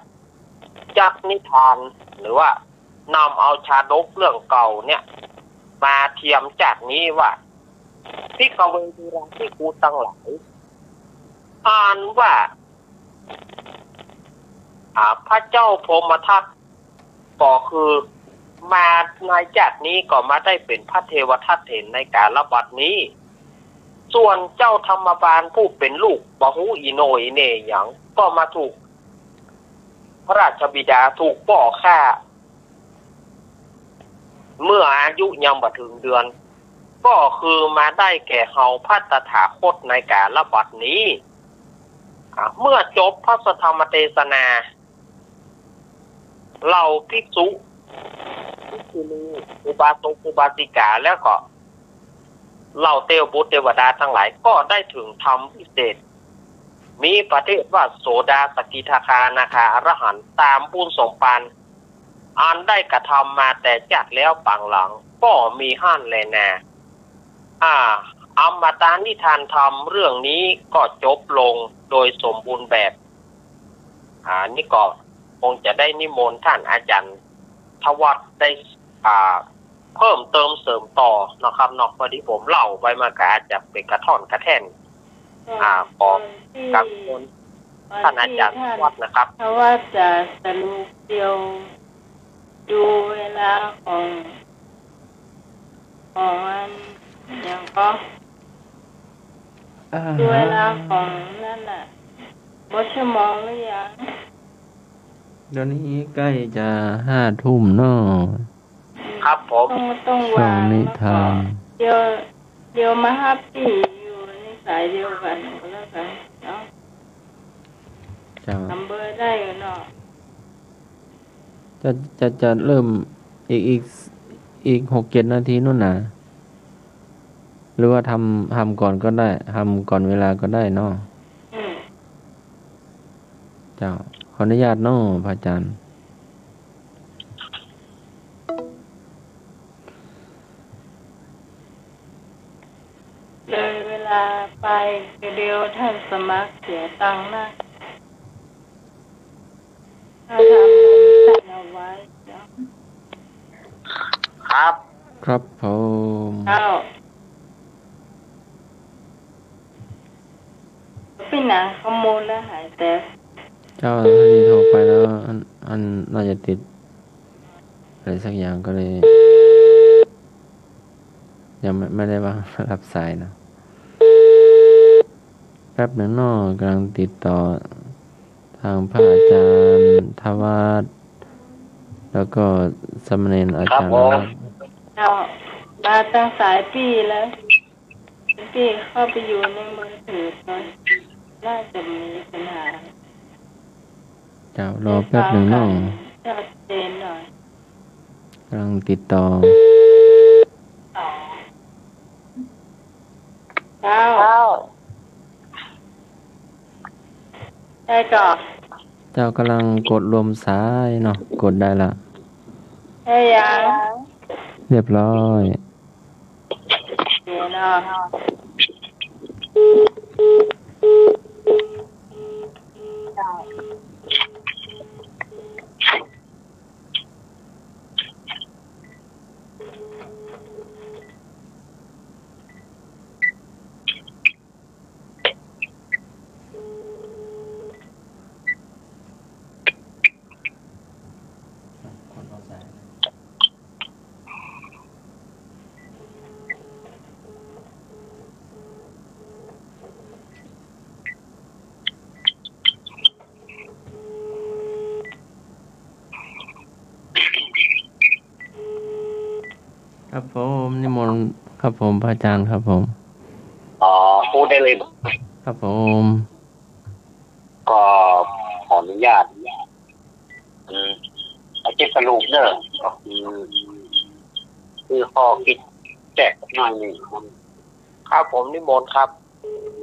จักนิทาน หรือว่านำเอาชาดกเรื่องเก่าเนี่ย มาเทียมจากนี้ว่า ภิกขเว ดูราธิกูตังหลาย อ่านว่า อ่า พระเจ้าพรหมทัตก็คือมาในชาตินี้ก็มาได้เป็นพระเทวทัตเถรในกาลบัดนี้ ส่วนเจ้าธรรมบาลผู้เป็นลูกบ่ฮู้อีโหน่อีเหน่หยัง ก็มาถูกพระราชบิดาถูกป้อฆ่า เมื่ออายุยังบ่ถึงเดือน ก็คือมาได้แก่เฮาพระตถาคตในกาลบัดนี้ อ่า เมื่อจบพระสัทธรรมเทศนา เหล่าภิกษุ ภิกษุณี อุบาสกอุบาสิกา แล้วก็เหล่าเทวบุตรเทวดาทั้งหลายก็ได้ถึงธรรมวิเศษ มีประเภทว่าโสดาสกิทาคานาคาอรหันต์ ตามบุญสมภารอันได้กระทำมาแต่ชาติแล้วปางหลัง ก็มีหั้นแลนา อ่า อมตะนิทานธรรมเรื่องนี้ก็จบลงโดยสมบูรณ์แบบ อ่า นี่ก็คงจะได้นิมนต์ท่านอาจารย์ทวัฒน์ได้ อ่า เพิ่มเติมเสริมต่อนะครับเนาะ พอดีผมเล่าไปมาก็อาจจะเป็นกระท่อนกระแท่น อ่า ขอ กับคน ท่านอาจารย์ทวัฒน์นะครับ ทวัฒน์จะสรุปเดียว ดูเวลาของ ของอันอย่างก็ อ่า ดูเวลาของนั่นน่ะ หมดชั่วโมงหรือยัง เดี๋ยวนี้ใกล้จะห้าทุ่มเนาะ ครับผม ต้อง ต้อง ช่วง วาง นิทาน แล้วก็ เดี๋ยว เดี๋ยวมาฮับพี่อยู่ในสายเดียวกันก็แล้วกันเนาะ เจ้า จำเบอร์ได้อยู่เนาะ จะ จะ จะเริ่มอีก อีก อีกหกเจ็ดนาทีนู่นนะ หรือว่าทำ ทำก่อนก็ได้ ทำก่อนเวลาก็ได้เนาะ อืม เจ้า ขออนุญาตเนาะ พระอาจารย์ เลยเวลาไป เดี๋ยวท่านสมัครเสียตังค์นะ ถ้าทำเอาไว้เนาะ ครับ ครับผม เอ้า เป็นหนังขโมยแล้วหายแต่ เจ้าหน้าที่โทรไปแล้ว อัน อันน่าจะติดอะไรสักอย่างก็เลย ยังไม่ ไม่ได้วางรับสายนะ แป๊บหนึ่งเนาะ กำลังติดต่อทางพระอาจารย์ทวัฒน์ แล้วก็สามเณรอาจารย์ ครับผม รัตน์ เนาะ มาตั้งสายปีแล้ว พี่เข้าไปอยู่ในมือถือก็น่าจะมีปัญหา เจ้า รอแป๊บหนึ่งเนาะ ชัดเจนหน่อย กำลังติดต่อ เจ้า เจ้า ได้ก่อน เจ้ากำลังกดรวมสายเนาะ กดได้ละ ได้ยัง เรียบร้อย เดี๋ยวเนาะ ครับผม นิมนต์ครับผม พระอาจารย์ครับผม อ๋อ พูดได้เลย ครับผม ก็ขออนุญาต อืม อาจจะสรุปเนอะ ก็คือ คือข้อคิดแจกหน่อยหนึ่งครับ ครับผม นิมนต์ครับ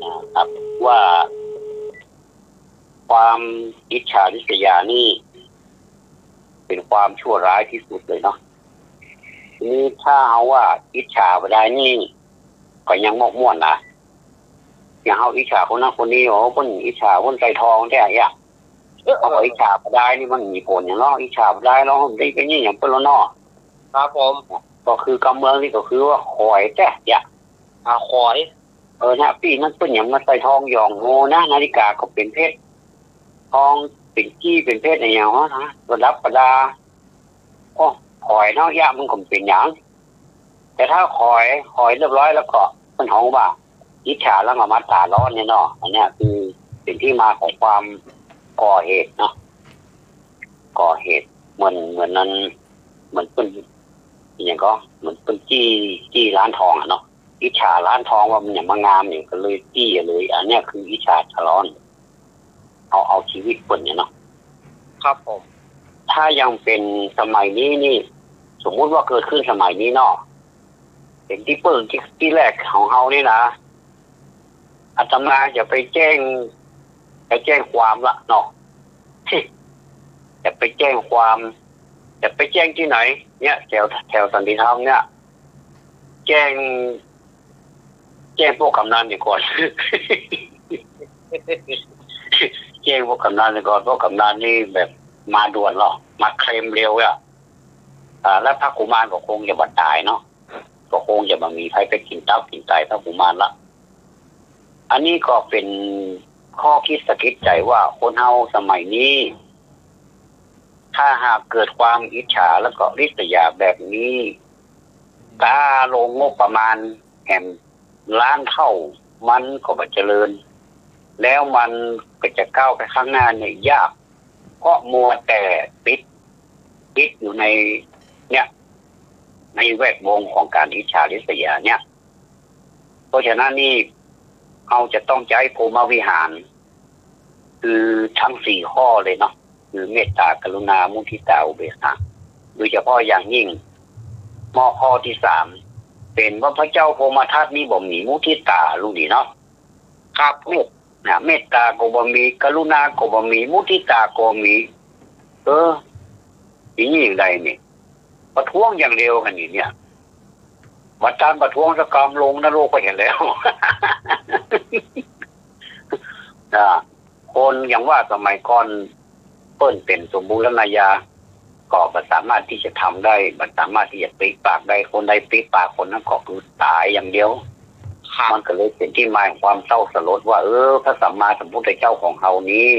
นะครับ ว่า ความอิจฉาริษยานี่ เป็นความชั่วร้ายที่สุดเลยเนาะ ทีนี้ถ้าเอาว่าอิจฉาบ่ได้นี่ ก็ยังมกม่วนนะ อย่างเฮาอิจฉาคนนั้นคนนี้ โอ้ เพิ่นอิจฉาเพิ่นใส่ทองแท้อะ เออ เอาอิจฉาบ่ได้นี่มันมีผลหยังเนาะ อิจฉาบ่ได้ เราได้ไปนี่หยังเพิ่นแล้วเนาะ ครับผม ก็คือกำเมืองนี่ก็คือว่าข่อยแท้อะ อ่า ข่อย เออ นะ ปีนั้นเพิ่นหยังมาใส่ทองหย่องโหนะ นาฬิกาก็เป็นเพชร ทองเป็นจี้เป็นเพชรอะหยังวะนะ ประดับประดา โอ้ ข่อยเนาะ ยะมันก็บ่เป็นหยัง แต่ถ้าข่อย ข่อยเรียบร้อยแล้วก็ มันฮ้องว่า อิจฉาแล้วก็มาตาร้อนเนี่ยเนาะ อันเนี้ยคือเป็นที่มาของความก่อเหตุเนาะ ก่อเหตุ เหมือน เหมือนนั้น เหมือนเพิ่น อหยังก็ เหมือนเพิ่นจี้ จี้ร้านทองอะเนาะ อิจฉาร้านทองว่ามันหยังมางามนี่ ก็เลยจี้เลย อันเนี้ยคืออิจฉาตาร้อน เอา เอาชีวิตเพิ่นเนี่ยเนาะ ครับผม ถ้ายังเป็นสมัยนี้นี่ สมมุติว่าเกิดขึ้นสมัยนี้เนาะ เป็นที่ปึ้งที่ ที่แรกของเฮานี่นะ อาตมาจะไปแจ้ง ไปแจ้งความละเนาะ จะไปแจ้งความ จะไปแจ้งที่ไหน เนี่ย แถว แถวสันติธรรมเนี่ย แจ้ง แจ้งพวกกำนันดีกว่า แจ้งพวกกำนันดีกว่า พวกกำนันนี่แบบมาด่วนหรอก มาเคลมเร็วอะ อ่า แล้วพระกุมารก็คงจะบ่ตายเนาะ ก็คงจะบ่มีใครไปกินตับกินไตพระกุมารละ อันนี้ก็เป็นข้อคิดสะกิดใจว่าคนเฮาสมัยนี้ ถ้าหากเกิดความอิจฉาแล้วก็ริษยาแบบนี้ กาลงงบประมาณแหมล้านเท่า มันก็บ่เจริญ แล้วมันก็จะก้าวไปข้างหน้าเนี่ยยาก เพราะมัวแต่ติด ติดอยู่ใน เนี่ย ในแวดวงของการอิจฉาริษยาเนี่ย เพราะฉะนั้นนี่ เราจะต้องใช้พรหมวิหาร คือทั้งสี่ข้อเลยเนาะ คือเมตตา กรุณา มุทิตา อุเบกขา โดยเฉพาะอย่างยิ่ง มอข้อที่สาม เป็นว่าพระเจ้าพรหมทัตนี่บ่มีมุทิตา รู้ดีเนาะ ครับ เมต นะ เมตตาก็บ่มี กรุณาก็บ่มี มุทิตาก็บ่มี เออ อย่างนี้อย่างใดนี่ ประท้วงอย่างเดียวกันนี่เนี่ย บัดการประท้วงสกรรมลงนรกก็เห็นแล้ว อ่า คนอย่างว่าสมัยก่อน เปิ้นเป็นสมบูรณาญา ก็บ่สามารถที่จะทำได้ บ่สามารถที่จะปริปากได้ คนใดปริปากคนนั้นก็คือตายอย่างเดียว ครับ มันก็เลยเป็นที่มาของความเศร้าสลดว่า เออ พระสัมมาสัมพุทธเจ้าของเรานี้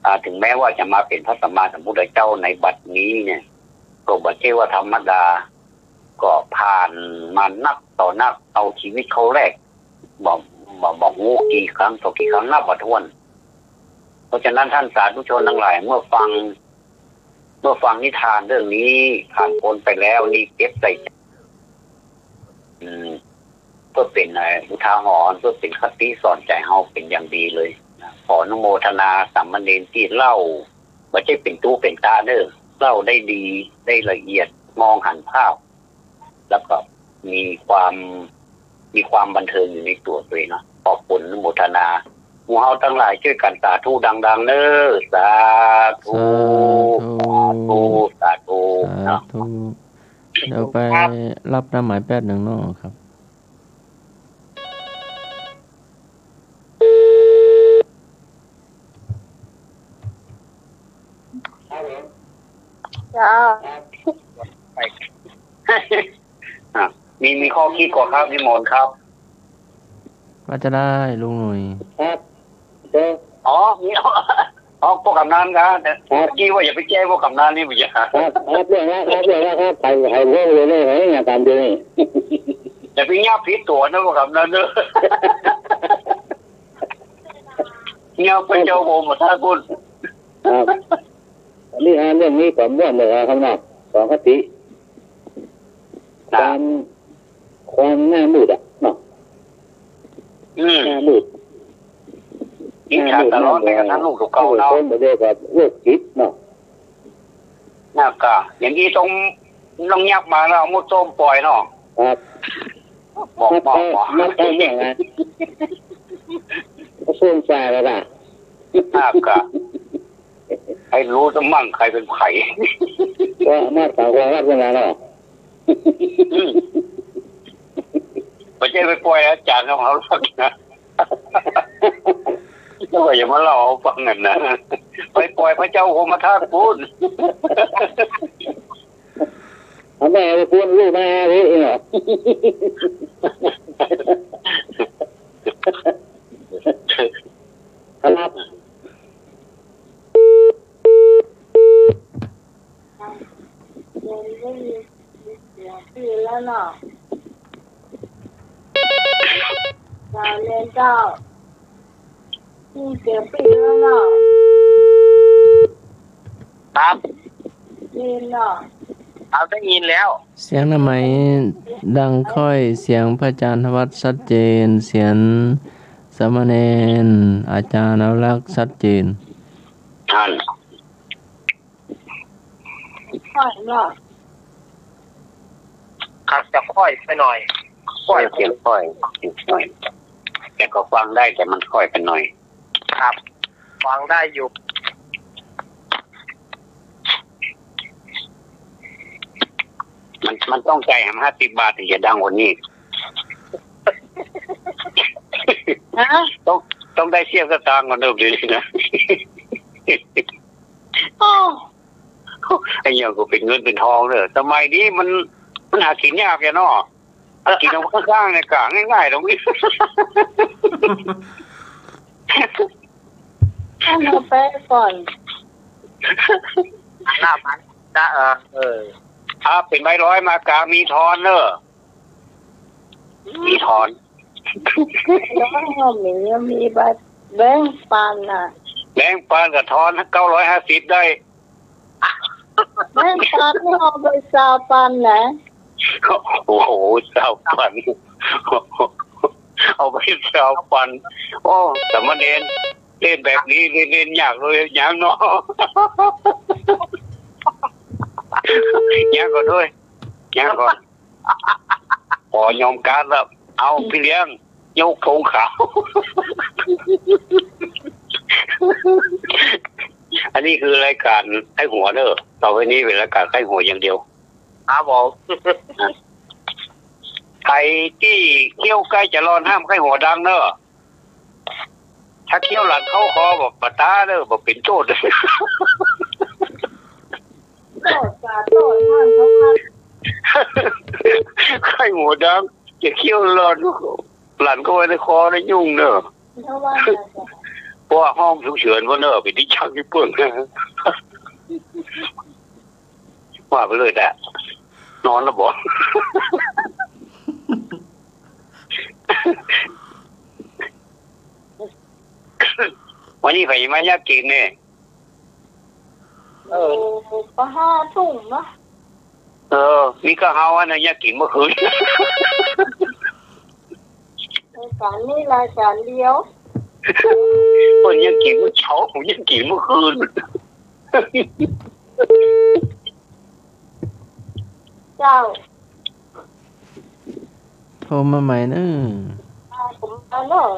อ่า ถึงแม้ว่าจะมาเป็นพระสัมมาสัมพุทธเจ้าในบัดนี้เนี่ย ก็บ่ใช่ว่าธรรมดา ก็ผ่านมานักต่อนัก เอาชีวิตเขาแลก บ่ บ่ บ่ฮู้กี่ครั้งต่อกี่ครั้งนับบ่ถ้วน เพราะฉะนั้นท่านสาธุชนทั้งหลาย เมื่อฟัง เมื่อฟังนิทานเรื่องนี้ผ่านพ้นไปแล้ว นี่เก็บใส่ใจ อืม เพื่อเป็น เอ่อ อุทาหรณ์ เพื่อเป็นคติสอนใจเฮาเป็นอย่างดีเลย ขออนุโมทนาสามเณรที่เล่า บ่ใช่เป็นตุ๊เป็นตาเด้อ เล่าได้ดี ได้ละเอียด มองหันภาพ แล้วก็มีความ มีความบันเทิงอยู่ในตัวตัวเองเนาะ ขอบคุณอนุโมทนา หมู่เฮาทั้งหลายช่วยกันสาธุดังๆเด้อ สาธุ สาธุ สาธุ สาธุ สาธุ เนาะ เดี๋ยวไป ครับ รับหน้าหมายแป๊บหนึ่งเนาะครับ จ้า อ่ะ มี มีข้อคิดก่อนครับ นิมนต์ครับ ว่าจะได้ลุงหนุ่ย ครับ เออ อ๋อ มี อ๋อ พวกกำนันครับ ครับ เมื่อกี้ว่าอย่าไปแจ้งพวกกำนันนี่ อย่า ครับ ครับ เรื่องนะครับ เรื่องนะครับ ให้ ให้เรื่องเลย เรื่องอะไรเนี่ย ตามเดียวนี่ อย่าไปเงียบผิดตัวนะพวกกำนันเนอะ เงียบเป็นเจ้าโบหมดท่าคุณ ครับ อันนี้ฮะ เรื่องนี้ผมเรื่องเลยครับนะ สองคติ ความความหน้ามืดอะเนาะ อืม หน้ามืด อิจฉาตลอดเลยกับท่านลูกตัวเก่าเนาะ คนบ่ได้กับโรคจิตเนาะ น่ากะ อย่างนี้ต้อง ต้องยักมาแล้วเอามุดต้มปล่อยเนาะ ครับ บอก บอก บอก มาแทงเนี่ยนะ ก็ส่งสายแล้วล่ะ น่ากะ ให้รู้ซะมั่งใครเป็นใคร ว่ามาถามความรักกันนะเนาะ อืม ไม่ใช่ไปปล่อยอาจารย์ของเขาหรอกนะ แล้วก็อย่ามาเล่าเอาฟังกันนะ ไปปล่อยพระเจ้าโคมธาตุพุทธ เอาแม่ไปพูดลูกแม่เลยเนาะ ครับ เสียงพี่แล้วเนาะ เจ้าเรียนเจ้า พี่เสียงพี่แล้วเนาะ ครับ เรียนเนาะ เอาได้ยินแล้ว เสียงน้าไหมดังค่อย เสียงพระอาจารย์ธวัชชัดเจน เสียงสามเณรอาจารย์อนุรักษ์ชัดเจน ท่าน ค่อยเนาะ ครับ จะค่อยไปหน่อย ค่อย เสียงค่อย เสียงค่อย แต่ก็ฟังได้ แต่มันค่อยไปหน่อย ครับ ฟังได้อยู่ มัน มันต้องจ่ายห้าสิบบาทถึงจะดังกว่านี้ ฮะ ต้อง ต้องได้เสี้ยวสตางค์ก่อนเด้อ เดี๋ยวนี้นะ โอ้ ไอ้เหี้ยก็เป็นเงินเป็นทองเด้อ สมัยนี้มัน มันหากินยากแกเนาะ หากินเอาข้างๆเนี่ยกะง่ายๆตรงนี้ ท่านเอาไปก่อน ห้าพัน นะ เออ เออ ถ้าเป็นใบร้อยมากะมีทอนเนอะ มีทอน ร้อยก็มี มีใบแบงค์พันน่ะ แบงค์พันกับทอนเก้าร้อยห้าสิบได้ แบงค์พันนี่เอาไปซาวพันนะ โอ้โห ซาวพัน เอาไปซาวพัน โอ้ สามเณร เล่นแบบนี้ เล่น เล่นยากเลย ยากเนาะ ยากกว่าด้วย ยากกว่า ขอยอมการแล้ว เอาพี่เลี้ยง ยกธงขาว อันนี้คือรายการใคร่หัวเด้อ ต่อไปนี้เป็นรายการใคร่หัวอย่างเดียว ครับผม ใครที่เคี้ยวใกล้จะรอนห้ามใคร่หัวดังเนอะ ถ้าเคี้ยวหลังเข้าคอบอกปะตาเด้อ บอกเป็นโทษ โทษจ้า โทษท่าน โทษท่าน ใคร่หัวดัง จะเคี้ยวหลอน หลันเข้าไว้ในคอในยุ่งเด้อ เพราะว่าอะไรจ๊ะ เพราะว่าห้องฉุกเฉินพวกเนอะ เป็นที่ชักที่เปิ้ง ว่าไปเลยแต่ นอนแล้วบอก วันนี้ไผมายากินเนี่ย เออ ก็ห้าทุ่มเนาะ เออ มีก็เฮาอันนั้นยากินเมื่อคืน รายการนี้รายการเดียว เพิ่นยังกินเมื่อเช้า ผมยังกินเมื่อคืน เจ้า โทรมาใหม่เนอะ อ่า ผมมาเนอะ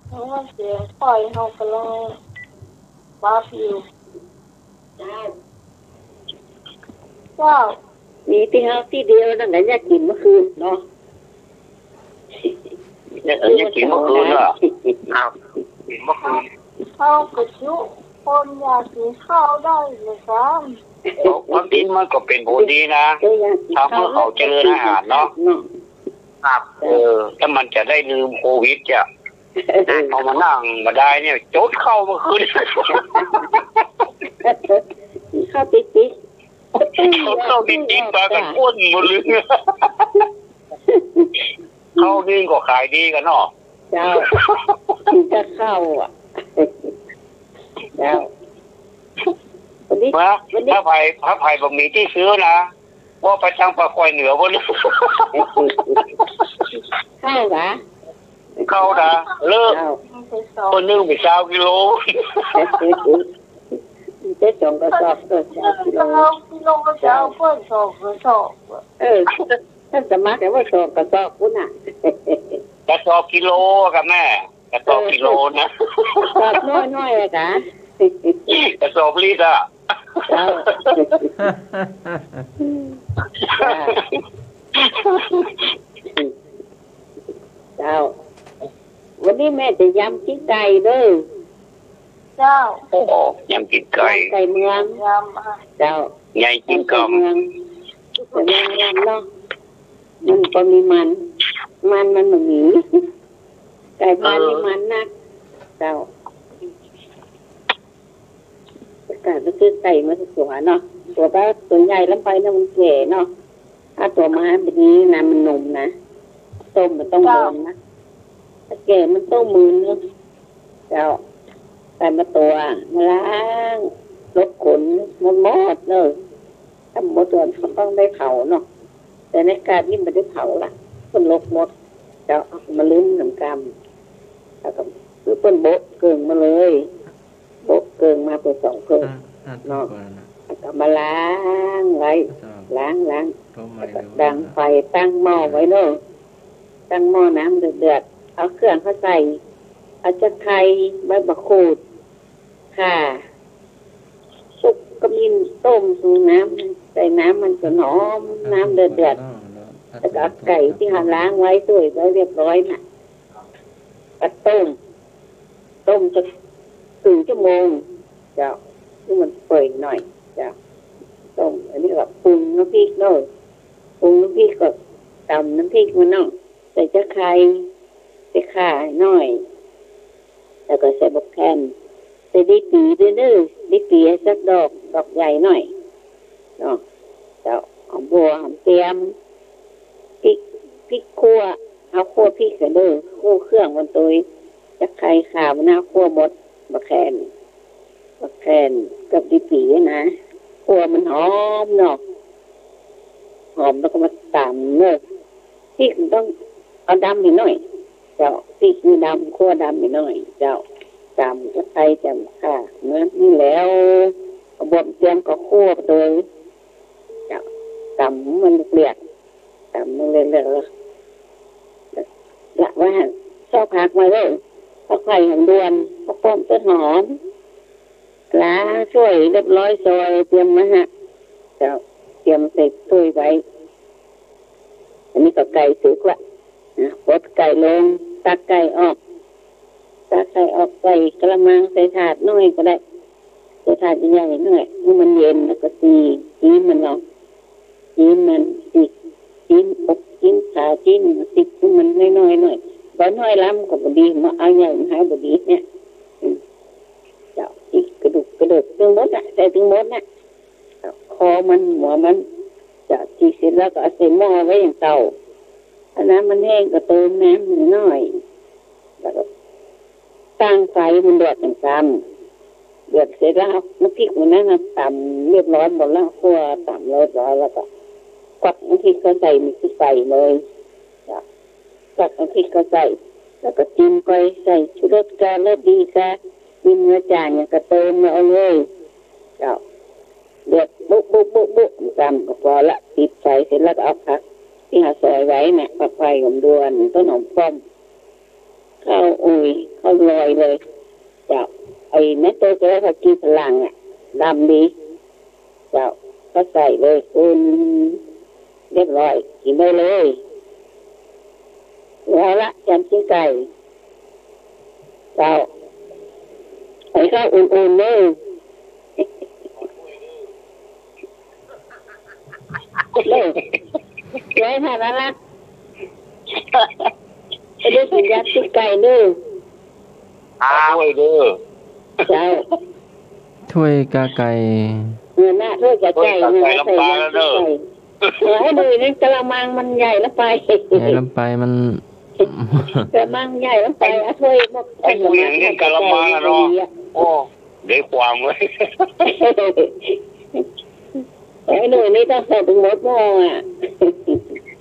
เพราะว่าเสียงค่อยเฮากำลังปรับอยู่ เจ้า มีที่เฮาที่เดียวนั่นแหละ ยากินเมื่อคืนเนาะ เออ ยากินเมื่อคืนเหรอ ครับ กินเมื่อคืน เฮากะจุคนอยากกินข้าวได้เลยซ้ำ เอาความจริงมันก็เป็นผลดีนะ เออ อยากกิน ทำให้เขาเจริญอาหารเนาะ ข้าวเนาะ ครับ เออ ถ้ามันจะได้ลืมโควิดจ้ะ เออ เอามานั่งมาได้เนี่ย จดเข้าเมื่อคืน เข้าติดติด เข้าติดติดมากันอ้วนหมดเลย เข้านี่ก็ขายดีกันเนาะ เจ้า จะเข้าอ่ะ เจ้า มา วันนี้ ถ้าไผ ถ้าไผบ่มีที่ซื้อนะ ว่าไปทางปากกอยเหนือบ่ เข้าหรอ เข้านะ เลิก เข้า คนหนึ่งไปซาวกิโล ได้สองกระสอบก็ซาวกิโล ซาวกิโล ซาวเปิ้นสองกระสอบ เออ ถ้าสมัครแต่ว่าสองกระสอบพุ้นน่ะ กระสอบกิโลกับแม่ กระสอบกิโลนะ กระสอบน้อยๆอะกะ กระสอบลิตรอะ เจ้า เจ้า วันนี้แม่จะยำขี้ไก่เด้อ เจ้า โอ้ ยำขี้ไก่ ยำไก่เมือง ยำอ่ะ เจ้า ใหญ่จริงกำ ยำไก่เมือง แต่แม่ยำเนาะ มันก็มีมัน มันมันบ่มี ไก่บ้านนี่มันนัก เจ้า อากาศก็คือไก่มันตัวเนาะ ตัวก็ตัวใหญ่ลำไปเนี่ยมันแก่เนาะ ถ้าตัวมาแบบนี้นะมันหนุ่มนะ ต้มมันต้อง เจ้า เมินนะ ถ้าแก่มันต้องเมินเนาะ เจ้า ไก่มาตัว มาล้าง ลบขน หมดๆเลย ถ้าหมดตัวก็ต้องได้เผาเนาะ แต่ในกาดนี่บ่ได้เผาละ เพิ่นลบหมด เจ้า เอามาลืมน้ำกำ แล้วก็คือเพิ่นโบะเกิ่งมาเลย โบะเกิ่งมาเป็นสองเกิ่ง อ่ะ อ่ะ เนาะ ก่อนนะ แล้วก็มาล้างไว้ ครับ ล้าง ล้าง ก็ไม่ แล้วก็ รู้ ดัง นะ ไฟตั้งหม้อไว้เนาะ ตั้งหม้อน้ำเดือดๆ เอาเครื่องเข้าใส่ เอาตะไคร้ ใบมะกรูด ข่า สุกขมิ้นต้ม สูน้ำ ใส่น้ำมันก็หอม น้ำเดือดๆ แล้วก็เอาไก่ที่เราล้างไว้ ถ้วยไว้เรียบร้อยน่ะ ก็ต้ม ต้มสักครึ่งชั่วโมง เจ้า ให้มันเปื่อยหน่อย เจ้า ต้ม อันนี้ก็ปรุงน้ำพริกเนาะ ปรุงน้ำพริกก็ตำน้ำพริกมันเนาะ ใส่ตะไคร้ ใส่ข่าหน่อย แล้วก็ใส่บักแคน ใส่ดีปีด้วยเด้อ ดีปีสักดอก ดอกใหญ่หน่อยเนาะ เจ้า หอมบัว หอมเทียม พริก พริกขั่ว เอาขั่วพริกกันเด้อ ขั่วเครื่องมันตัว ตะไคร้ ข่า มันเอาขั่วหมด บักแคน บักแคนกับดีปีนะ ขั่วมันหอมเนาะ หอมแล้วก็มาตำเนาะ พริกมันต้องเอาดำนิดหน่อย เจ้า พริกมันดำ ขั่วดำนิดหน่อย เจ้า ตำก็ใส่ ตำข่า เมื่อนี้แล้ว เอาบวบเทียมก็ขั่วไปเลย เจ้า ตำมันเรียก ตำมันเรียก ละว่าหั่น ซอกผักมาเลย ผักไผ่หอมด่วน ผักป้อม ต้นหอม ล้างถ้วยเรียบร้อย ซอยเตรียมมาฮะ เจ้า เตรียมใส่ถ้วยไว้ อันนี้ก็ไก่สุกละนะ ปลดไก่ลง ตักไก่ออก ตักไก่ออก ใส่กะละมัง ใส่ถาดน้อยก็ได้ ใส่ถาดใหญ่ๆหน่อย ให้มันเย็น แล้วก็ตี ตีมันเนาะ ตีมัน ตี ตีอก ตีขา ตีมัน ตีมันน้อยๆหน่อย บ่น้อยล้ำก็บ่ดี มาเอาใหญ่มาให้บ่ดีเนี่ย อืม เจ้า ตีกระดูกกระเดิกทั้งหมดน่ะ ใส่ทั้งหมดน่ะ คอมัน หัวมัน เจ้า ตีเสร็จแล้วก็เอาใส่หม้อไว้อย่างเก่า ถ้าน้ำมันแห้งก็เติมน้ำนิดหน่อย แล้วก็ตั้งไฟมันเดือดกลางๆ เดือดเสร็จแล้วเอาน้ำพริกมันนั้นน่ะตำเรียบร้อยหมดแล้ว ขั่วตำเรียบร้อยแล้วก็ ควักน้ำพริกก็ใส่ นี่คือใส่เลย จ้ะ ควักน้ำพริกก็ใส่ แล้วก็จิ้มก้อย ใส่ชูรสกะ รสดีกะ มีเนื้อจานอย่างกะเติมมาเอาเลย เจ้า เดือดบุบบุบบุบบุบ ตำก็พอละ ปิดไฟเสร็จแล้วก็เอาผักที่เราซอยไว้น่ะ ผักไผ่หอมด่วน ต้นหอมป้อม ข้าวอุย ข้าวลอยเลย เจ้า ไอ้แม่โตจะได้ผักชีฝรั่งอ่ะ ดำดี เจ้า ก็ใส่เลยคุณ เรียบร้อย กินได้เลย เอาละ แกงขี้ไก่ เจ้า ไอ้ข้าวอุ่นๆเลย เลย เดี๋ยวให้ทานแล้วนะ ไปดูสิ ยัดขี้ไก่เด้อ ครับ ถ้วยเด้อ เจ้า ถ้วยกาไก่ เออ หน้าถ้วยกาไก่ ถ้วยกาไก่ นะ ลำปางแล้วเด้อ ใส่ยัดขี้ไก่ เออ ให้ดูนี่กะละมังมันใหญ่ละไป ใหญ่ละไปมัน กะละมังใหญ่ละไป เอาถ้วยหมด ไอ้ผู้หญิงนี่กะละมังอะเนาะ โอ้ ได้ความเว้ย ไอ้หน่วยนี่ต้องใส่ถึงหมดหม้ออะ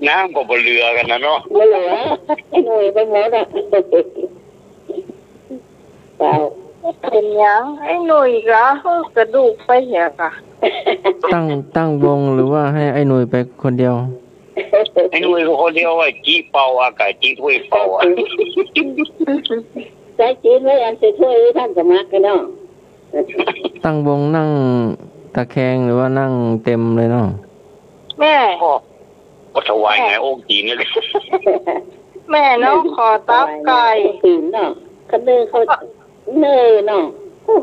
น้ำก็บ่เหลือกันนะเนาะ บ่เหลือ ไอ้หน่วยไปหมดอะ เปล่า เป็นหยังไอ้หน่วยกะ เออ กระดูกไปเหียกะ ตั้ง ตั้งวงหรือว่าให้ไอ้หน่วยไปคนเดียว ไอ้หน่วยก็คนเดียวอะ จิเป่าอากาศ จิถ้วยเป่าอะ ใส่จีนไว้อันใส่ถ้วยไว้ท่านสมัครกันเนาะ ตั้งวงนั่งตะแคงหรือว่านั่งเต็มเลยเนาะ แม่ ก็ ก็ถวายไง แม่ องค์จีนนี่แหละ แม่น้องขอตับไก่ ถวายไง องค์จีนเนาะ คันเดินเขา เนอเนาะ โอ้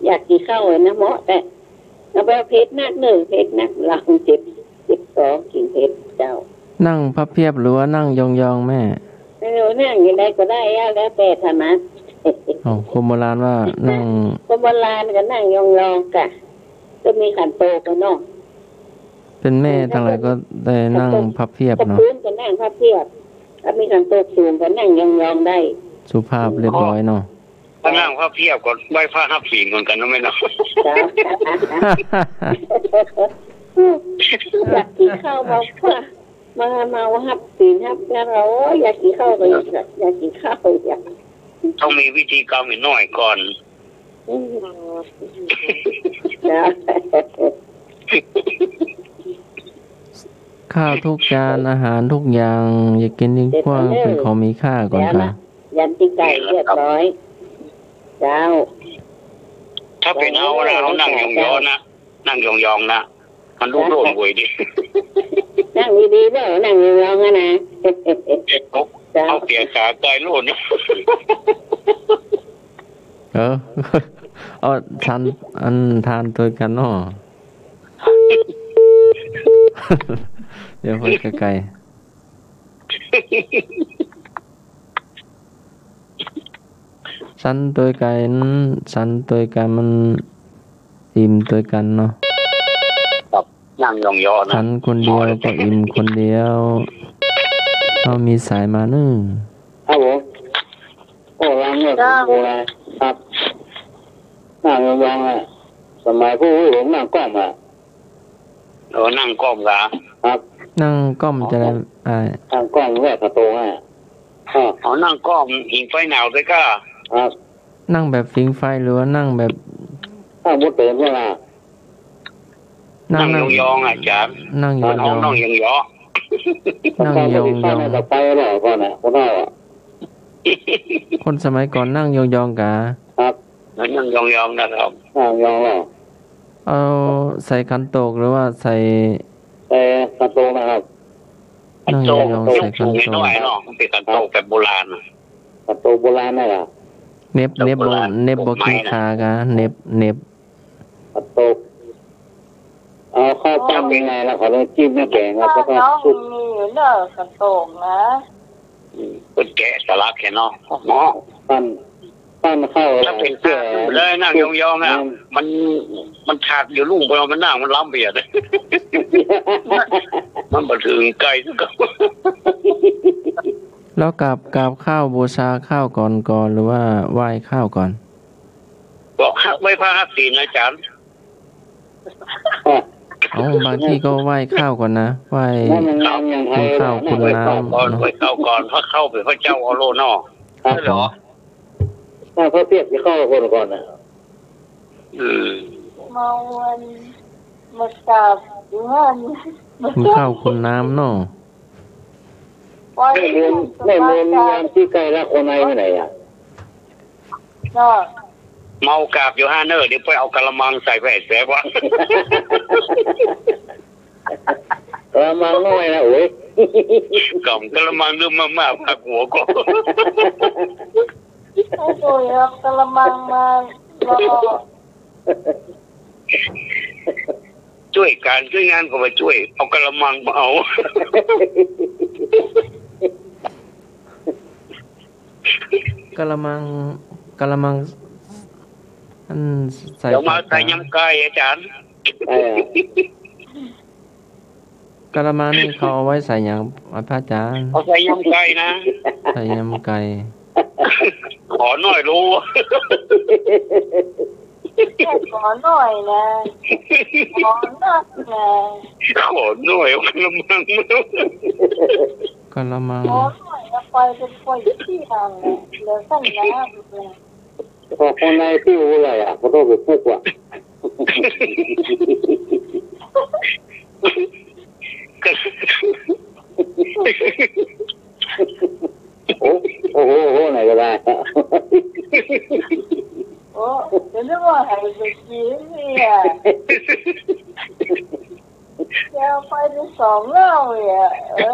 อยากกินข้าวเลยนะ เหมาะแต่ เอาไปเอาเผ็ดนักเนอ เผ็ดนัก หลังเจ็บ เจ็บท้อง กินเผ็ดเจ้า นั่งพับเพียบหรือว่านั่งยองๆ แม่ เออ นั่งยังไงก็ได้อะ แล้วแต่ถนัด อ๋อ คนโบราณว่านั่ง คนโบราณก็นั่งยองๆ กะ ก็มีขันโตกกันเนาะ เป็นแม่ เออ ทางไหนก็ได้นั่งพับเพียบเนาะ ถ้าพื้นก็นั่งพับเพียบ ถ้ามีขันโตกสูงก็นั่งยองๆ ได้ สุภาพเรียบร้อยเนาะ ถ้านั่งพับเพียบก็ไหว้พระฮับศีลเหมือนกันนะแม่เนาะ จ้า อยากกินข้าวมาเพื่อ มา มาฮับศีลฮับงานเรา โอ้ย อยากกินข้าวก็อยาก อยากกินข้าว อยาก ต้องมีพิธีกรรมอีกหน่อยก่อน อืม จ้า ข้าวทุกจาน อาหารทุกอย่าง อย่ากินทิ้งขว้าง เสร็จแล้วเนอะ เป็นของมีค่าก่อนค่ะ แล้วนะ ยันตีไก่เรียบร้อย เจ้า ถ้าเป็นเฮานะ เฮานั่งยองๆ นะ นั่งยองๆ นะ มันรุ่งโรจน์เว้ยดิ นั่งดีๆ เด้อ นั่งยองๆ อะนะ เอา เจ้า เอาเปียกขาไก่โลด เออ เอาทาน อันทานตัวกันเนาะ เดี๋ยวเพิ่นไกลๆ ฉันโดยกัน ฉันโดยกันมันอิ่มโดยกันเนาะ ครับ นั่งยองๆ นะ ฉันคนเดียวก็อิ่มคนเดียว เอามีสายมาหนึ่ง ครับผม โอ้ ร้านเนี่ย จ้า ผมโบราณครับ นั่งยองๆ อะ สมัยผู้หลวงนั่งก้อมอะ โอ้ นั่งก้อมกะ ครับ นั่งก้อมจะได้ อ๋อ อ้าย นั่งก้อมแวกกระโตงอะ ครับ อ๋อ นั่งก้อมหิงไฟหนาวด้วยกะ ครับ นั่งแบบผิงไฟหรือว่านั่งแบบ นั่งบนเตียงเนี่ยนะ นั่ง นั่ง นั่งยองๆ อาจารย์ นั่งยองๆ นั่งยองๆ นั่งยองๆ นั่งยองๆ ไปแล้วก่อนนะ คนเราอะ คนสมัยก่อนนั่งยองๆ กะ ครับ นั่งยองๆ นะครับ นั่งยองๆ เอาใส่ขันโตกหรือว่าใส่ ใส่ขันโตกนะครับ นั่งยองๆ ขันโตก ใส่ขันโตก ยกสูงนิดหน่อยเนาะ มันเป็นขันโตกแบบโบราณอะ ขันโตกโบราณนั่นแหละ เหน็บ เหน็บบ่ เหน็บบ่กินขากะ เหน็บ เหน็บ ขันโตก เอาข้าวปั้นยังไงล่ะ เขาต้องจิ้มน้ำแข็งแล้วก็ต้อง น้อง คลุก มีอยู่เด้อ ขันโตกนะ อืม เพิ่นแกะสลักแค่เนาะ เนาะ ปั้น ปั้นข้าว ถ้าเป็น เสีย ข้าวเลยนั่งยองๆ อะ อืม มัน มันถาดอยู่ลุ่งไป มันนั่ง มันล้ำไปอะ มันบ่ถึงไกลสัก แล้วกราบ กราบข้าวบูชาข้าวก่อน ก่อน หรือว่าไหว้ข้าวก่อน บอกไหว้พระฮับศีลอาจารย์ อ๋อ บางที่ก็ไหว้ข้าวก่อนนะ ไหว้ นั่นมันงานอย่างไทย คุณข้าว นะ คุณน้ำ ไหว้ข้าวก่อน เนาะ ไหว้ข้าวก่อน พระเข้าเป็นพระเจ้าเอาโลดเนาะ ครับ เหรอ ถ้าพระเปียกจะเข้าคนก่อนนะ อืม มาวัน มากราบเงิน คุณข้าวคุณน้ำเนาะ แม่มนต์ แม่มนต์ ยามที่ใกล้ละคนไหนไปไหนอะ เนาะ เมากราบอยู่ห้าเนอ เดี๋ยวไปเอากะละมังใส่ไปแสบวะ กะละมังน้อยนะ โอ้ย กำกะละมังเริ่มมากๆ พักหัวก็ โอ้ย เอากะละมังมารอ ช่วยการช่วยงานก็มาช่วย เอากะละมังมาเอา กะละมัง กะละมัง อันใส่ เดี๋ยวมา ผัก ใส่ยำไก่อาจารย์ เออ กะละมังนี่เขาเอาไว้ใส่หยัง พระอาจารย์ เอาใส่ยำไก่นะ ใส่ยำไก่ ขอหน่อยรู้ ขอหน่อยนะ ขอหน่อยนะ ขอหน่อยเอากระมังมา กะละมัง ขอหน่อยนะ ไปเป็นไปที่ทางเหลือสั้นแล้ว ขอคนในที่รู้อะไรอ่ะ ขอโทษไปพูดว่ะ โอ้ โอ้โห โอ้โห ไหนก็ได้ โอ้ เดี๋ยวนึกว่าหายไปกินเนี่ย แกเอาไปถึงสองเหล้าเนี่ย เออ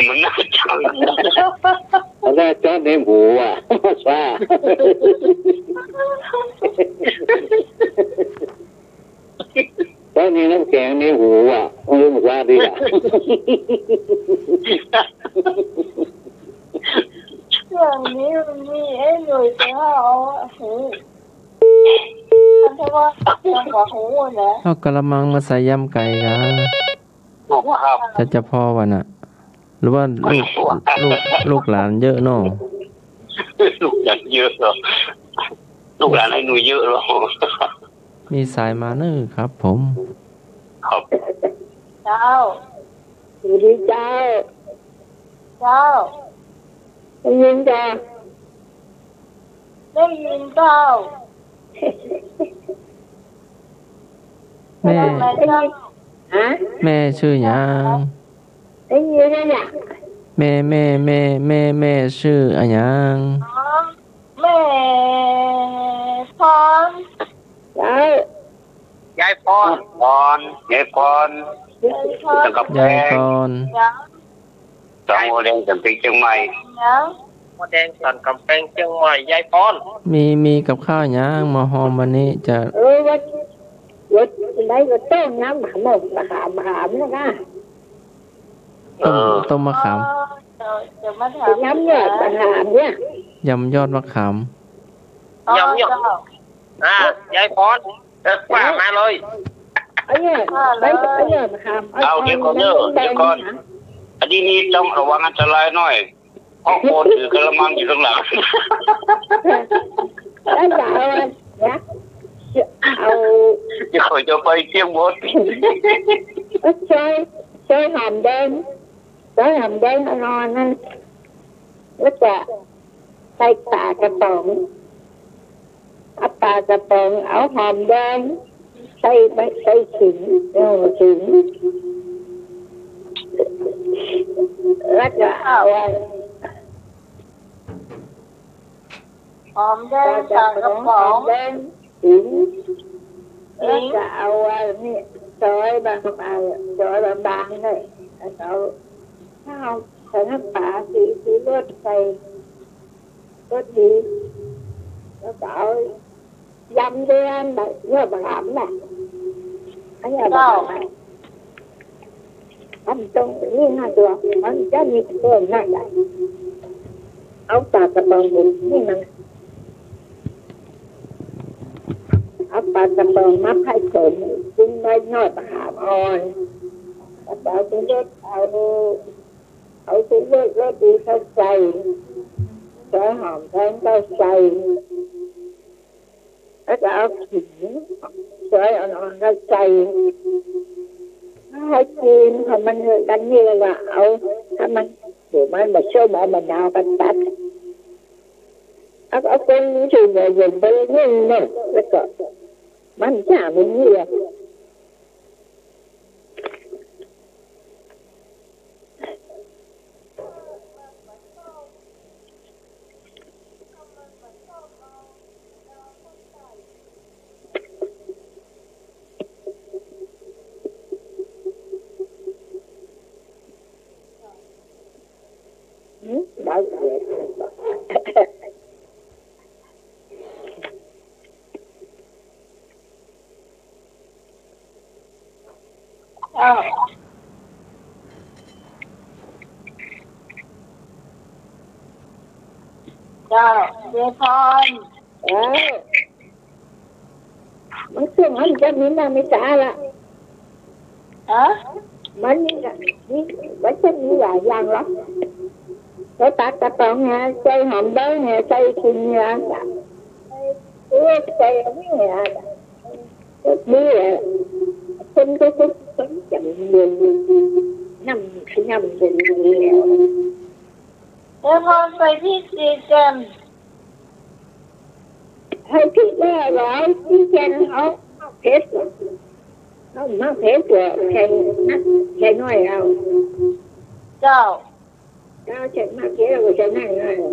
มันน่าจัง เอาได้จอดในหูอ่ะ ซา ตอนนี้น้ำแข็งในหูอ่ะ เรื่องว่าดีอ่ะ ช่วงนี้มันมีไอ้หนุ่ยไปเอาหู มันจะว่ายังกับหูนะ เอากะละมังมาใส่ยำไก่กะ บอกว่าครับ จะ จะพอวะน่ะ หรือว่าลูก ลูก ลูกหลานเยอะเนาะ ลูกหลานเยอะเหรอ ลูกหลานให้หนูเยอะเหรอ มีสายมาเนอะครับผม ครับ เจ้า สวัสดีเจ้า เจ้า ได้ยินจ้ะ ได้ยินเจ้า แม่ ได้ยินไหมเจ้า ฮะ แม่ชื่อหยัง ได้ยินแล้วล่ะ แม่ แม่ แม่ แม่ แม่ชื่ออะหยัง อ๋อ แม่พร แล้ว ยายพร พร ยายพร ยายพร สันกำแพง ยายพร จ้ะ สองหัวแดงสันติเชียงใหม่ นะ หัวแดงสันกำแพงเชียงใหม่ ยายพร มี มีกับข้าวหยังมาหอมวันนี้จะ เออ วัด วัด ได้ก็ต้มน้ำมะขาม มะขาม มะขามนะคะ ต้ม เออ ต้มมะขาม อ๋อ เดี๋ยว เดี๋ยวมาถาม น้ำยอดมะขามเนี่ย ยำยอดมะขาม อ๋อ ยำยอด เจ้า อ่า ยายพร เออ ว่ามาเลย เอาเนี่ย ว่าเลย ใบ เอาเนี่ยมะขาม เอา เอา เดี๋ยวก่อนเด้อ เอา เดี๋ยวก่อน อันนี้นี่ต้องระวังอันตรายหน่อย เพราะคนถือกระมังอยู่ข้างหลัง แล้วจะเอาอันเนี้ย เอา เดี๋ยวเขาจะไปเที่ยงหมด ซอย ซอยหอมแดง ซอยหอมแดงอ่อนๆนั่น แล้วจะใส่ปลากระป๋อง เอาปลากระป๋อง เอาหอมแดง ใส่ใบ ใส่ขิง เออ ขิง แล้วก็เอา หอมแดงปลากระป๋อง หอมแดง ขิง ขิง แล้วก็เอาอันนี้ซอยบางๆ ซอยบางๆเลย แล้วก็เอาข้าวใส่น้ำปลา สี สีรสใส่ รสดี แล้วก็เอายำด้วยอันแบบยอดมะขามน่ะ อันนี้เอามาทำไม มันต้องนี่หน้าตัว มันจะมีตัวหน้าใหญ่ เอาปลากระป๋องบุ๋มนี่มัน เอาปลากระป๋องมาให้ผมกินใบยอดมะขามอ่อน แล้วเอาไปลดเอา เอาไปลด ลดดีเข้าใส่ ซอยหอมแดงเข้าใส่ แล้วก็เอาขิงซอยอ่อนๆเข้าใส่ ให้กิน พอมันกันนี่แล้วก็เอา ถ้ามัน เดี๋ยวมันมาช่วยหมอมะนาวกันตัด เอา เอาคนที่มาเย็นไปนึ่งเนี่ย แล้วก็ มันจะไม่เยี่ยม อืม ได้เลย อ้าว เจ้า เจพร เออ มันช่วงนั้นจะมีหน้ามีตาละ ฮะ มันนี่น่ะ นี่ มันจะมีหลายอย่างละ ใส่ปลากระป๋องไง ใส่หอมแดงไง ใส่ขิงไง เออ ไปนี่อ่ะ ก็นี่อ่ะ คนก็ ก็ ก็จังเรียน นำ ขยำเรียน เรียน แล้วพอไปที่จีนกัน ให้พี่แม่เรา พี่แกนเอา เอาเพชร เอามาเพชร แข่งนัก แข่งน้อยเอา เจ้า เจ้า แข่งมาเพชร เอาไปแข่งน้อยเอา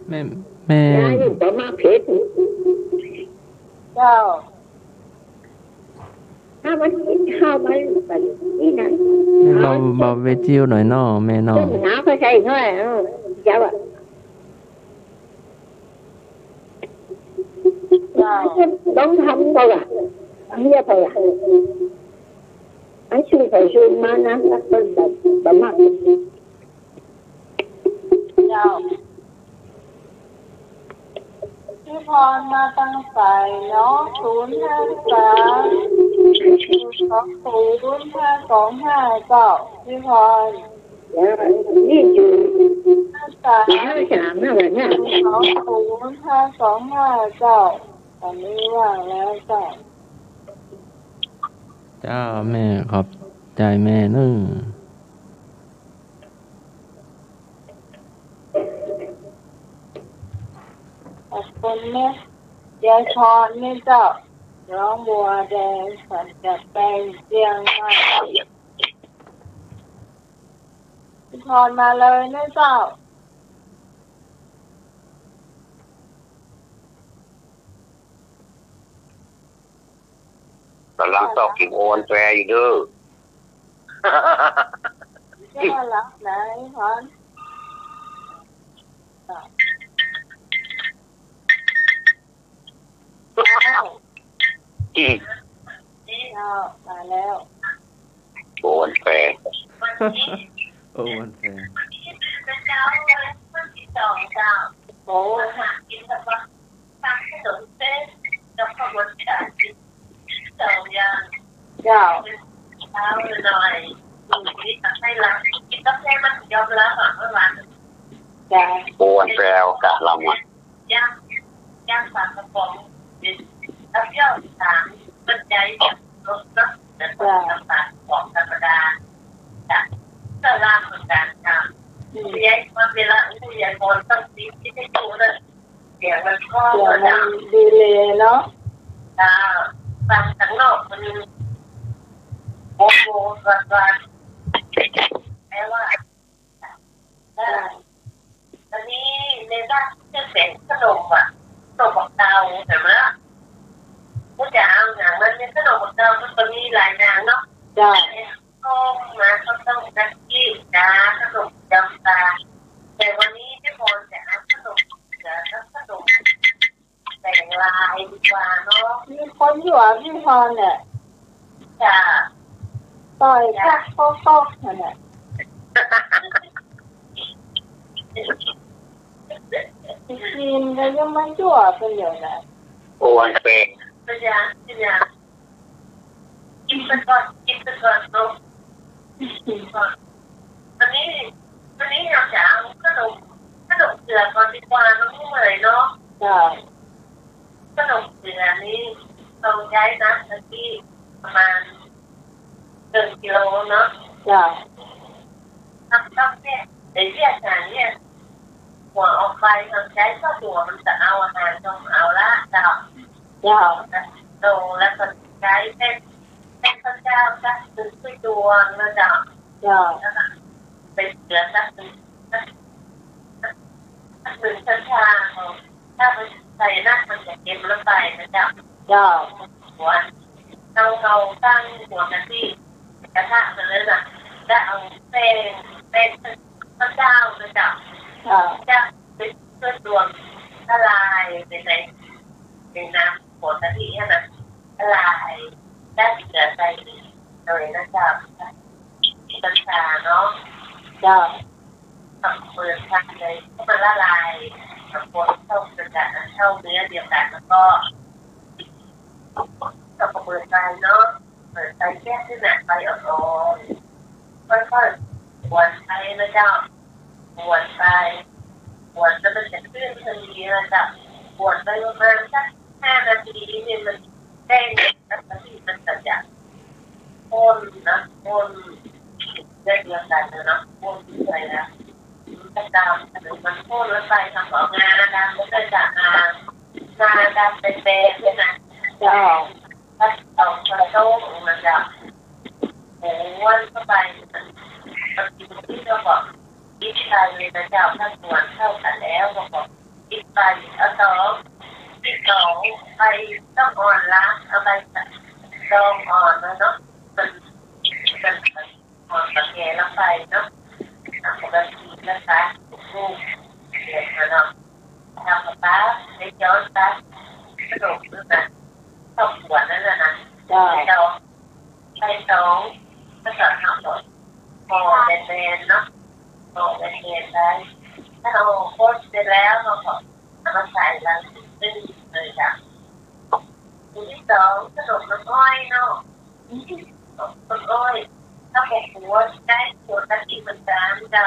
แม่ แม่ ยายนี่บ่มักเผ็ด เจ้า ถ้ามันกินข้าวมันแบบนี้นะ แม่เบา เบาเวจิวหน่อยเนาะ แม่เนาะ ต้มน้ำก็ใส่หน่อย เออ เจ้าอะ เจ้า ต้องทำเปล่าล่ะ ทำเยอะเปล่าล่ะ ไอ้ชื่อไปชื่อมานะ แล้วก็แบบ แบบมาก เจ้า พี่พรมาตั้งสายเนาะ ศูนย์ห้าสาม สองศูนย์ห้าสองห้า เจ้า พี่พร แล้วนี่อยู่ ห้าสาม ห้าสาม นั่นแหละเนี่ย สองศูนย์ห้าสองห้า เจ้า ตอนนี้ว่างแล้วเจ้า เจ้า แม่ขอบใจแม่เน้อ ขอบคุณแม่ ยายพรแม่เจ้า น้องบัวแดง สันกำแพง เชียงใหม่ พี่พรมาเลยแม่เจ้า กำลังซอกกินโอวัลแฟร์อยู่เด้อ เจ้าหลังไหนพร อืม เจ้า มาแล้ว โอวัลแฟร์ โอวัลแฟร์ โอ้ เจ้า เช้าหน่อย อืม นี่ตักให้ละ กินกาแฟมันยอมรับอะ เมื่อวาน จ้า โอวัลแฟร์กะลำอ่ะ ย่าง ย่างปลากระป๋อง แล้วเที่ยวสาม มันใจแบบรถเนาะ แต่ก็ จ้า น้ำปลากระป๋องธรรมดา จ้ะ ก็ลาบเหมือนกันค่ะ อืม ยายพรเวลา อู้ ยายพรต้องซีดที่ไม่ถูกเลย เสียงมันก็ เสียงมัน จ้ะ ดีเลยเนาะ จ้า ฟังข้างนอกมัน โอ้โห กระจาย แปลว่า ได้ อันนี้ในบ้านจะเป็นขนมอะ ขนมบักเตา เห็นไหมล่ะ ก็จะเอาอย่างมันเป็นขนมบักเตา มันก็มีหลายอย่างเนาะ จ้ะ ต้มมา ข้าวต้มกะทิ จ้า ขนมจำปา แต่วันนี้พี่พรจะเอาขนมเสือกับขนม แต่งลายดีกว่าเนาะ มีคนอยู่อ่ะพี่พรเนี่ย จ้ะ ต่อย จ้ะ ก๊อกก๊อกก๊อกนั่นแหละ จีนก็ยังมาจั่วกันอยู่นะ โอ้ย เป็น เป็นยัง เป็นยัง กินไปก่อน กินไปก่อนเนาะ วันนี้ วันนี้เราจะเอาขนม ขนมเสือก่อนดีกว่าเนาะ เมื่อยเนาะ จ้ะ ขนมเสือนี่ต้องใช้น้ำกะทิประมาณหนึ่งกิโลเนาะ จ้ะ ทำต้องเนี่ย เดี๋ยวเรียกหาเนี่ย หัวออกไปทำใช้ก็หัวมันจะเอาอาหารต้องเอาละเจ้า เจ้า โตแล้วก็ใช้แค่ แค่ข้าวเจ้าสักหนึ่งถ้วยตวงนะเจ้า เจ้า แล้วก็เป็นเกลือสักหนึ่ง สัก สักหนึ่งช้อนชา ถ้ามันใส่นักมันจะเค็มลงไปนะเจ้า เจ้า หัว เรา เราตั้งหัวกะทิ กระทะไปเลยนะ แล้วเอาแป้ง แป้งข้าวเจ้านะเจ้า เจ้า จะเป็นถ้วยตวงละลายไปใน ในน้ำหัวกะทิให้มันละลาย แล้วเกลือใส่หน่อยนะเจ้า น้ำตาลเนาะ เจ้า กับเปิดไฟเลยให้มันละลาย กับคนเข้ากัน เข้าเนื้อเดียวกัน แล้วก็ กับเปิดไฟเนาะ เปิดไฟแก้วที่หนักไปอ่อนๆ ค่อยๆ หวนไปนะเจ้า หวนไป หวนแล้วมันจะขึ้นทันทีนะเจ้า หวนไปประมาณสักห้านาทีนี่มันแดงแล้วมันก็จะพ่นนะ พ่นเช่นเดียวกันนะเนาะ พ่นไปแล้วมันก็ดำ มันพ่นแล้วไปทำออกงาดำ มันก็จะงา งาดำเป็นแดงด้วยนะ เจ้า ก็เอากระโต้งมาจากหมูวนเข้าไป มันกินที่เราบอก ปิดไฟเลยนะเจ้า ถ้าหวนเข้ากันแล้วก็บอก ปิดไฟ เอาสอง ปิดสอง ไฟต้องอ่อนละ เอาไฟสองอ่อนแล้วเนาะ มัน มัน อ่อนกับแกงแล้วไฟเนาะ เอาปกตินะคะ ลูกเดือดมาเนาะ ทำกับป้า ไม่ย้อนป้า ขนมหรือเปล่า ข้าวขวดนั่นน่ะนะ เจ้า เจ้า ไฟสอง ก็สอนทำหมด ห่อแบนๆเนาะ ห่อแบนๆได้ ถ้าเราโคตรเสร็จแล้วเราก็เอามาใส่ลังนึ่งเลยจ้ะ อันที่สอง ขนมน้ำอ้อยเนาะ น้ำอ้อย ถ้าบอกหัวใช้หัวกะทิเหมือนกันจ้ะ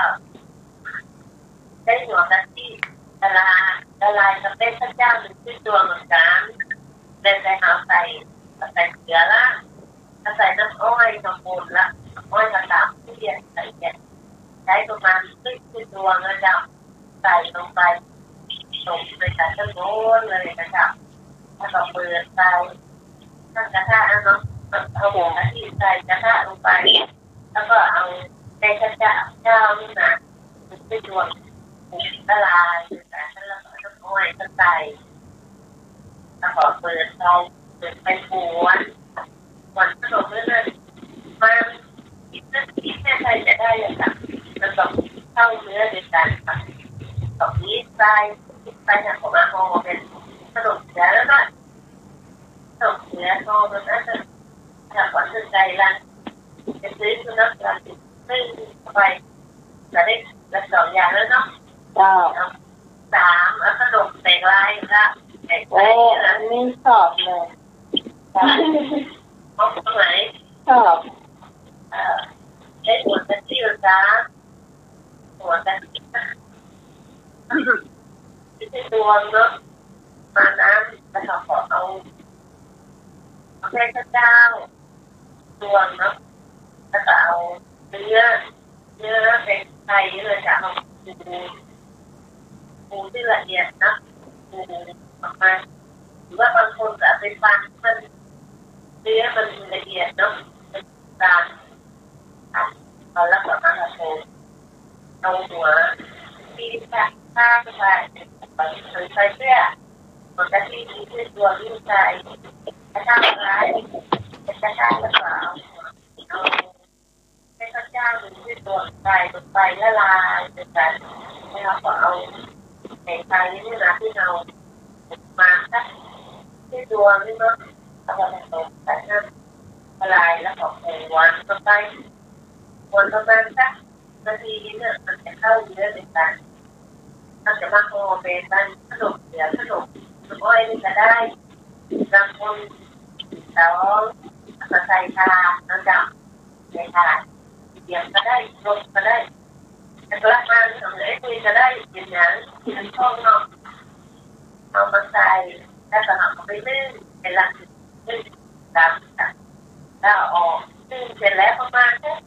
ใช้หัวกะทิละลาย ละลายกับแป้งข้าวเจ้าหนึ่งที่ตัวเหมือนกัน แต่ใส่เอาใส่ ใส่เกลือละ ถ้าใส่น้ำอ้อยน้ำมันละ น้ำอ้อยกระตามที่เรียนใส่เนี่ย ใช้ประมาณครึ่งที่ตัวนะเจ้า ใส่ลงไป ตกไปใส่ข้างบนเลยนะเจ้า แล้วก็เปิดไฟ ตั้งกระทะเนาะ เอาหัวกะทิใส่กระทะลงไป แล้วก็เอาแป้งข้าวเจ้านี่นะ ไปตวงละลาย แล้วก็เอาน้ำอ้อยก็ใส่ แล้วก็เปิดไฟ เปิดไฟหวน หวนขนมเรื่อยๆ มา อีกสักนิดแม่ใครจะได้เลยค่ะ มันต้องเข้าเนื้อเดียวกันค่ะ ต้องนิดไป นิดไปค่ะ ผมเอาห่อเป็นขนมเสียแล้วก็ ขนมเสียห่อแบบนั้นค่ะ ถ้าก่อนถึงใจละ จะซื้อคือน้ำปลาติดนึ่งเข้าไป จะได้ละสองอย่างแล้วเนาะ เจ้า เอาสาม เอาขนมแตกลายละ แตก โอ้ ลายละ อันนี้ชอบเลย เจ้า เอาตรงไหน ชอบ เอ่อ ใช้หัวกะทิเหรอจ๊ะ หัวกะทิ ไม่ใช่ตวงเนาะ มาน้ำ แล้วก็ขอเอา เอาแป้งข้าวเจ้า ตวงเนาะ แล้วก็เอาเนื้อ เนื้อเป็นไทยเลยจ้ะ เอาหมู หมูที่ละเอียดนะ หมูออกมา หรือว่าบางคนก็เอาไปฟันมัน เนื้อมันละเอียดเนาะ ตาม อ่ะ เอาแล้วก็มาโขลก เอาหัว ที่ข้างไป ใส่เสื้อ หัวกะทิที่ตัวที่ใส่ กระชากไว้ กระชากแล้วก็เอาหัว เอา ให้ข้าวเจ้าหนึ่งที่ตัวใส่ลงไปละลายด้วยกัน แล้วก็เอาแป้งไทยนี่นะที่เรามาสักที่ตัวนี่เนาะ เอามาผสมใส่น้ำละลาย แล้วก็หวนเข้าไป หวนประมาณสักนาทีนึงเนี่ย มันจะเข้าเนื้อด้วยกัน มันจะมาห่อเป็นขนมเสียขนมน้ำอ้อยนี่ก็ได้ บางคนเขาก็ใส่ถ่านเนาะเจ้า ใส่ถ่าน เสียบก็ได้ ลมก็ได้ แต่กระมังของไอ้คุยก็ได้ เป็นหยัง เป็นข้องเนาะ เอามาใส่ แล้วก็เอาไปนึ่ง เป็นหลักนึ่ง ตาม แล้วเอาออก นึ่งเสร็จแล้วประมาณสัก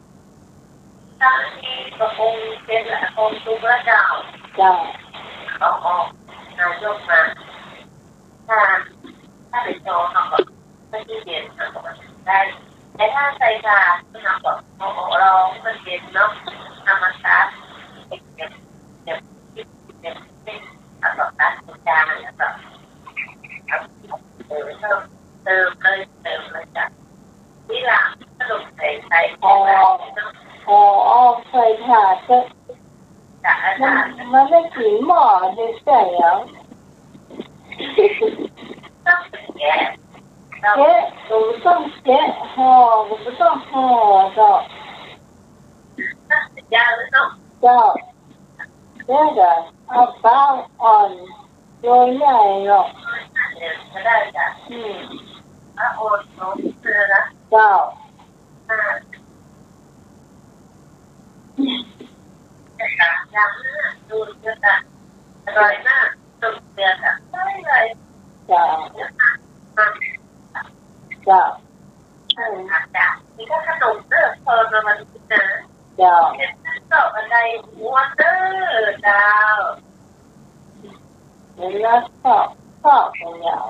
สามนาทีก็คงเสร็จแล้ว คงสุกแล้วเจ้า เจ้า เอาออก นายกมา ถ้า ถ้าเป็นซองเขาก็ไม่ได้เย็น เขาก็ได้ แต่ถ้าใส่ถ่าน เขาก็เอาออกรองให้มันเย็นเนาะ เอามาซับ เก็บ เก็บ เก็บ เก็บ เอาก็ตัดเป็นจาน แล้วก็ เอา เออ เติม เติมเลย เติมเลยจ้ะ นี่ล่ะ ขนมใส่ใส่ อ๋อ เนาะ อ๋อ ใส่ถ่านก็ จ้ะ อา มัน จารย์ มันไม่กินหม้อเดียวใส่แล้ว ต้องแกะ เนาะ แกะ หนูต้องแกะห่อ หนูไม่ต้องห่อดอก ต้องยาวเลยเนาะ เจ้า แกะอะ เอาเปล่าอ่อน โรยใหญ่หรอก เดี๋ยวก็ได้จ้ะ อืม เจ้า เจ้า เจ้า เจ้า เห็นแล้วชอบชอบกันแล้ว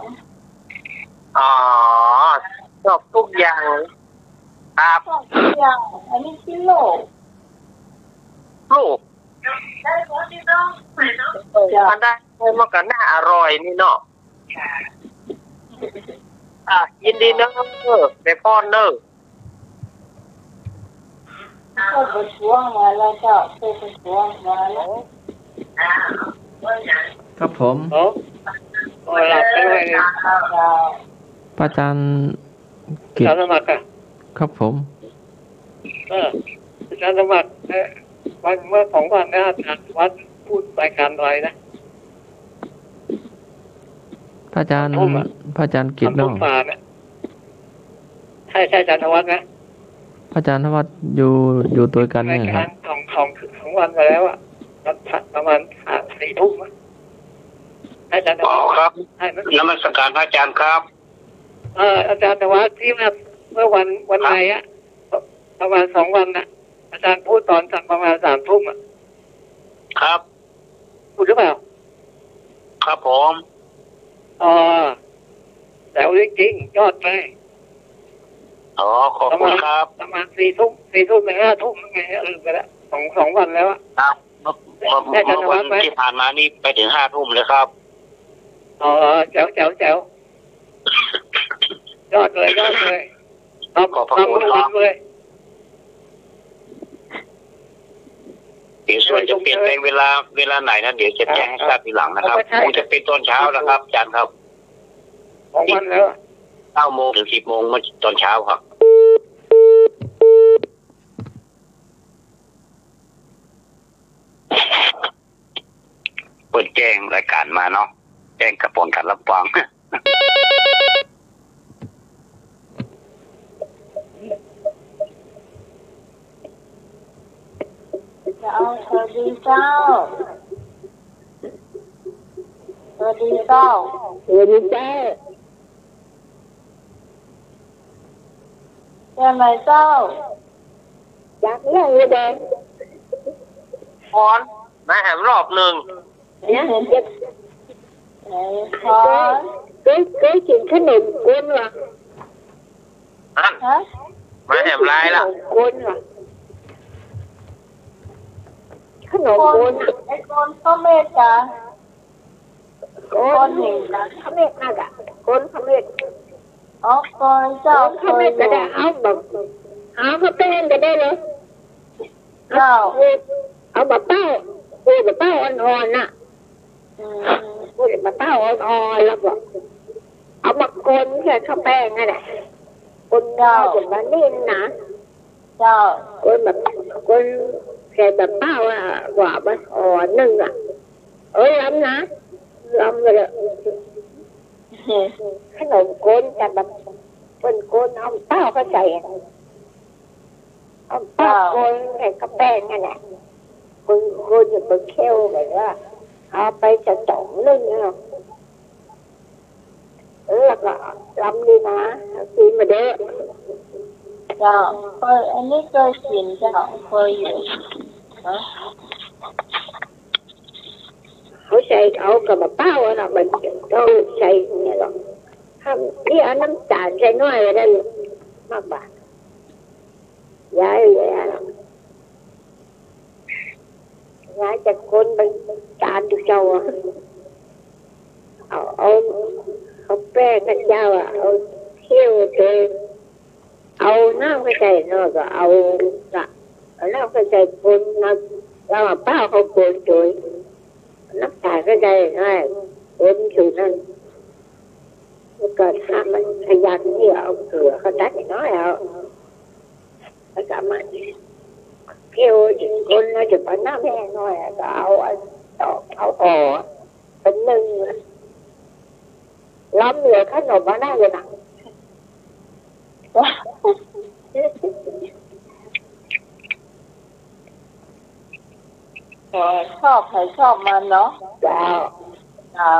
อ๋อ ชอบทุกอย่าง ครับ ชอบทุกอย่าง อันนี้คือโลก ลูก ได้หมดที่น้องใส่น้อง มันได้มันก็น่าอร่อยนี่เนาะ อ่ะ ยินดีเนอะแม่พรเนอะ เปิดประท้วงมาแล้วเจ้า เปิดประท้วงมาแล้ว ครับผม โอ้โอ้หลับไปเลย เจ้า พระอาจารย์กิจ อาจารย์สมัครอ่ะ ครับผม เอออาจารย์สมัครเออวันเมื่อสองวันนะอาจารย์วัดพูดรายการอะไรนะ พระอาจารย์ ผมอะ พระอาจารย์กิจ ทำ เนาะ บุญมาเนี่ยใช่ใช่อาจารย์ธวัฒน์นะ พระอาจารย์ธวัฒน์อยู่อยู่ตัวกัน ราย เนี่ยค กา รั ร บ สองสองสองวันมาแล้วอ่ะประมาณสี่ทุ่มอะอาจารย์ธ อ๋อ วัฒน์ ครับ ใช่ไหม นมัสการพระอาจารย์ครับ เอออาจารย์ธวัฒน์ที่ว่าเมื่อวันวันไหนอ่ะประมาณสองวันน่ะ อาจารย์พูดตอนประมาณสามทุ่มอ่ะ ครับ พูดหรือเปล่า ครับผม อ๋อแต่จริงๆยอดเลย อ๋อ ขอบคุณครับ ประมาณสี่ทุ่มสี่ทุ่มถึงห้าทุ่มยังไงลืมไปแล้วสองสองวันแล้วอะ ครับเมื่อเมื่อ ได้อาจารย์ เมื่อวัน วัดไหม ที่ผ่านมานี่ไปถึงห้าทุ่มเลยครับ อ๋อแจ๋วแจ๋วแจ๋วยอดเลยยอดเลย ขอบพระคุณครับ เลย เดี๋ยวส่วนจะเปลี่ยนแปลงเวลาเวลาไหนนะเดี๋ยวจะแจ้งให้ทราบทีหลังนะครับ เอาไปใช่ คงจะเป็นตอนเช้านะครับอาจารย์ครับ สองวันแล้ว เก้าโมงถึงสิบโมงเมื่อตอนเช้าครับ เปิดแจ้งรายการมาเนาะแจ้งกระบวนการรับฟัง เจ้า สวัสดีเจ้า สวัสดีเจ้า สวัสดีเจ้า เจ้าไหนเจ้า อยากเล่าเลยเด้อ พรมาแหมรอบหนึ่ง นะเจ็บ ไหนพร เคยเคยกินขนมก้นวะ อัน ฮะ มาแหมลายละ ขนมก้นวะขนม คน ก้นอะ ไอ้คนเขาเมตตา ก้น ก้นหนึ่งนะ ขมิบมากอะก้นขมิบ อ๋อคนเจ้า ก้นขมิบก็ได้เอาแบบเอาข้าวแป้งก็ได้เลย เจ้า เอาแบบเป้าเอาแบบเป้าอ่อนๆน่ะ อืม พูดมาเต้าอ่อนๆแล้วก็เอามาคนใส่ข้าวแป้งนั่นแหละคน เจ้า จนมันนิ่มนะ เจ้า คนแบบคนใส่แบบเป้าอ่ะกว่ามันอ่อนหนึ่งอ่ะ เอ้ยล้ำนะล้ำเลยขนมก้นแต่แบบคนก้นเอาเป้าเข้าใส่อะเอาเป้าก้นใส่ข้าวแป้งนั่นแหละคนคนอยู่บนเขี้ยวแบบว่า เอาไปจะสองนึ่งเนาะแล้วก็ล้ำดีนะกินมาเด้อ เจ้าเคยอันนี้เคยกินเจ้าเคยอยู่นะ เขาใส่เอากับมะเป้าอะนะมันต้องใส่เนี่ยหรอกทำนี่เอาน้ำตาลใส่หน่อยก็ได้มากบาทย้ายเลยอะนะย้ายจากคนไปตาลดูเจ้าอะเอาเอาเอาแป้งข้าเจ้าอะเอาเขี้ยวตัว เอาน้ำไปใส่เนาะก็เอากะเอาน้ำไปใส่คนนะแล้วเอาเป้าเขาคนโดยน้ำตาลก็ได้น้อยคนอยู่นั่นแล้วก็ถ้ามันขยันนี่เอาเกลือเขาตัดน้อยเอาแล้วก็เอามาเคี่ยวอีกคนแล้วจะเอาน้ำแห้งน้อยก็เอาอันตอกเอาออกเป็นหนึ่งล้ำเหลือขนมมาได้เลยนะ โอ้ย ชอบใครชอบมันเนาะ เจ้า เจ้า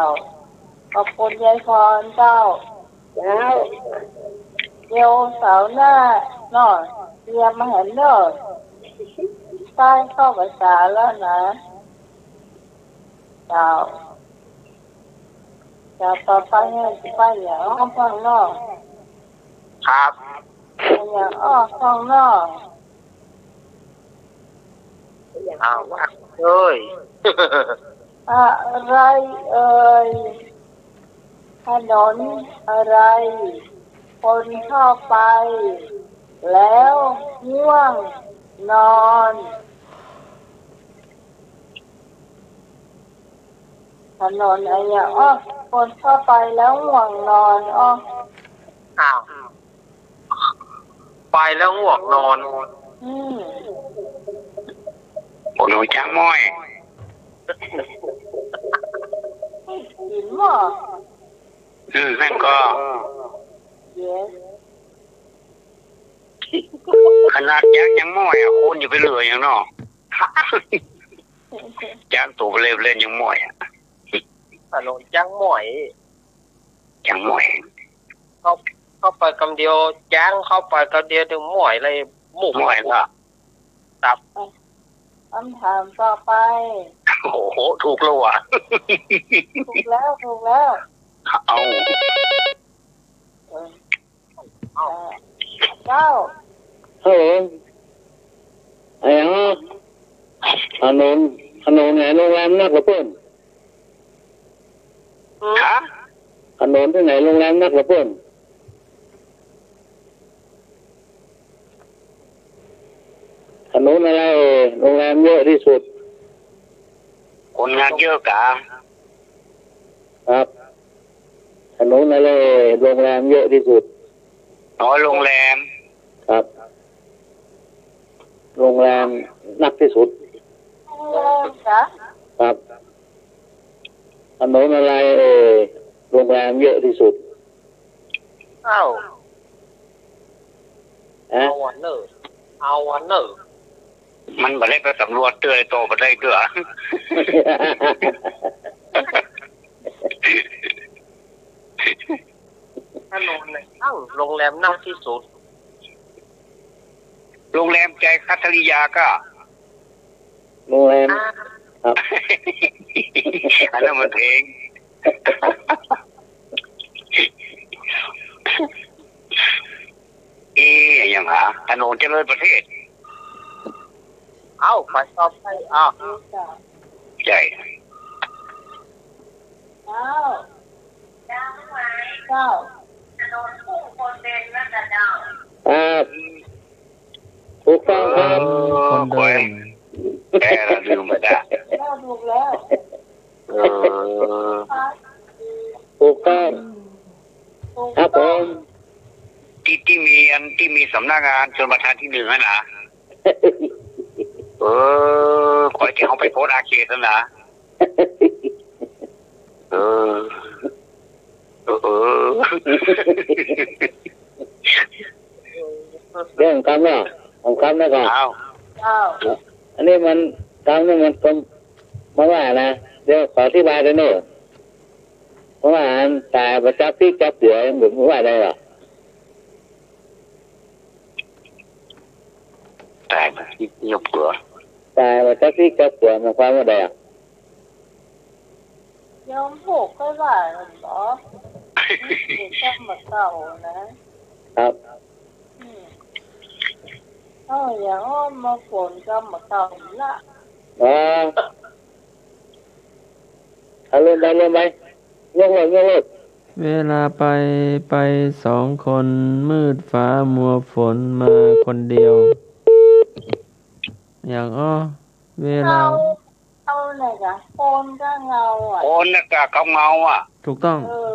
ขอบคุณยายพรเจ้า เจ้า เดี๋ยวเสาร์หน้าเนาะ เตรียมมาให้เนอะ ใต้เข้าภาษาแล้วนะ เจ้า เจ้า ต่อไปเนี่ยสิไปอย่างอ้อมข้างนอก ครับ อย่างอ้อมข้างนอก อ้าว ว่าเอ้ย อะไรเอ่ย ถนนอะไร คนชอบไป แล้วง่วงนอน ถนนอะไรอ่ะ อ้อ คนชอบไปแล้วง่วงนอน อ้อ อ้าว ไปแล้วง่วงนอน อืม โอ้หนูจ้างม้อย กินหม้อ อืม นั่นก็ yes ขนาดยักษ์ยังม้อยอ่ะ คุณอย่าไปเหลืออย่างเนาะ จ้างตัวไปเล่นเล่นยังม้อยอ่ะ ถนนจ้างม้อย จ้างม้อย เข้า เข้าไปคำเดียว จ้างเข้าไปคำเดียวถึงม้อยเลย หมู่ม้อยละ ตับ คำถามต่อไป โอ้โห ถูกแล้วว่ะ ถูกแล้ว ถูกแล้ว เอา เออ เอา เออ เจ้า ฮัลโหล อะไรนะ ถนน ถนนไหนโรงแรมนักละเปิ้น ฮะ ถนนที่ไหนโรงแรมนักละเปิ้น ถนนอะไรโรงแรมเยอะที่สุด คนงานเยอะกะ ครับ ถนนอะไรโรงแรมเยอะที่สุด อ๋อ โรงแรม ครับ โรงแรมนักที่สุด โรงแรมจ้ะ ครับ ถนนอะไรเอ่ยโรงแรมเยอะที่สุด อ้าว ฮะ เอาวันเนอร์ เอาวันเนอร์ มันบ่ได้ไปสำรวจเตื้อ โตบ่ได้เตื้อ ถนนไหนตั้งโรงแรมนักที่สุด โรงแรมใจคัทริยาก็ โรงแรม อ่า ครับ อันนั้นมันเพลง เอ๊ะ อย่างหา ถนนเจริญประเทศ เอ้า ไปต่อไป อ่ะ ใช่ เจ้า เจ้า อ่า ถูกต้องครับ เออ คนเดิน แกเราลืมไปได้ เจ้าถูกแล้ว เออ ถูกต้อง ถูกต้อง ครับผม ที่ ที่มีอัน ที่มีสำนักงานชลประทานที่หนึ่งอะนะ เออ ขอให้เขาไปโพสต์อาเขตนั่นนะ เออ เออ เออ เรื่องของคำเนาะ ของคำนะก่อน อ้าว อ้าว อันนี้มัน คำนี่มันก็มาว่านะ เดี๋ยวขออธิบายด้วยเนอะ เพราะว่าอันตายประจับพริกจับเสือ ผมว่าได้หรอ ตายมาที่ยกหัว ตายมาจักที่จักหัว มันความว่าใดอ่ะ ยอมผูกก็ว่ากันบ่ ผูกกรรมเก่านะ ครับ อืม เอาอย่างอ้อมมาฝนกรรมเก่าละ อ๋อ เอาเริ่มไป เริ่มไป ยกเลิก ยกเลิก เวลาไป ไปสองคน มืดฟ้ามัวฝนมาคนเดียว อย่างอ้อ เวลา เงา เงาเลยจ้ะ คนก็เงาอ่ะ คนน่ะกะเขาเงาอ่ะ ถูกต้อง เออ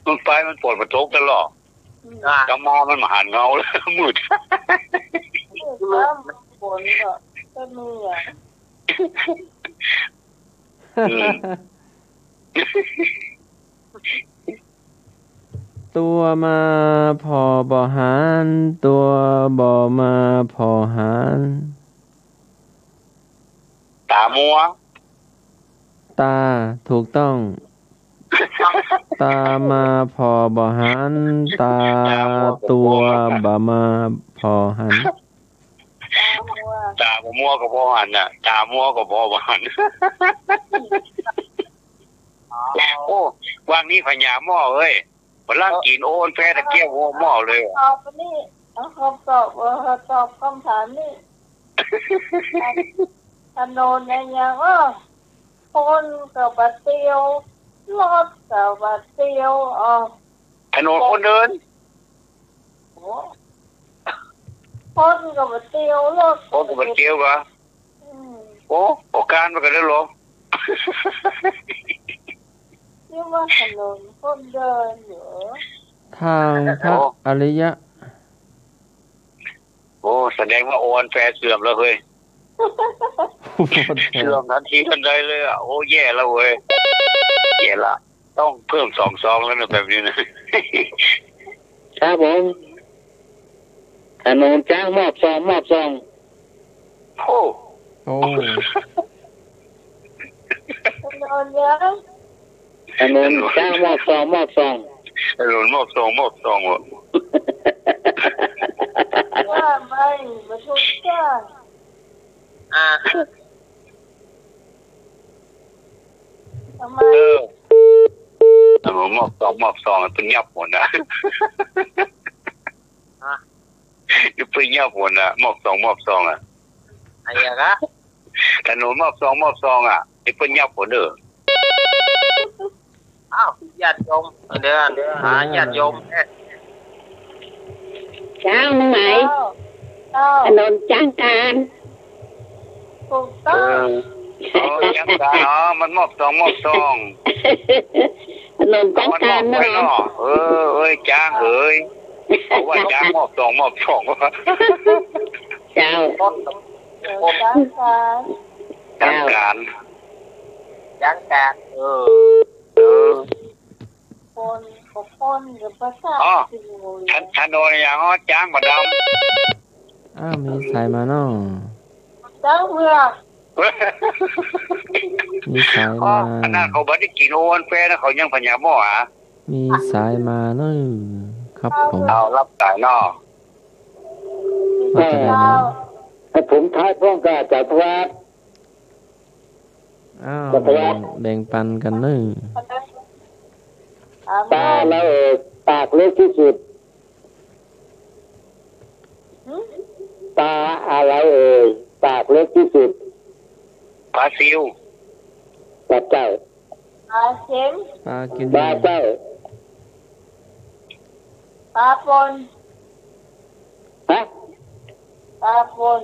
มันไปมันปวดมันทุกข์ตลอด อืม กลับมามันมาหันเงาแล้ว มืด มืดแล้วฝนก็ ก็มีอ่ะ อืม ตัวมาพอบ่หัน ตัวบ่มาพอหัน ตามัว ตา ถูกต้อง ตามาพอบ่หัน ตา ตามัวก็ ตัว พอหัน บ่มาพอหัน ตาบ่มัวก็พอหันน่ะ ตามัวก็พอบ่หัน โอ้ วางนี้พญาหม้อเอ้ย บ่ลังกินโอนแฟตะเกียบหัวหม้อเลย ตอบอันนี้ เอาคำตอบ เออ ตอบคำถามนี่ ถนนเนี่ยยัง เออ คนก็บ่เตียว รถก็บ่เตียว เออ ถนนคนเดิน โอ้ คนก็บ่เตียว รถก็ คนก็บ่เตียวกะ อืม โอ้ โอกาสมันก็ได้หรอ เรียกว่าถนนคนเดินอยู่ ทางพระ โอ้ อริยะ โอ้ แสดงว่าโอนแฟเสื่อมแล้วเฮ้ย เสื่อมทันทีทันใดเลยอ่ะ โอ้ แย่แล้วเว้ย แย่ละ ต้องเพิ่มสองซองแล้วนะแบบนี้นะ ครับผม ถนนจ้างมอบซอง มอบซอง โอ้ โอ้ ถนนยัง ถนนจ้างมอบซอง มอบซอง ถนนมอบซอง มอบซองเหรอ ว่าไม่ มาชนจ้าง อ่า ทำไม เออ ถนนมอบซอง มอบซอง เป็นยับหมดนะ ฮะ เพิ่งเงียบหมดน่ะ มอบซอง มอบซอง อ่ะ อะหยังอะ ถนนมอบซอง มอบซอง อ่ะ ไอ้เพิ่นเงียบหมดเด้อ อ้าว ญาติโยม เดี๋ยว หาญาติโยม เจ้า มึงไหน เจ้า เจ้า ถนนจ้างการ ถูกต้อง เออ อ๋อ จ้างการ อ๋อ มันมอบซอง มอบซอง ถนนจ้างการ เอามันมอบไว้เนาะ เนาะ เออ เอ้ย จ้างเอ้ย เอาไว้จ้างมอบซอง มอบซอง เจ้า เออ จ้างการ จ้างการ จ้างการ เออ เออ คนก็คนกับภาษา อ๋อ สิงห์เลย ถ- ถนนอย่าง อ๋อ จ้างบ่ดำ อ้าว มีสายมาเนาะ เจ้าเมือง มีสายมา อ๋อ อันนั้นเขาบ่ได้กินโอวัลตินนะ เขายังพญาหม้ออ่ะ มีสายมาเนาะ ครับผม เอารับสายเนาะ ว่าจะได้เนาะ ให้ผมทายพร้อมกับอาจารย์วัฒน์ อ้าว จักรวาล แบ่ง แบ่งปันกันเนาะ ปลาอะไรเอ่ย ปากเล็กที่สุด หืม ปลาอะไรเอ่ย ปากเล็กที่สุด ปลาซิว ปลาเจ้า ปลาเข็ม ปลากิน ปลาเจ้า ปลาปน ฮะ ปลาปน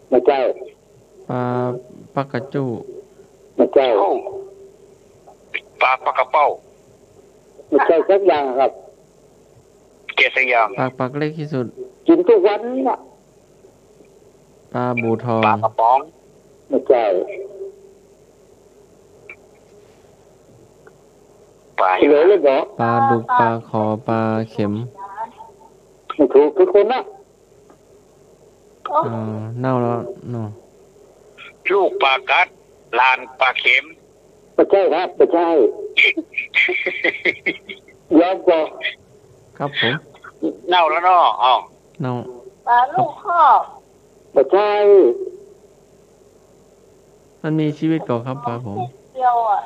ไม่ใช่ ปลาปากกาจู ไม่ใช่ โอ้ ปลาปากกระเป้า ไม่ใช่สักอย่างครับ เจ็ดสักอย่าง ปาก ปากเล็กที่สุด กินทุกวันน่ะ ปลาบู่ทอง ปลากระป๋อง ไม่ใช่ ปลา เฉลยเลยเหรอ ปลาดุก ปลาขอ ปลาเข็ม ไม่ถูกทุกคนนะ อ๋อ เน่าแล้วเนาะ ลูกปลากัด หลานปลาเข็ม ไม่ใช่ครับ ไม่ใช่ ยอมก่อน ครับผม เน่าแล้วเนาะ อ้าว เน่า ปลาลูกคอก ไม่ใช่ มันมีชีวิตก่อครับ ปลาผม เดียวอะ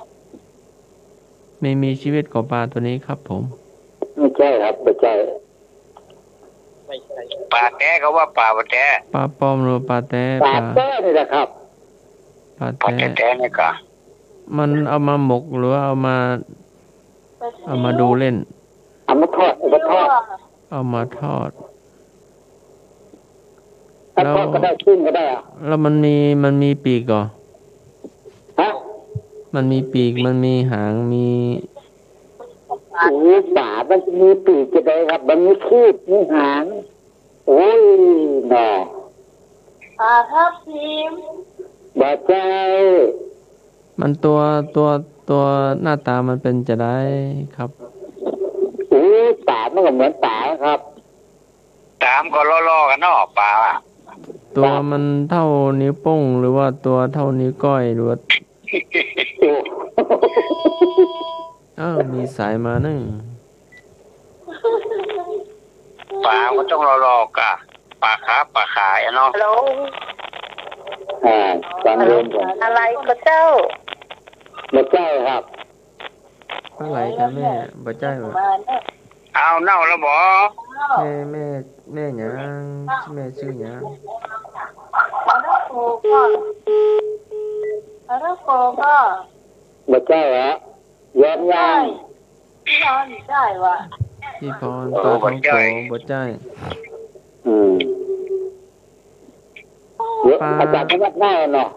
ไม่มีชีวิตก่อปลาตัวนี้ครับผม ไม่ใช่ครับ ไม่ใช่ ปลาแต๊ เขาว่าปลาบ่แต๊ ปลาปลอมหรือปลาแต๊ ปลา ปลา แต๊นี่แหละครับ ปลา ปลา แต๊ แต๊ๆ นี่กะ มันเอามาหมกหรือว่าเอามา เอามาดูเล่น เอามาทอด เอามาทอด เอามาทอด เอาทอดก็ได้ แล้ว ปิ้งก็ได้อะ แล้วมันมี มันมีปีกก่อ ฮะ มันมีปีก มันมีหาง มี โอ้ย ปลามันจะมีปีกจะได้ครับ มันมีครีบ มีหาง โอ้ย หน่อ ปลาทับทิม บ่ใช่ มันตัว ตัว ตัวหน้าตามันเป็นจะได้ครับ โอ้ย มันก็เหมือนป๋าครับ ถามก็ล่อๆกันเนาะป๋าอะ ตัวมันเท่านิ้วโป้งหรือว่าตัวเท่านิ้วก้อยหรือว่า โอ้ อ้าว มีสายมานึ่ง ป๋าก็ต้องล่อๆกะป๋าขาป๋าขายอะเนาะ ฮัลโหล อ่า ฟังเรื่องก่อน อะไรก็เจ้า บ่ใจ้ครับ อะไรคะแม่ บ่ใจ้หรอ เอาเน่าแล้วบ่ แม่ แม่ แม่หยัง แม่ชื่อหยัง ปลาท่องโกก็ ปลาท่องโกก็ บ่ใจ้ฮะ ย้อนย่าง พี่พรใจ้วะ พี่พร โอ้ ปลาท่องโก บ่ใจ้ บ่ใจ้ อืม เดี๋ยว ปลา อาจารย์ธวัชหน้าเนาะ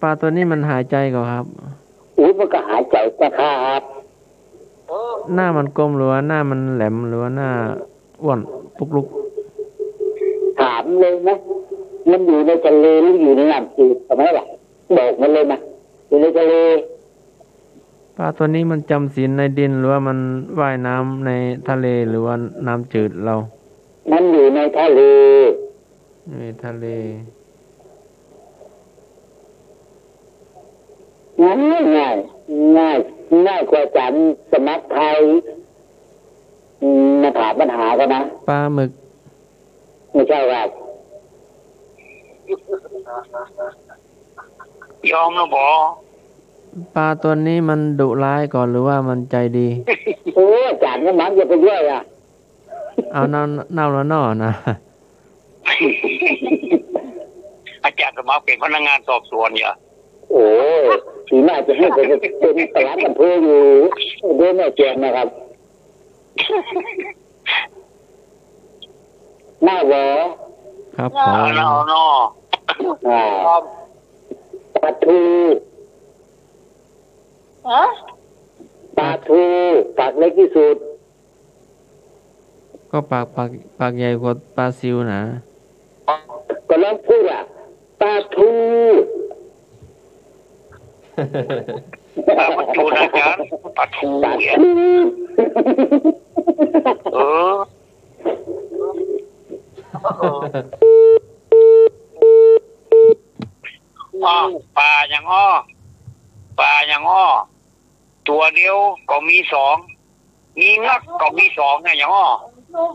ปลาตัวนี้มันหายใจก่อนครับ อุ๊ย มันก็หายใจนะครับ หน้ามันกลมหรือว่าหน้ามันแหลมหรือว่าหน้าอ้วนปุกลุก ถามเลยนะ มันอยู่ในทะเลหรืออยู่ในน้ำจืด เอาไหมล่ะ บอกมันเลยนะ อยู่ในทะเล ปลาตัวนี้มันจำศีลในดินหรือว่ามันว่ายน้ำในทะเลหรือว่าน้ำจืดเรา มันอยู่ในทะเล ในทะเล ง่าย ง่าย ง่าย ง่ายกว่าอาจารย์สมัครไทย อืม มาถามปัญหาเขานะ ปลาหมึก ไม่ใช่ครับ ยอมแล้วบ่ ปลาตัวนี้มันดุร้ายก่อนหรือว่ามันใจดี โอ้ย อาจารย์ก็มักอย่าไปเรื่อยอะ เอาเน่า เน่าแล้วเนาะนะ อาจารย์สมัครเป็นพนักงานสอบสวนเนี่ย โอ้ ปีหน้าจะให้ผมเป็นปลัดอำเภออยู่ เดือนหน้าแจมนะครับ หน้าหวอ ครับผม เอาเนาะ เอาเนาะ อ่า ปลาทู ฮะ ปลาทู ปากเล็กที่สุด ก็ปาก ปาก ปากใหญ่กว่าปลาซิวนะ ก็ลองพูดอะ ปลาทู ปลาทูนะอาจารย์ ปลาทูเนี่ย ปลาทู เออ อ้อ ปลาหยังอ้อ ปลาหยังอ้อ ตัวเดียวก็มีสอง มีงักก็มีสองไงหยังอ้อ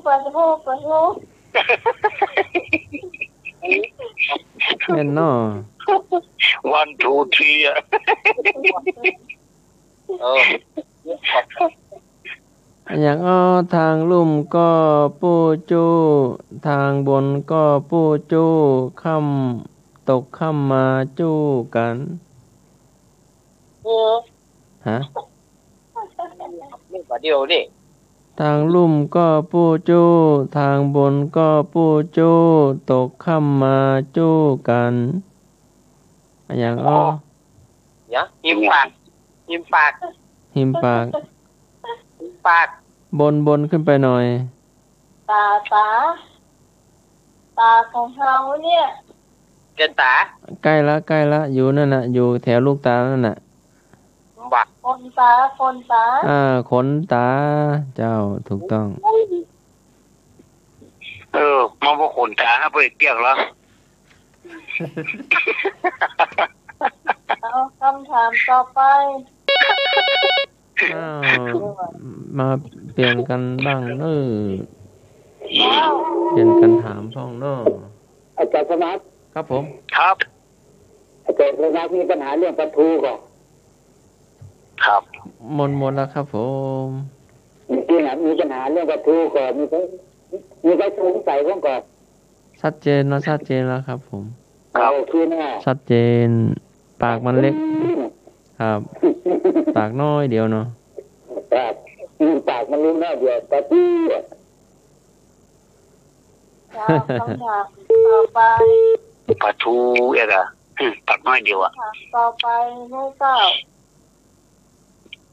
ปลาทู ปลาทู ปลาทู แม่นเนาะ วันทูทีอะ เออ อะหยังอ้อ ทางลุ่มก็ปู้จู้ ทางบนก็ปู้จู้ ค่ำตกค่ำมาจู้กัน เออ ฮะ นี่บาดเดียวนี่ ทางลุ่มก็ปู้จู้ ทางบนก็ปู้จู้ ตกค่ำมาจู้กัน อะหยังอ้อ โอ้ เดี๋ยว หิมปาก หิมปาก หิมปาก หิมปาก บน บนขึ้นไปหน่อย ตา ตา ตาของเราเนี่ย เป็นตา ใกล้ละ ใกล้ละ อยู่นั่นน่ะ อยู่แถวลูกตานั่นน่ะ บัก ขนตา ขนตา อ่า ขนตา เจ้า ถูกต้อง เออ มาบ่ขนตา ฮะ บ่ได้เปียกแล้ว เอาคำถามต่อไป อ้าว มาเปลี่ยนกันบ้างเนอะ อ้าว เปลี่ยนกันถามพ่องเนอะ อาจารย์สมัคร ครับผม ครับ อาจารย์สมัครมีปัญหาเรื่องปลาทูก่อน ครับ หมด หมดแล้วครับผม จริงๆอะ มีปัญหาเรื่องปลาทูก่อน มีใคร มีใครสงสัยบ้างก่อน ชัดเจนเนาะ ชัดเจนแล้วครับผม ครับ โอเคนะ ชัดเจน ปากมันเล็ก อืม ครับ ปากน้อยเดียวเนาะ ครับ อืม ปากมันเล็กน้อยเดียว ปลาทูอะ เจ้า คำถามต่อไป ปลาทูเอกอะ อืม ปากน้อยเดียวอะ คำถามต่อไปนะเจ้า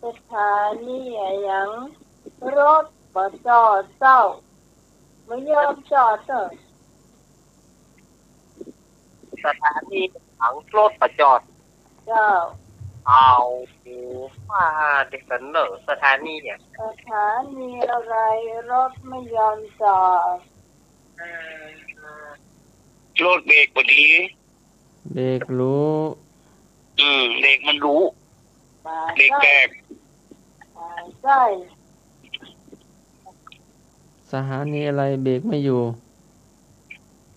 สถานีอะหยัง รถบ่จอดเจ้า บ่ยอมจอดเจ้า สถานีหยัง รถบ่จอด เจ้า เอาว่าเด็กสันเนอสถานีเนี่ย สถานีอะไรรถไม่ยอมจอด รถเบรกพอดี เบรกรู้ อืม เบรกมันรู้ เบรกแตก ใช่ สถานีอะไรเบรกไม่อยู่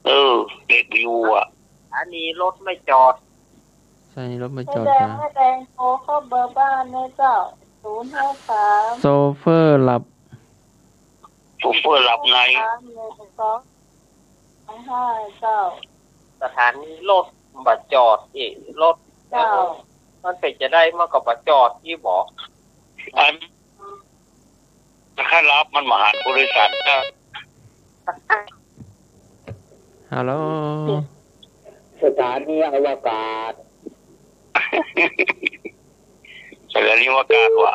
เออ เบรกไม่อยู่อ่ะ สถานีรถไม่จอด สถานีรถไม่จอด แม่แดง ค่ะ แม่แดงโทรเข้าเบอร์บ้านนะเจ้า ศูนย์ห้าสาม โชเฟอร์หลับ โชเฟอร์หลับใน สามหนึ่งสอง ห้าเก้า สถานีรถบ่จอดอีก รถ เจ้า มันเป็นจะได้มันก็บ่จอดอีกบ่ อัน ถ้ารับมันมาหาผู้โดยสารก็ ฮัลโหล สถานีอวกาศ สถานีอวกาศว่ะ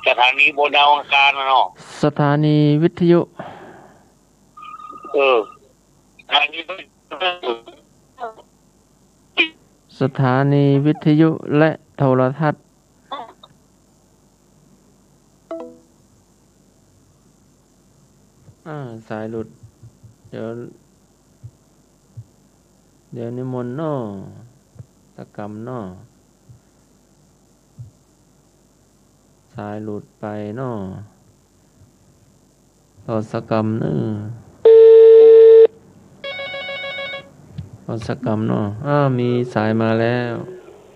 สถานีบนดาวอังคารน่ะเนาะ สถานีวิทยุ เออ สถานีวิทยุ สถานีวิทยุและโทรทัศน์ อ่า สายหลุด เดี๋ยว เดี๋ยวนิมนต์เนาะ ตะกำเนาะ สายหลุดไปเนาะ รอสักกำเนาะ รอสักกำเนาะ อ่า มีสายมาแล้ว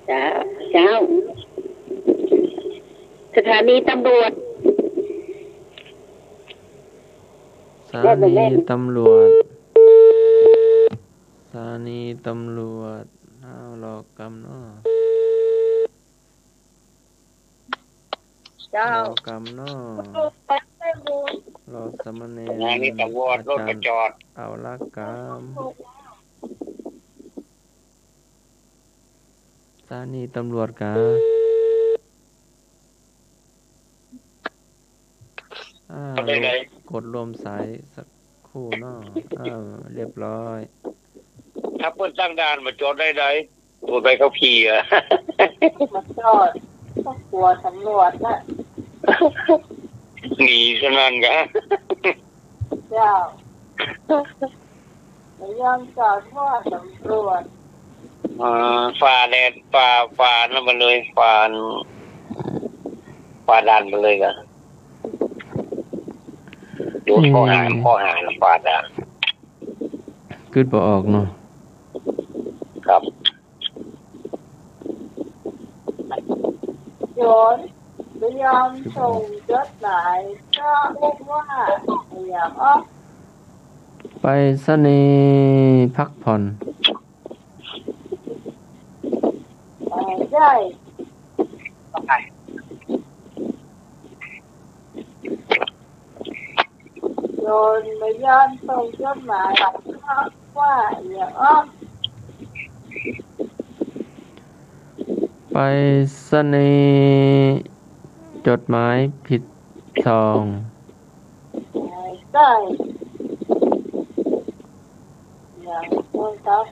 เจ้า เจ้า สถานีตำรวจ สถานีตำรวจ สถานีตำรวจ อ้าว รอกำเนาะ เจ้า รอกำเนาะ รอสามเณร สถานีตำรวจ รถมาจอด เอาละกำ สถานีตำรวจกะ อ่า กดลมสายสักครู่เนาะ อ่า เรียบร้อย ถ้าเปิ้นตั้งด่านมาจอดได้ใด ตรวจใบขับขี่อะ มาจอด ก็กลัวตำรวจนะ หนีเท่านั้นกะ เจ้า ไม่ยอมจอดเพราะว่าตำรวจ อ่า ฝ่าแดด ฝ่า ฝ่านั่นมาเลย ฝ่า ฝ่าด่านมาเลยกะ โดนข้อหา อืม ข้อหาฝ่าด่าน กึดบ่ออกเนาะ ครับ โจรไม่ยอมส่งจดหมาย เพราะว่าอยากออก ไปรษณีย์พักผ่อน เอ่อ ใช่ โจรไม่ยอมส่งจดหมาย เพราะว่าอยากออก ไปรษณีย์จดหมายผิดซอง ใช่ อย่างคนครับ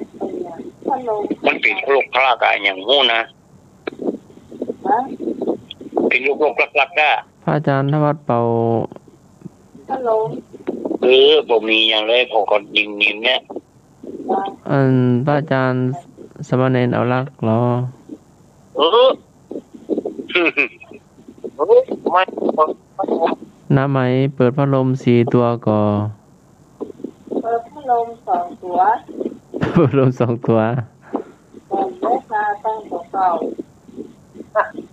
อย่างพัดลม มันเป็นโรคพลาดอะ อย่างงู้นะ ฮะ เป็นโรคๆ ลักๆ อะ พระอาจารย์ธวัชเป่า ฮัลโหล เออ บ่มีอย่างเลย ผมก็นิ่งๆ เนี่ย อันพระอาจารย์สามเณรเอารักเหรอ เออ เออ ไม่ น้าไหมเปิดพัดลมสี่ตัวก่อ เปิดพัดลมสองตัว เปิดพัดลมสองตัว เปิดไว้ตาตั้งตัวเก่า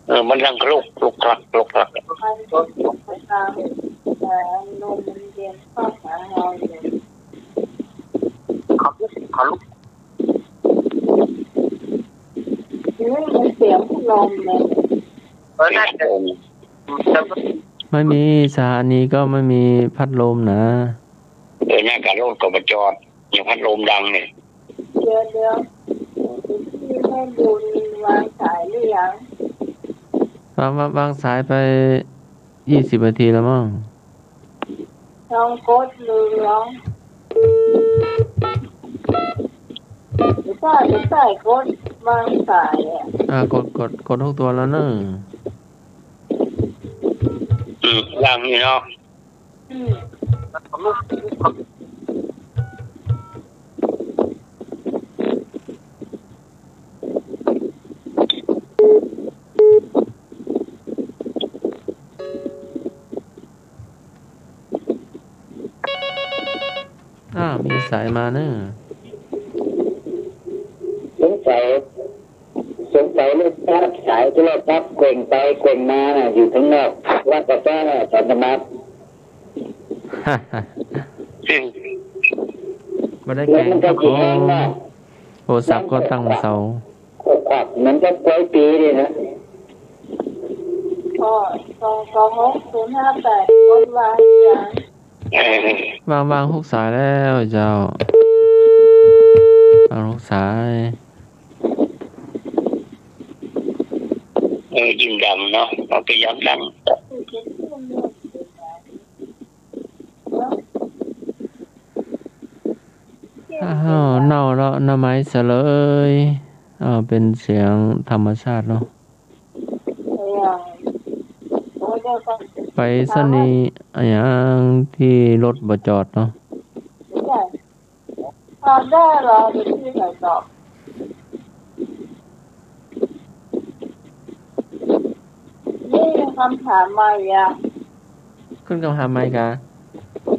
เออ มันดังคลุกคลุกคลักคลุกคลัก มันก็ตกไปตาม แต่ลมมันเย็นเข้าหาเราอยู่ ขอลุก ขอลุก นี่มันเสียงพัดลมเลย เออ น่าจะ ไม่มี สถานีก็ไม่มีพัดลมนะ เออ หน้ากาโลดก็มาจอด อย่างพัดลมดังเนี่ย เดี๋ยว เดี๋ยว พี่ให้บุญวางสายหรือยัง วาง วาง วางสายไปยี่สิบนาทีแล้วมั้ง ลองกดดู ลอง ว่าจะใส่กดวางสายอ่ะ อ่ากดกดกดทุกตัวแล้วเนอะ อืม ยังอยู่เนาะ อืม อ่า มีสายมาเนอะ สงสัย สงสัยลูกค้าสายที่เราพับเกว่งไปเกว่งมาน่ะ อยู่ข้างนอก วัดกระแสน่ะ อาจารย์ธรรมะ บ่ได้แกล้ง แล้วมันก็สิแฮงเนาะ โทรศัพท์ก็ตั้งเสา ขวักเหมือนกับกล้วยปีนี่นะ ก็ สองสองหกศูนย์ห้าแปด กดวางอย่าง เออ วาง วางทุกสายแล้วเจ้า วางทุกสาย เออ ยิ้มดำเนาะ เอาไปย้ำดัง อ้าว เน่าแล้ว หน่อไม้เสลย เออ เป็นเสียงธรรมชาติเนาะ ไปสนีย์อะหยังที่รถบ่จอดเนาะ จอดได้เหรอ เดี๋ยวพี่ใส่ต่อ นี่คำถามใหม่อ่ะ ขึ้นคำถามใหม่กะ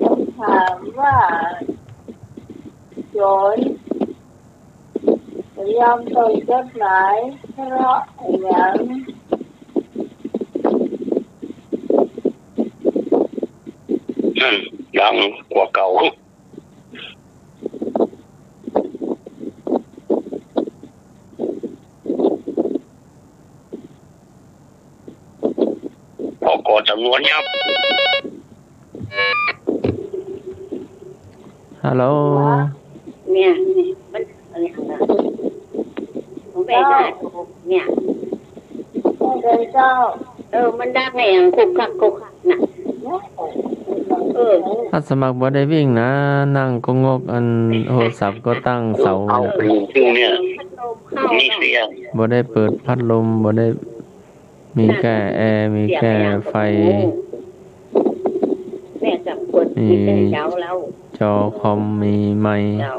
คำถามว่า โจร ยอมส่งจดหมายเพราะหยัง นั่นดังกว่าเก่า พอก่อจำนวนยับ ฮัลโหล เนี่ย มันอะไรนะ ผมไปหาเนี่ย เจ้า เออ มันดังไงอ่ะ คุกคักคุกคักน่ะ เออ อาสาสมัครบ่ได้วิ่งนะ นั่งก็งก อันโทรศัพท์ก็ตั้งเสา เอาอยู่เนี่ย มีเสียง บ่ได้เปิดพัดลม บ่ได้ มีแค่แอร์ มีแค่ไฟ แม่สองคน มี มีแต่เจ้าแล้ว จอคอม มีไมค์ เจ้า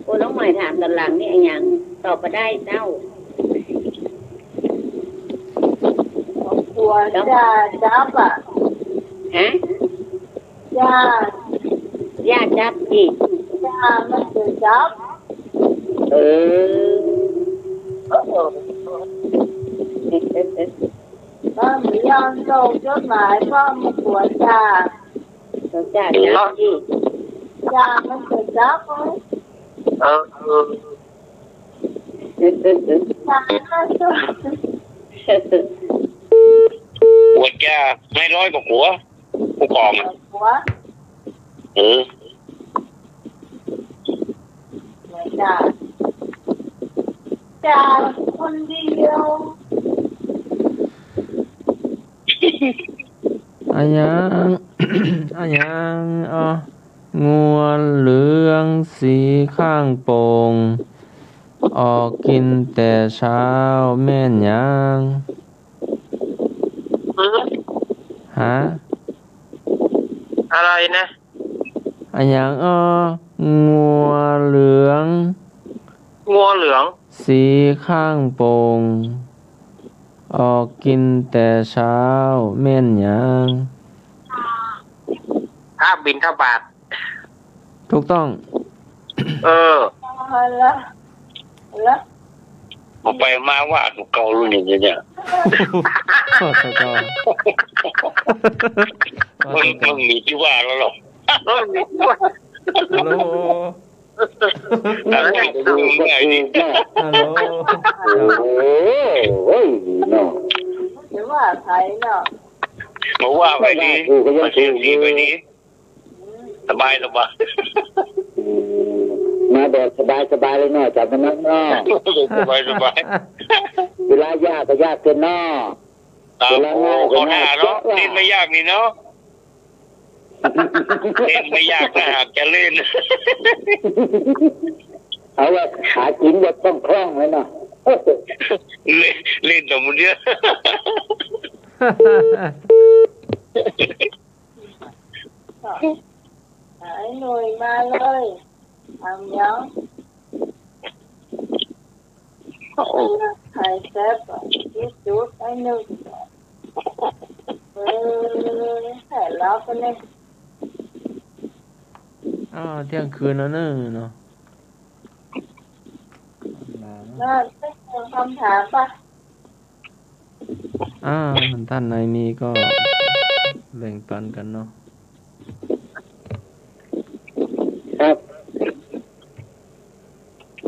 โอ้ น้องใหม่ถามตอนหลังนี่อะหยัง ตอบมาได้เจ้า ตัวจ้าจับอ่ะ ฮะ จ้า ย่าจับอีก จ้ามันคือจับ เออ บ้านหนูยอนส่งจดหมายพ่อมาขวนจ้า จ้าจับอีก จ้ามันคือจับ เออ เออ จ้ามันคือ หัวจ้า ไม่ร้อยกว่าหัว ผู้กองอะ หัว เออ จ้า จ้า คนเดียว อะหยัง อะหยัง อ๋อ งัวเหลืองสีข้างโป่ง ออกกินแต่เช้า แม่นหยัง ฮะ ฮะ อะไรนะ อะหยัง อ๋อ งัวเหลือง งัวเหลือง สีข้างโป่ง ออกกินแต่เช้า แม่นหยัง พระบิณฑบาต ถูกต้อง เออ เอาละ เอาละ เอาไปมาว่าถูกเก่ารุ่นนี้เนี่ย ขอโทษครับ มึง มึงมีที่ว่าแล้วหรอ มึงมีที่ว่า ฮัลโหล ฮัลโหล ฮัลโหล โอ้ย เนาะ จะว่าใครเนาะ มาว่าไปดี กูก็ยัง มาเสียงดีไปดี สบายสบาย อืม มาแบบสบายสบายเลยเนาะ อาจารย์ธรรมะเนาะ สบายสบาย เวลายากก็ยากเกินเนาะ ครับ เวลาง่ายก็ โอ้ เข้าหน้า ง่าย เนาะ เจ๊ะว่ะ เล่นไม่ยากนี่เนาะ เล่นไม่ยากถ้าหากจะเล่น เอาว่าหากินแบบคล่องๆเลยเนาะ เล่น เล่นแต่มื้อเนี้ย ไอ้หนุ่ยมาเลย ถามหยัง โอ้ ไข่แซ่บอะ จุ๊ดๆ ไอ้หนุ่ย เออ แผนแล้วปะเนี่ย อ้าว เที่ยงคืนแล้วเนอะเนาะ น่าจะมีคำถามปะ อ่า ท่านใดมีก็แบ่งปันกันเนาะ ครับ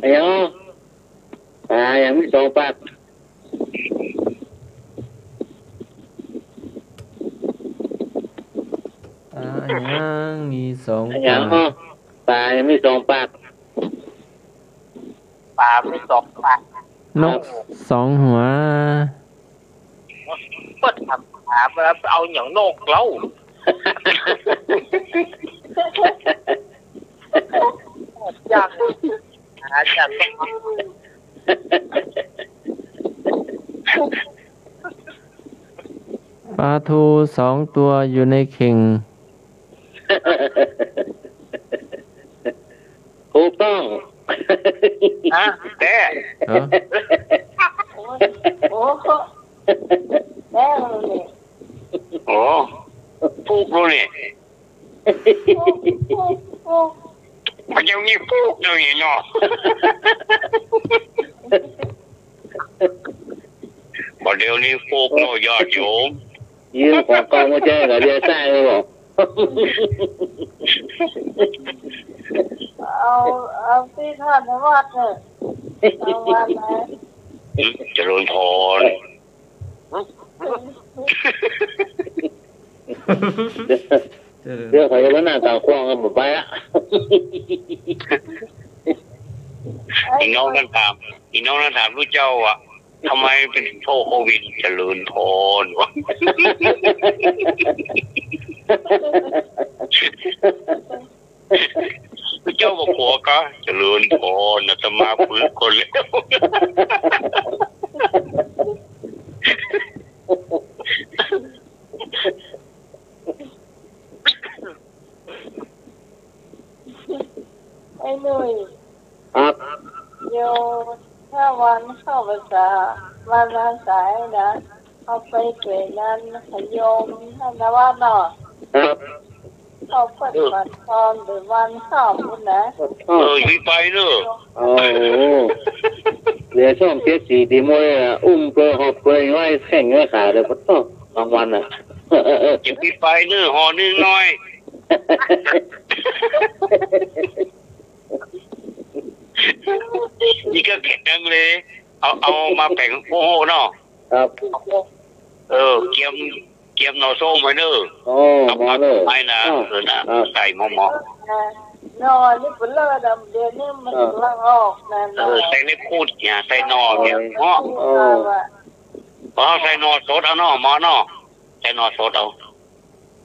เดี๋ยว ปลายังมีสองปาก ปลายังมีสองปาก ปลายังมีสองปาก ปลามีสองปาก นกสองหัว เปิดถาม ถามแล้วเอาอย่างนกเล่า อยาก หาอยาก ปลาทูสองตัวอยู่ในเข่ง ถูกต้อง ฮะ แต้ ฮะ โอ้โห แน่เลย โอ้ ถูกแล้วนี่ มันยังมีปุ๊กอยู่นี่เนาะ บ่เดี๋ยวนี้ปุ๊กเนาะ ญาติโยม ยืมของเก่ามาใช้ก็เรียกใช้เลยบอก เอา เอาที่ท่านวัดเถอะ เอาวัดไหน เจริญพร เดี๋ยวเขาจะมานั่งกลางขวางกันหมดไปละ อีน้องนั่นถาม อีน้องนั่นถามลูกเจ้าอ่ะ ทำไมเป็นโรคโควิด เจริญพรวะ ลูกเจ้าบอกผัวก็ เจริญพร อาตมาฝึกคนแล้ว ไอ้หนุ่ย ครับ โย ถ้าวันเข้าพรรษา วันอาสานะ เอาไปเกยงานขยมท่านนะว่าเนาะ ครับ เข้าเปิดวันตอนหรือวันเข้าพุ้นนะ เออ อย่าไปเนอะ โอ้โห เหลือช่องเจ็ดสีตีมวยอ่ะ อุ้มเปลือยหอบเปลือยง่อยแข้งง่อยขาเลย ปะโท้ บางวันน่ะ จะปิดไปเนอะ ห่อหนึ่งหน่อย นี่ก็แข็งเลย เอา เอามาแบ่งโอ้โหเนาะ ครับ เออ เกียม เกียมหน่อส้มไว้เนอะ โอ้ เอาผัก หมอเนอะ ไว้นะ อ่า เออนะ อ่า ใส่หมอหมอ หน่อนี่เปลือกดำเดือนนี่มัน อ่า กำลังออกนะ เออ ใส่เล็บพูดเนี่ย ใส่หน่อเนี่ย หน่อ เนาะ เออ พอใส่หน่อสดเอาเนาะ หมอเนาะ ใส่หน่อสดเอา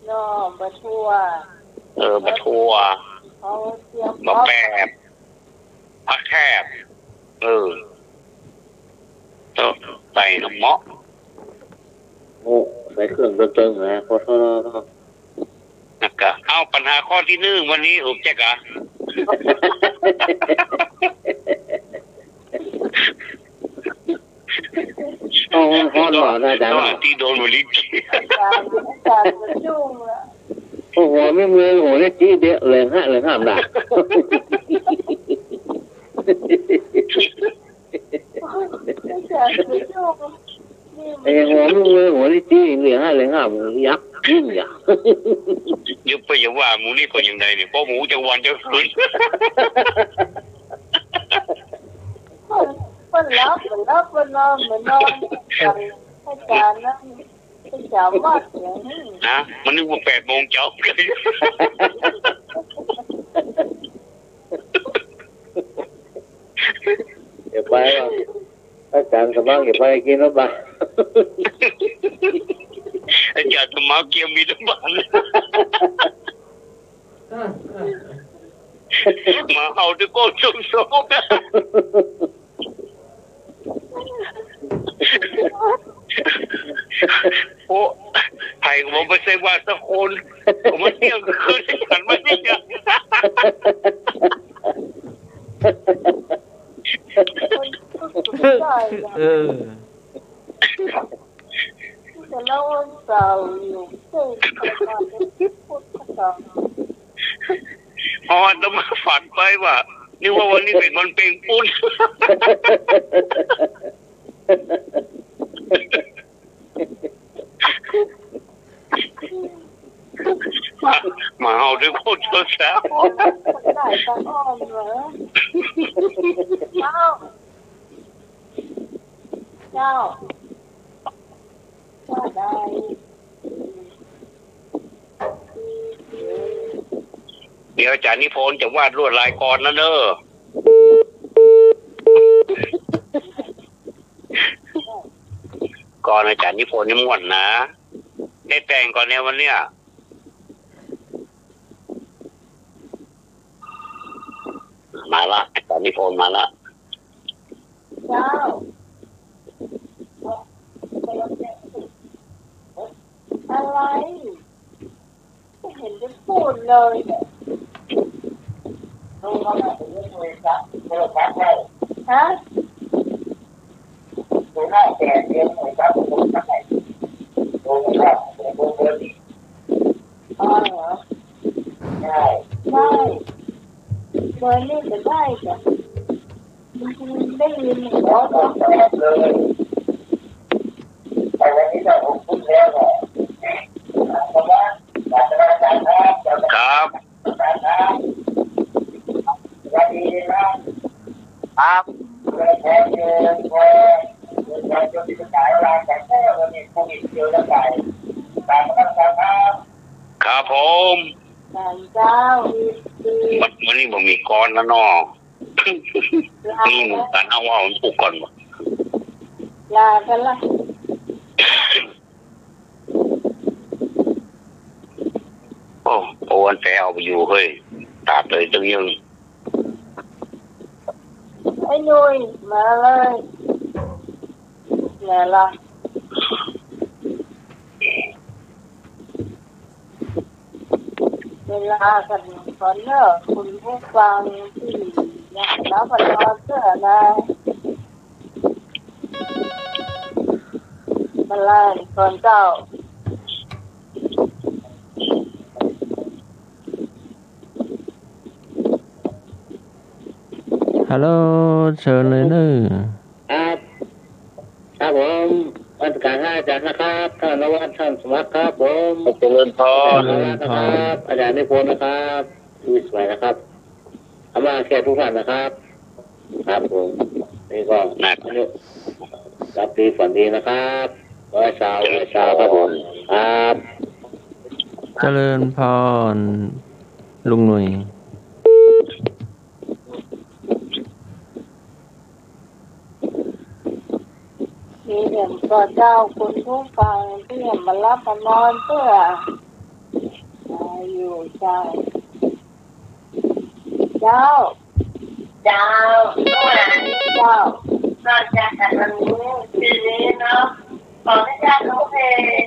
หน่อบักถั่ว เออ บักถั่ว เขาเตรียม บักแปบ ผักแคบ เออ เออ ใส่น้ำเมาะ โอ้ ใส่เครื่องเติมๆนะ ขอโทษ แล้วก็ เอาปัญหาข้อที่หนึ่งวันนี้ ผมจะกะ โอ้ ฮ้อนหมอนะอาจารย์เนาะ ที่โดนวันนี้ อาจารย์ อาจารย์จะยุ่งละ โอ้โห ไม่เมืองโห เนี่ยจี้เดะเลยฮะ เลยห้ามด่า อาจารย์จะยุ่ง นี่มัน ไอ้หัวไม่เมืองโห นี่จี้เลยฮะ เลยห้าม ยักษ์ยิ่งยักษ์ อย่าไปอย่าว่าหมูนี่ก็ยังไงเนี่ย เพราะหมูจังวันจะคืน เพิ่น เพิ่นหลับ เพิ่นหลับ เพิ่นนอน เพิ่นนอน อาจารย์นั่น เป็นสาววัดอย่างนี้ นะ มันนึกว่าแปดโมงเช้า เดี๋ยวไปว่ะ อาจารย์กำลังจะไปกินน้ำบา อาจารย์สมัครเกียมมีน้ำบา หมาเห่าที่โก้ชงโซกโอ้ไผ่ผมไปใส่บาตรสักคนผมมาเที่ยวคืนที่ฉันไม่ได้ยังเออ จะเล่าวันเสาร์อยู่เก่งจังเลยพูดภาษา อ๋อต้องมาฝันไปว่านึกว่าวันนี้เป็นวันเปงปุ้นหมาเห่าด้วยโคตรเช้า คนไหนจะอ่อนเหรอเจ้าเจ้าว่าได้ เดี๋ยวอาจารย์นิพนธ์จะวาดลวดลายกรนะเนอะกรอาจารย์นิพนธ์นี่ม่วนนะ ได้แต่งก่อนเนี่ยวันเนี้ย มาละอาจารย์นิพนธ์มาละ เจ้าอะไรไม่เห็นจะพูดเลยเนี่ยฮะอ๋อเหรอใช่ใช่เบอร์นี่จะได้จ้ะได้ยินหนึ่งร้อยกว่าแปดเลย ครับ ครับ ครับผม สามเจ้า มันมันนี่บ่มีก้อนนะเนาะนี่มันการเอาว่ามันปลูกก่อนบ่ ลากันละ โอ้โอ้วันแปเอาไปอยู่เฮ้ยตาดเลยตึงยัง ไอ้หนุ่ยมาเลยเนี่ยละเวลากันก่อนเนอะคุณผู้ฟังที่ยังรับประทานเสื้อนะมาไล่ก่อนเจ้า ฮัลโหลเชิญเลยเนอะ ครับ ครับผมวันการให้อาจารย์นะครับ ท่านนวัฒน์ท่านสมัครครับผม เจริญพร เจริญพร นะครับ อาจารย์นิพนธ์นะครับชีวิตสวยนะครับอามาแค่ทุกท่านนะครับ ครับผมนี่ก็ นะ อนุรับดีฝันดีนะครับร้อยสาวร้อยสาวครับผมครับ เจริญพรลุงหนุ่ย มีเห็นก็เจ้าคุณผู้ฟังที่เห็นมารับมานอนเพื่อมาอยู่ใจเจ้า เจ้า เจ้า นอกจากอันนี้คืนนี้เนาะ ขอให้เจ้าทุกเพลง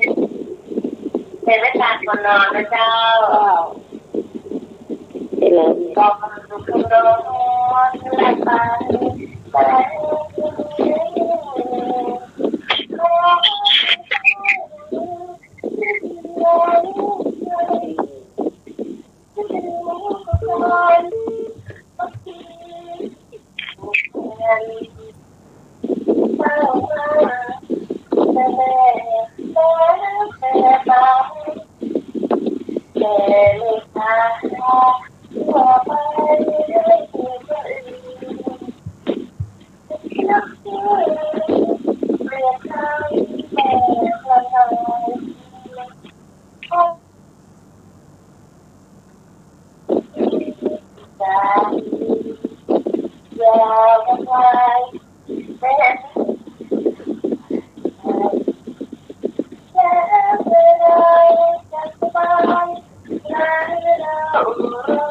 เป็นเมตตาคนนอนนะเจ้า เจ้า ที่เรา ก็มันคือร้อนและไปไป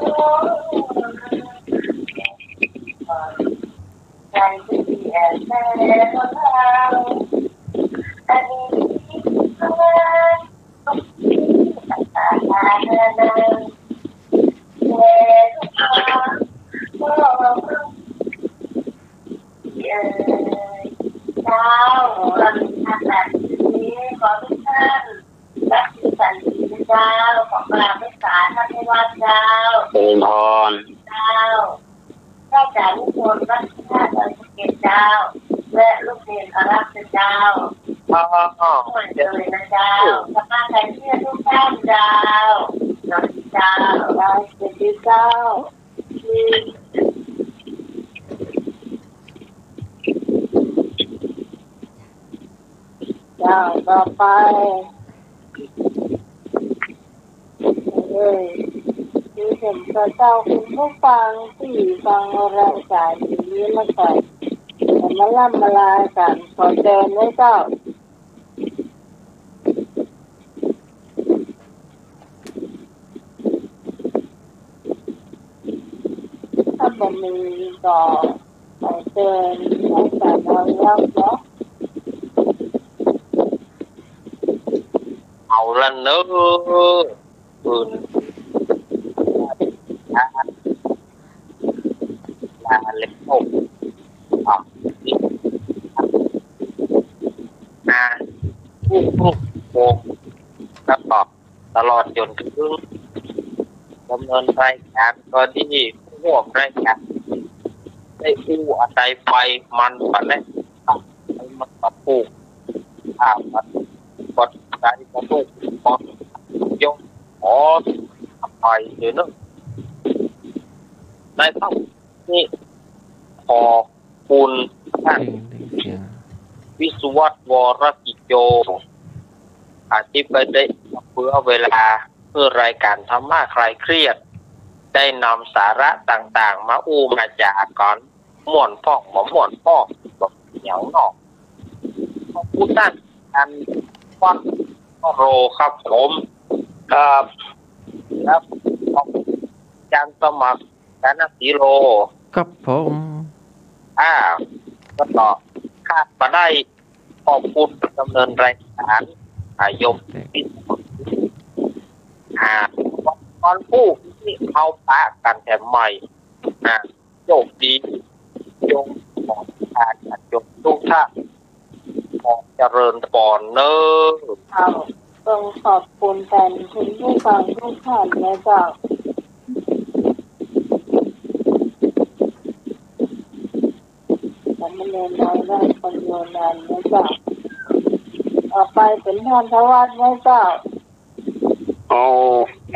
เจ้า วันนี้ทางการที่นี้ขอทุกท่าน รักษาศีลเจ้า ขอกราบไหว้สาท่านที่วัดเจ้า เจริญพร เจ้า พระอาจารย์นิพนธ์วัดพระธาตุดอยสะเก็ดเจ้า และลูกเนนอารักษ์เจ้า อ๋อ ทุกคนเลยนะเจ้า สมาชิกทุกท่านเจ้า สวัสดีเจ้า สวัสดีเจ้า เจ้า ต่อไป เอ้ย คือเห็นพระเจ้าคุณผู้ฟังที่ฟังรายการนี้แล้วก็มาล่ำมาลากัน ขอเชิญนะเจ้า ถ้าบ่มีก็ขอเชิญให้สาวน้อยเล่าเนาะ เอาละเนอะ ปืน ลาเล็กโลก อ่ะ อ่า ทุกๆ วง แล้วก็ตลอดจนถึงดำเนินรายการก็ดี ผู้ร่วมรายการ ได้อู้อันใดไป มันก็ได้ มันก็ถูก อ่า มันก็ได้ ก็ถูก ก็ยก ขออภัยเด้อเนอะ ในครั้งนี้ ขอบคุณท่าน เร่ง เร่งเสียง วิศวัตวรกิจโจ อาทิตย์ไปได้เพื่อเวลา เพื่อรายการธรรมะคลายเครียด ได้นำสาระต่างๆ มาอู้มาจากัน ม่วนพ่องบ่ม่วนพ่อง บ่อย่างนอก ขอบคุณท่าน อาจารย์ วัฒน์ วโร ครับผม ครับ ครับ ขอบคุณอาจารย์สมัคร ฐานะศรีโล ครับผม อ่า แล้วก็ขาดบ่ได้ ขอบคุณดำเนินรายการ อ่า โยม อ่า วันพูดที่เขาปะกันแถมใหม่ อ่า โชคดี โยมของทาน โยมทุกท่าน ขอเจริญพรเนอะ เจ้า ต้องขอบคุณแทนคุณผู้ฟังทุกท่านนะเจ้า สามเณรน้อยได้คนโยนันนะเจ้า ต่อไปเป็นท่านทวัฒน์นะเจ้า เอา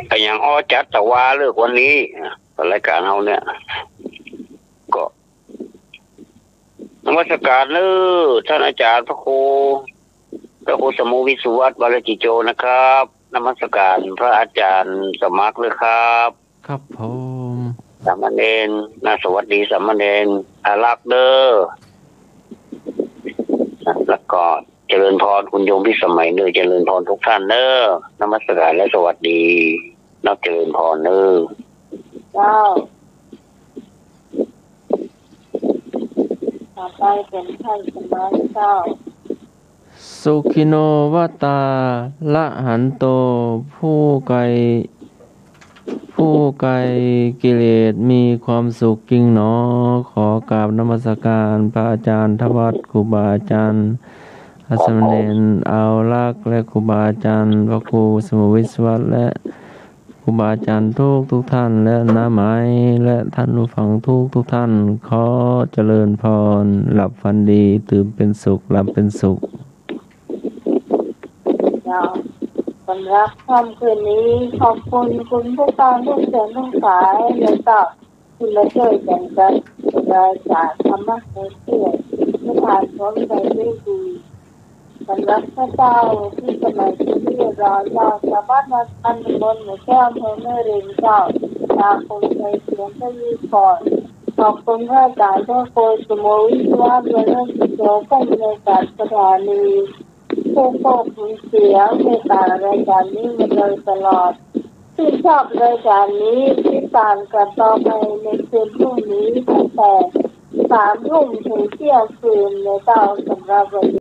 แต่อย่างอ้อจัดแต่ว่าเลิกวันนี้ อ่ะ รายการเราเนี่ย ก็ นมัสการเนอะ ท่านอาจารย์พระครู พระครูสมุวิศวัตรวรกิจโจนะครับ นมัสการพระอาจารย์สมัครเลยครับ ครับผม สามเณรนะ สวัสดีสามเณรอารักษ์เด้อ แล้วก็เจริญพรคุณโยมพิสมัยเด้อ เจริญพรทุกท่านเด้อ นมัสการและสวัสดี นักเจริญพรเด้อ เจ้า ต่อไปเป็นท่านสมัยเจ้า สุขิโนวตา ละหันโต ผู้ไกล ผู้ไกลกิเลสมีความสุขจริงหนอ ขอกราบนมัสการพระอาจารย์ทวัฒน์ ครูบาอาจารย์ อาสมณเณรเอารักษ์ และครูบาอาจารย์ พระครูสมุวิศวัตร และครูบาอาจารย์ทุกทุกท่าน และน้าไหม และท่านผู้ฟังทุกทุกท่าน ขอเจริญพร หลับฝันดี ตื่นเป็นสุข หลับเป็นสุข เจ้า สำหรับค่ำคืนนี้ ขอบคุณคุณผู้ฟังทุกท่านทั้งหลายเลยเจ้า ที่มาช่วยกันจัดรายการธรรมะในเพื่อนที่ผ่านพ้นไปด้วยดี สำหรับพระเจ้าที่สมัยที่เรียกร้องเจ้า สามารถมาทำบุญหมู่แก้วเมืองแม่ริมเจ้า ตามคุณใจเสียงพระวิกร ขอบคุณพระอาจารย์พระครูสมุวิศวะ และท่านผู้ชมผู้อำนวยการสถานี ผู้ควบคุมเสียงในการรายการนี้มาโดยตลอด ที่ชอบรายการนี้ที่ สานกันต่อไปในคืนพรุ่งนี้ตั้งแต่สามทุ่มถึงเที่ยงคืนนะเจ้า สำหรับวันนี้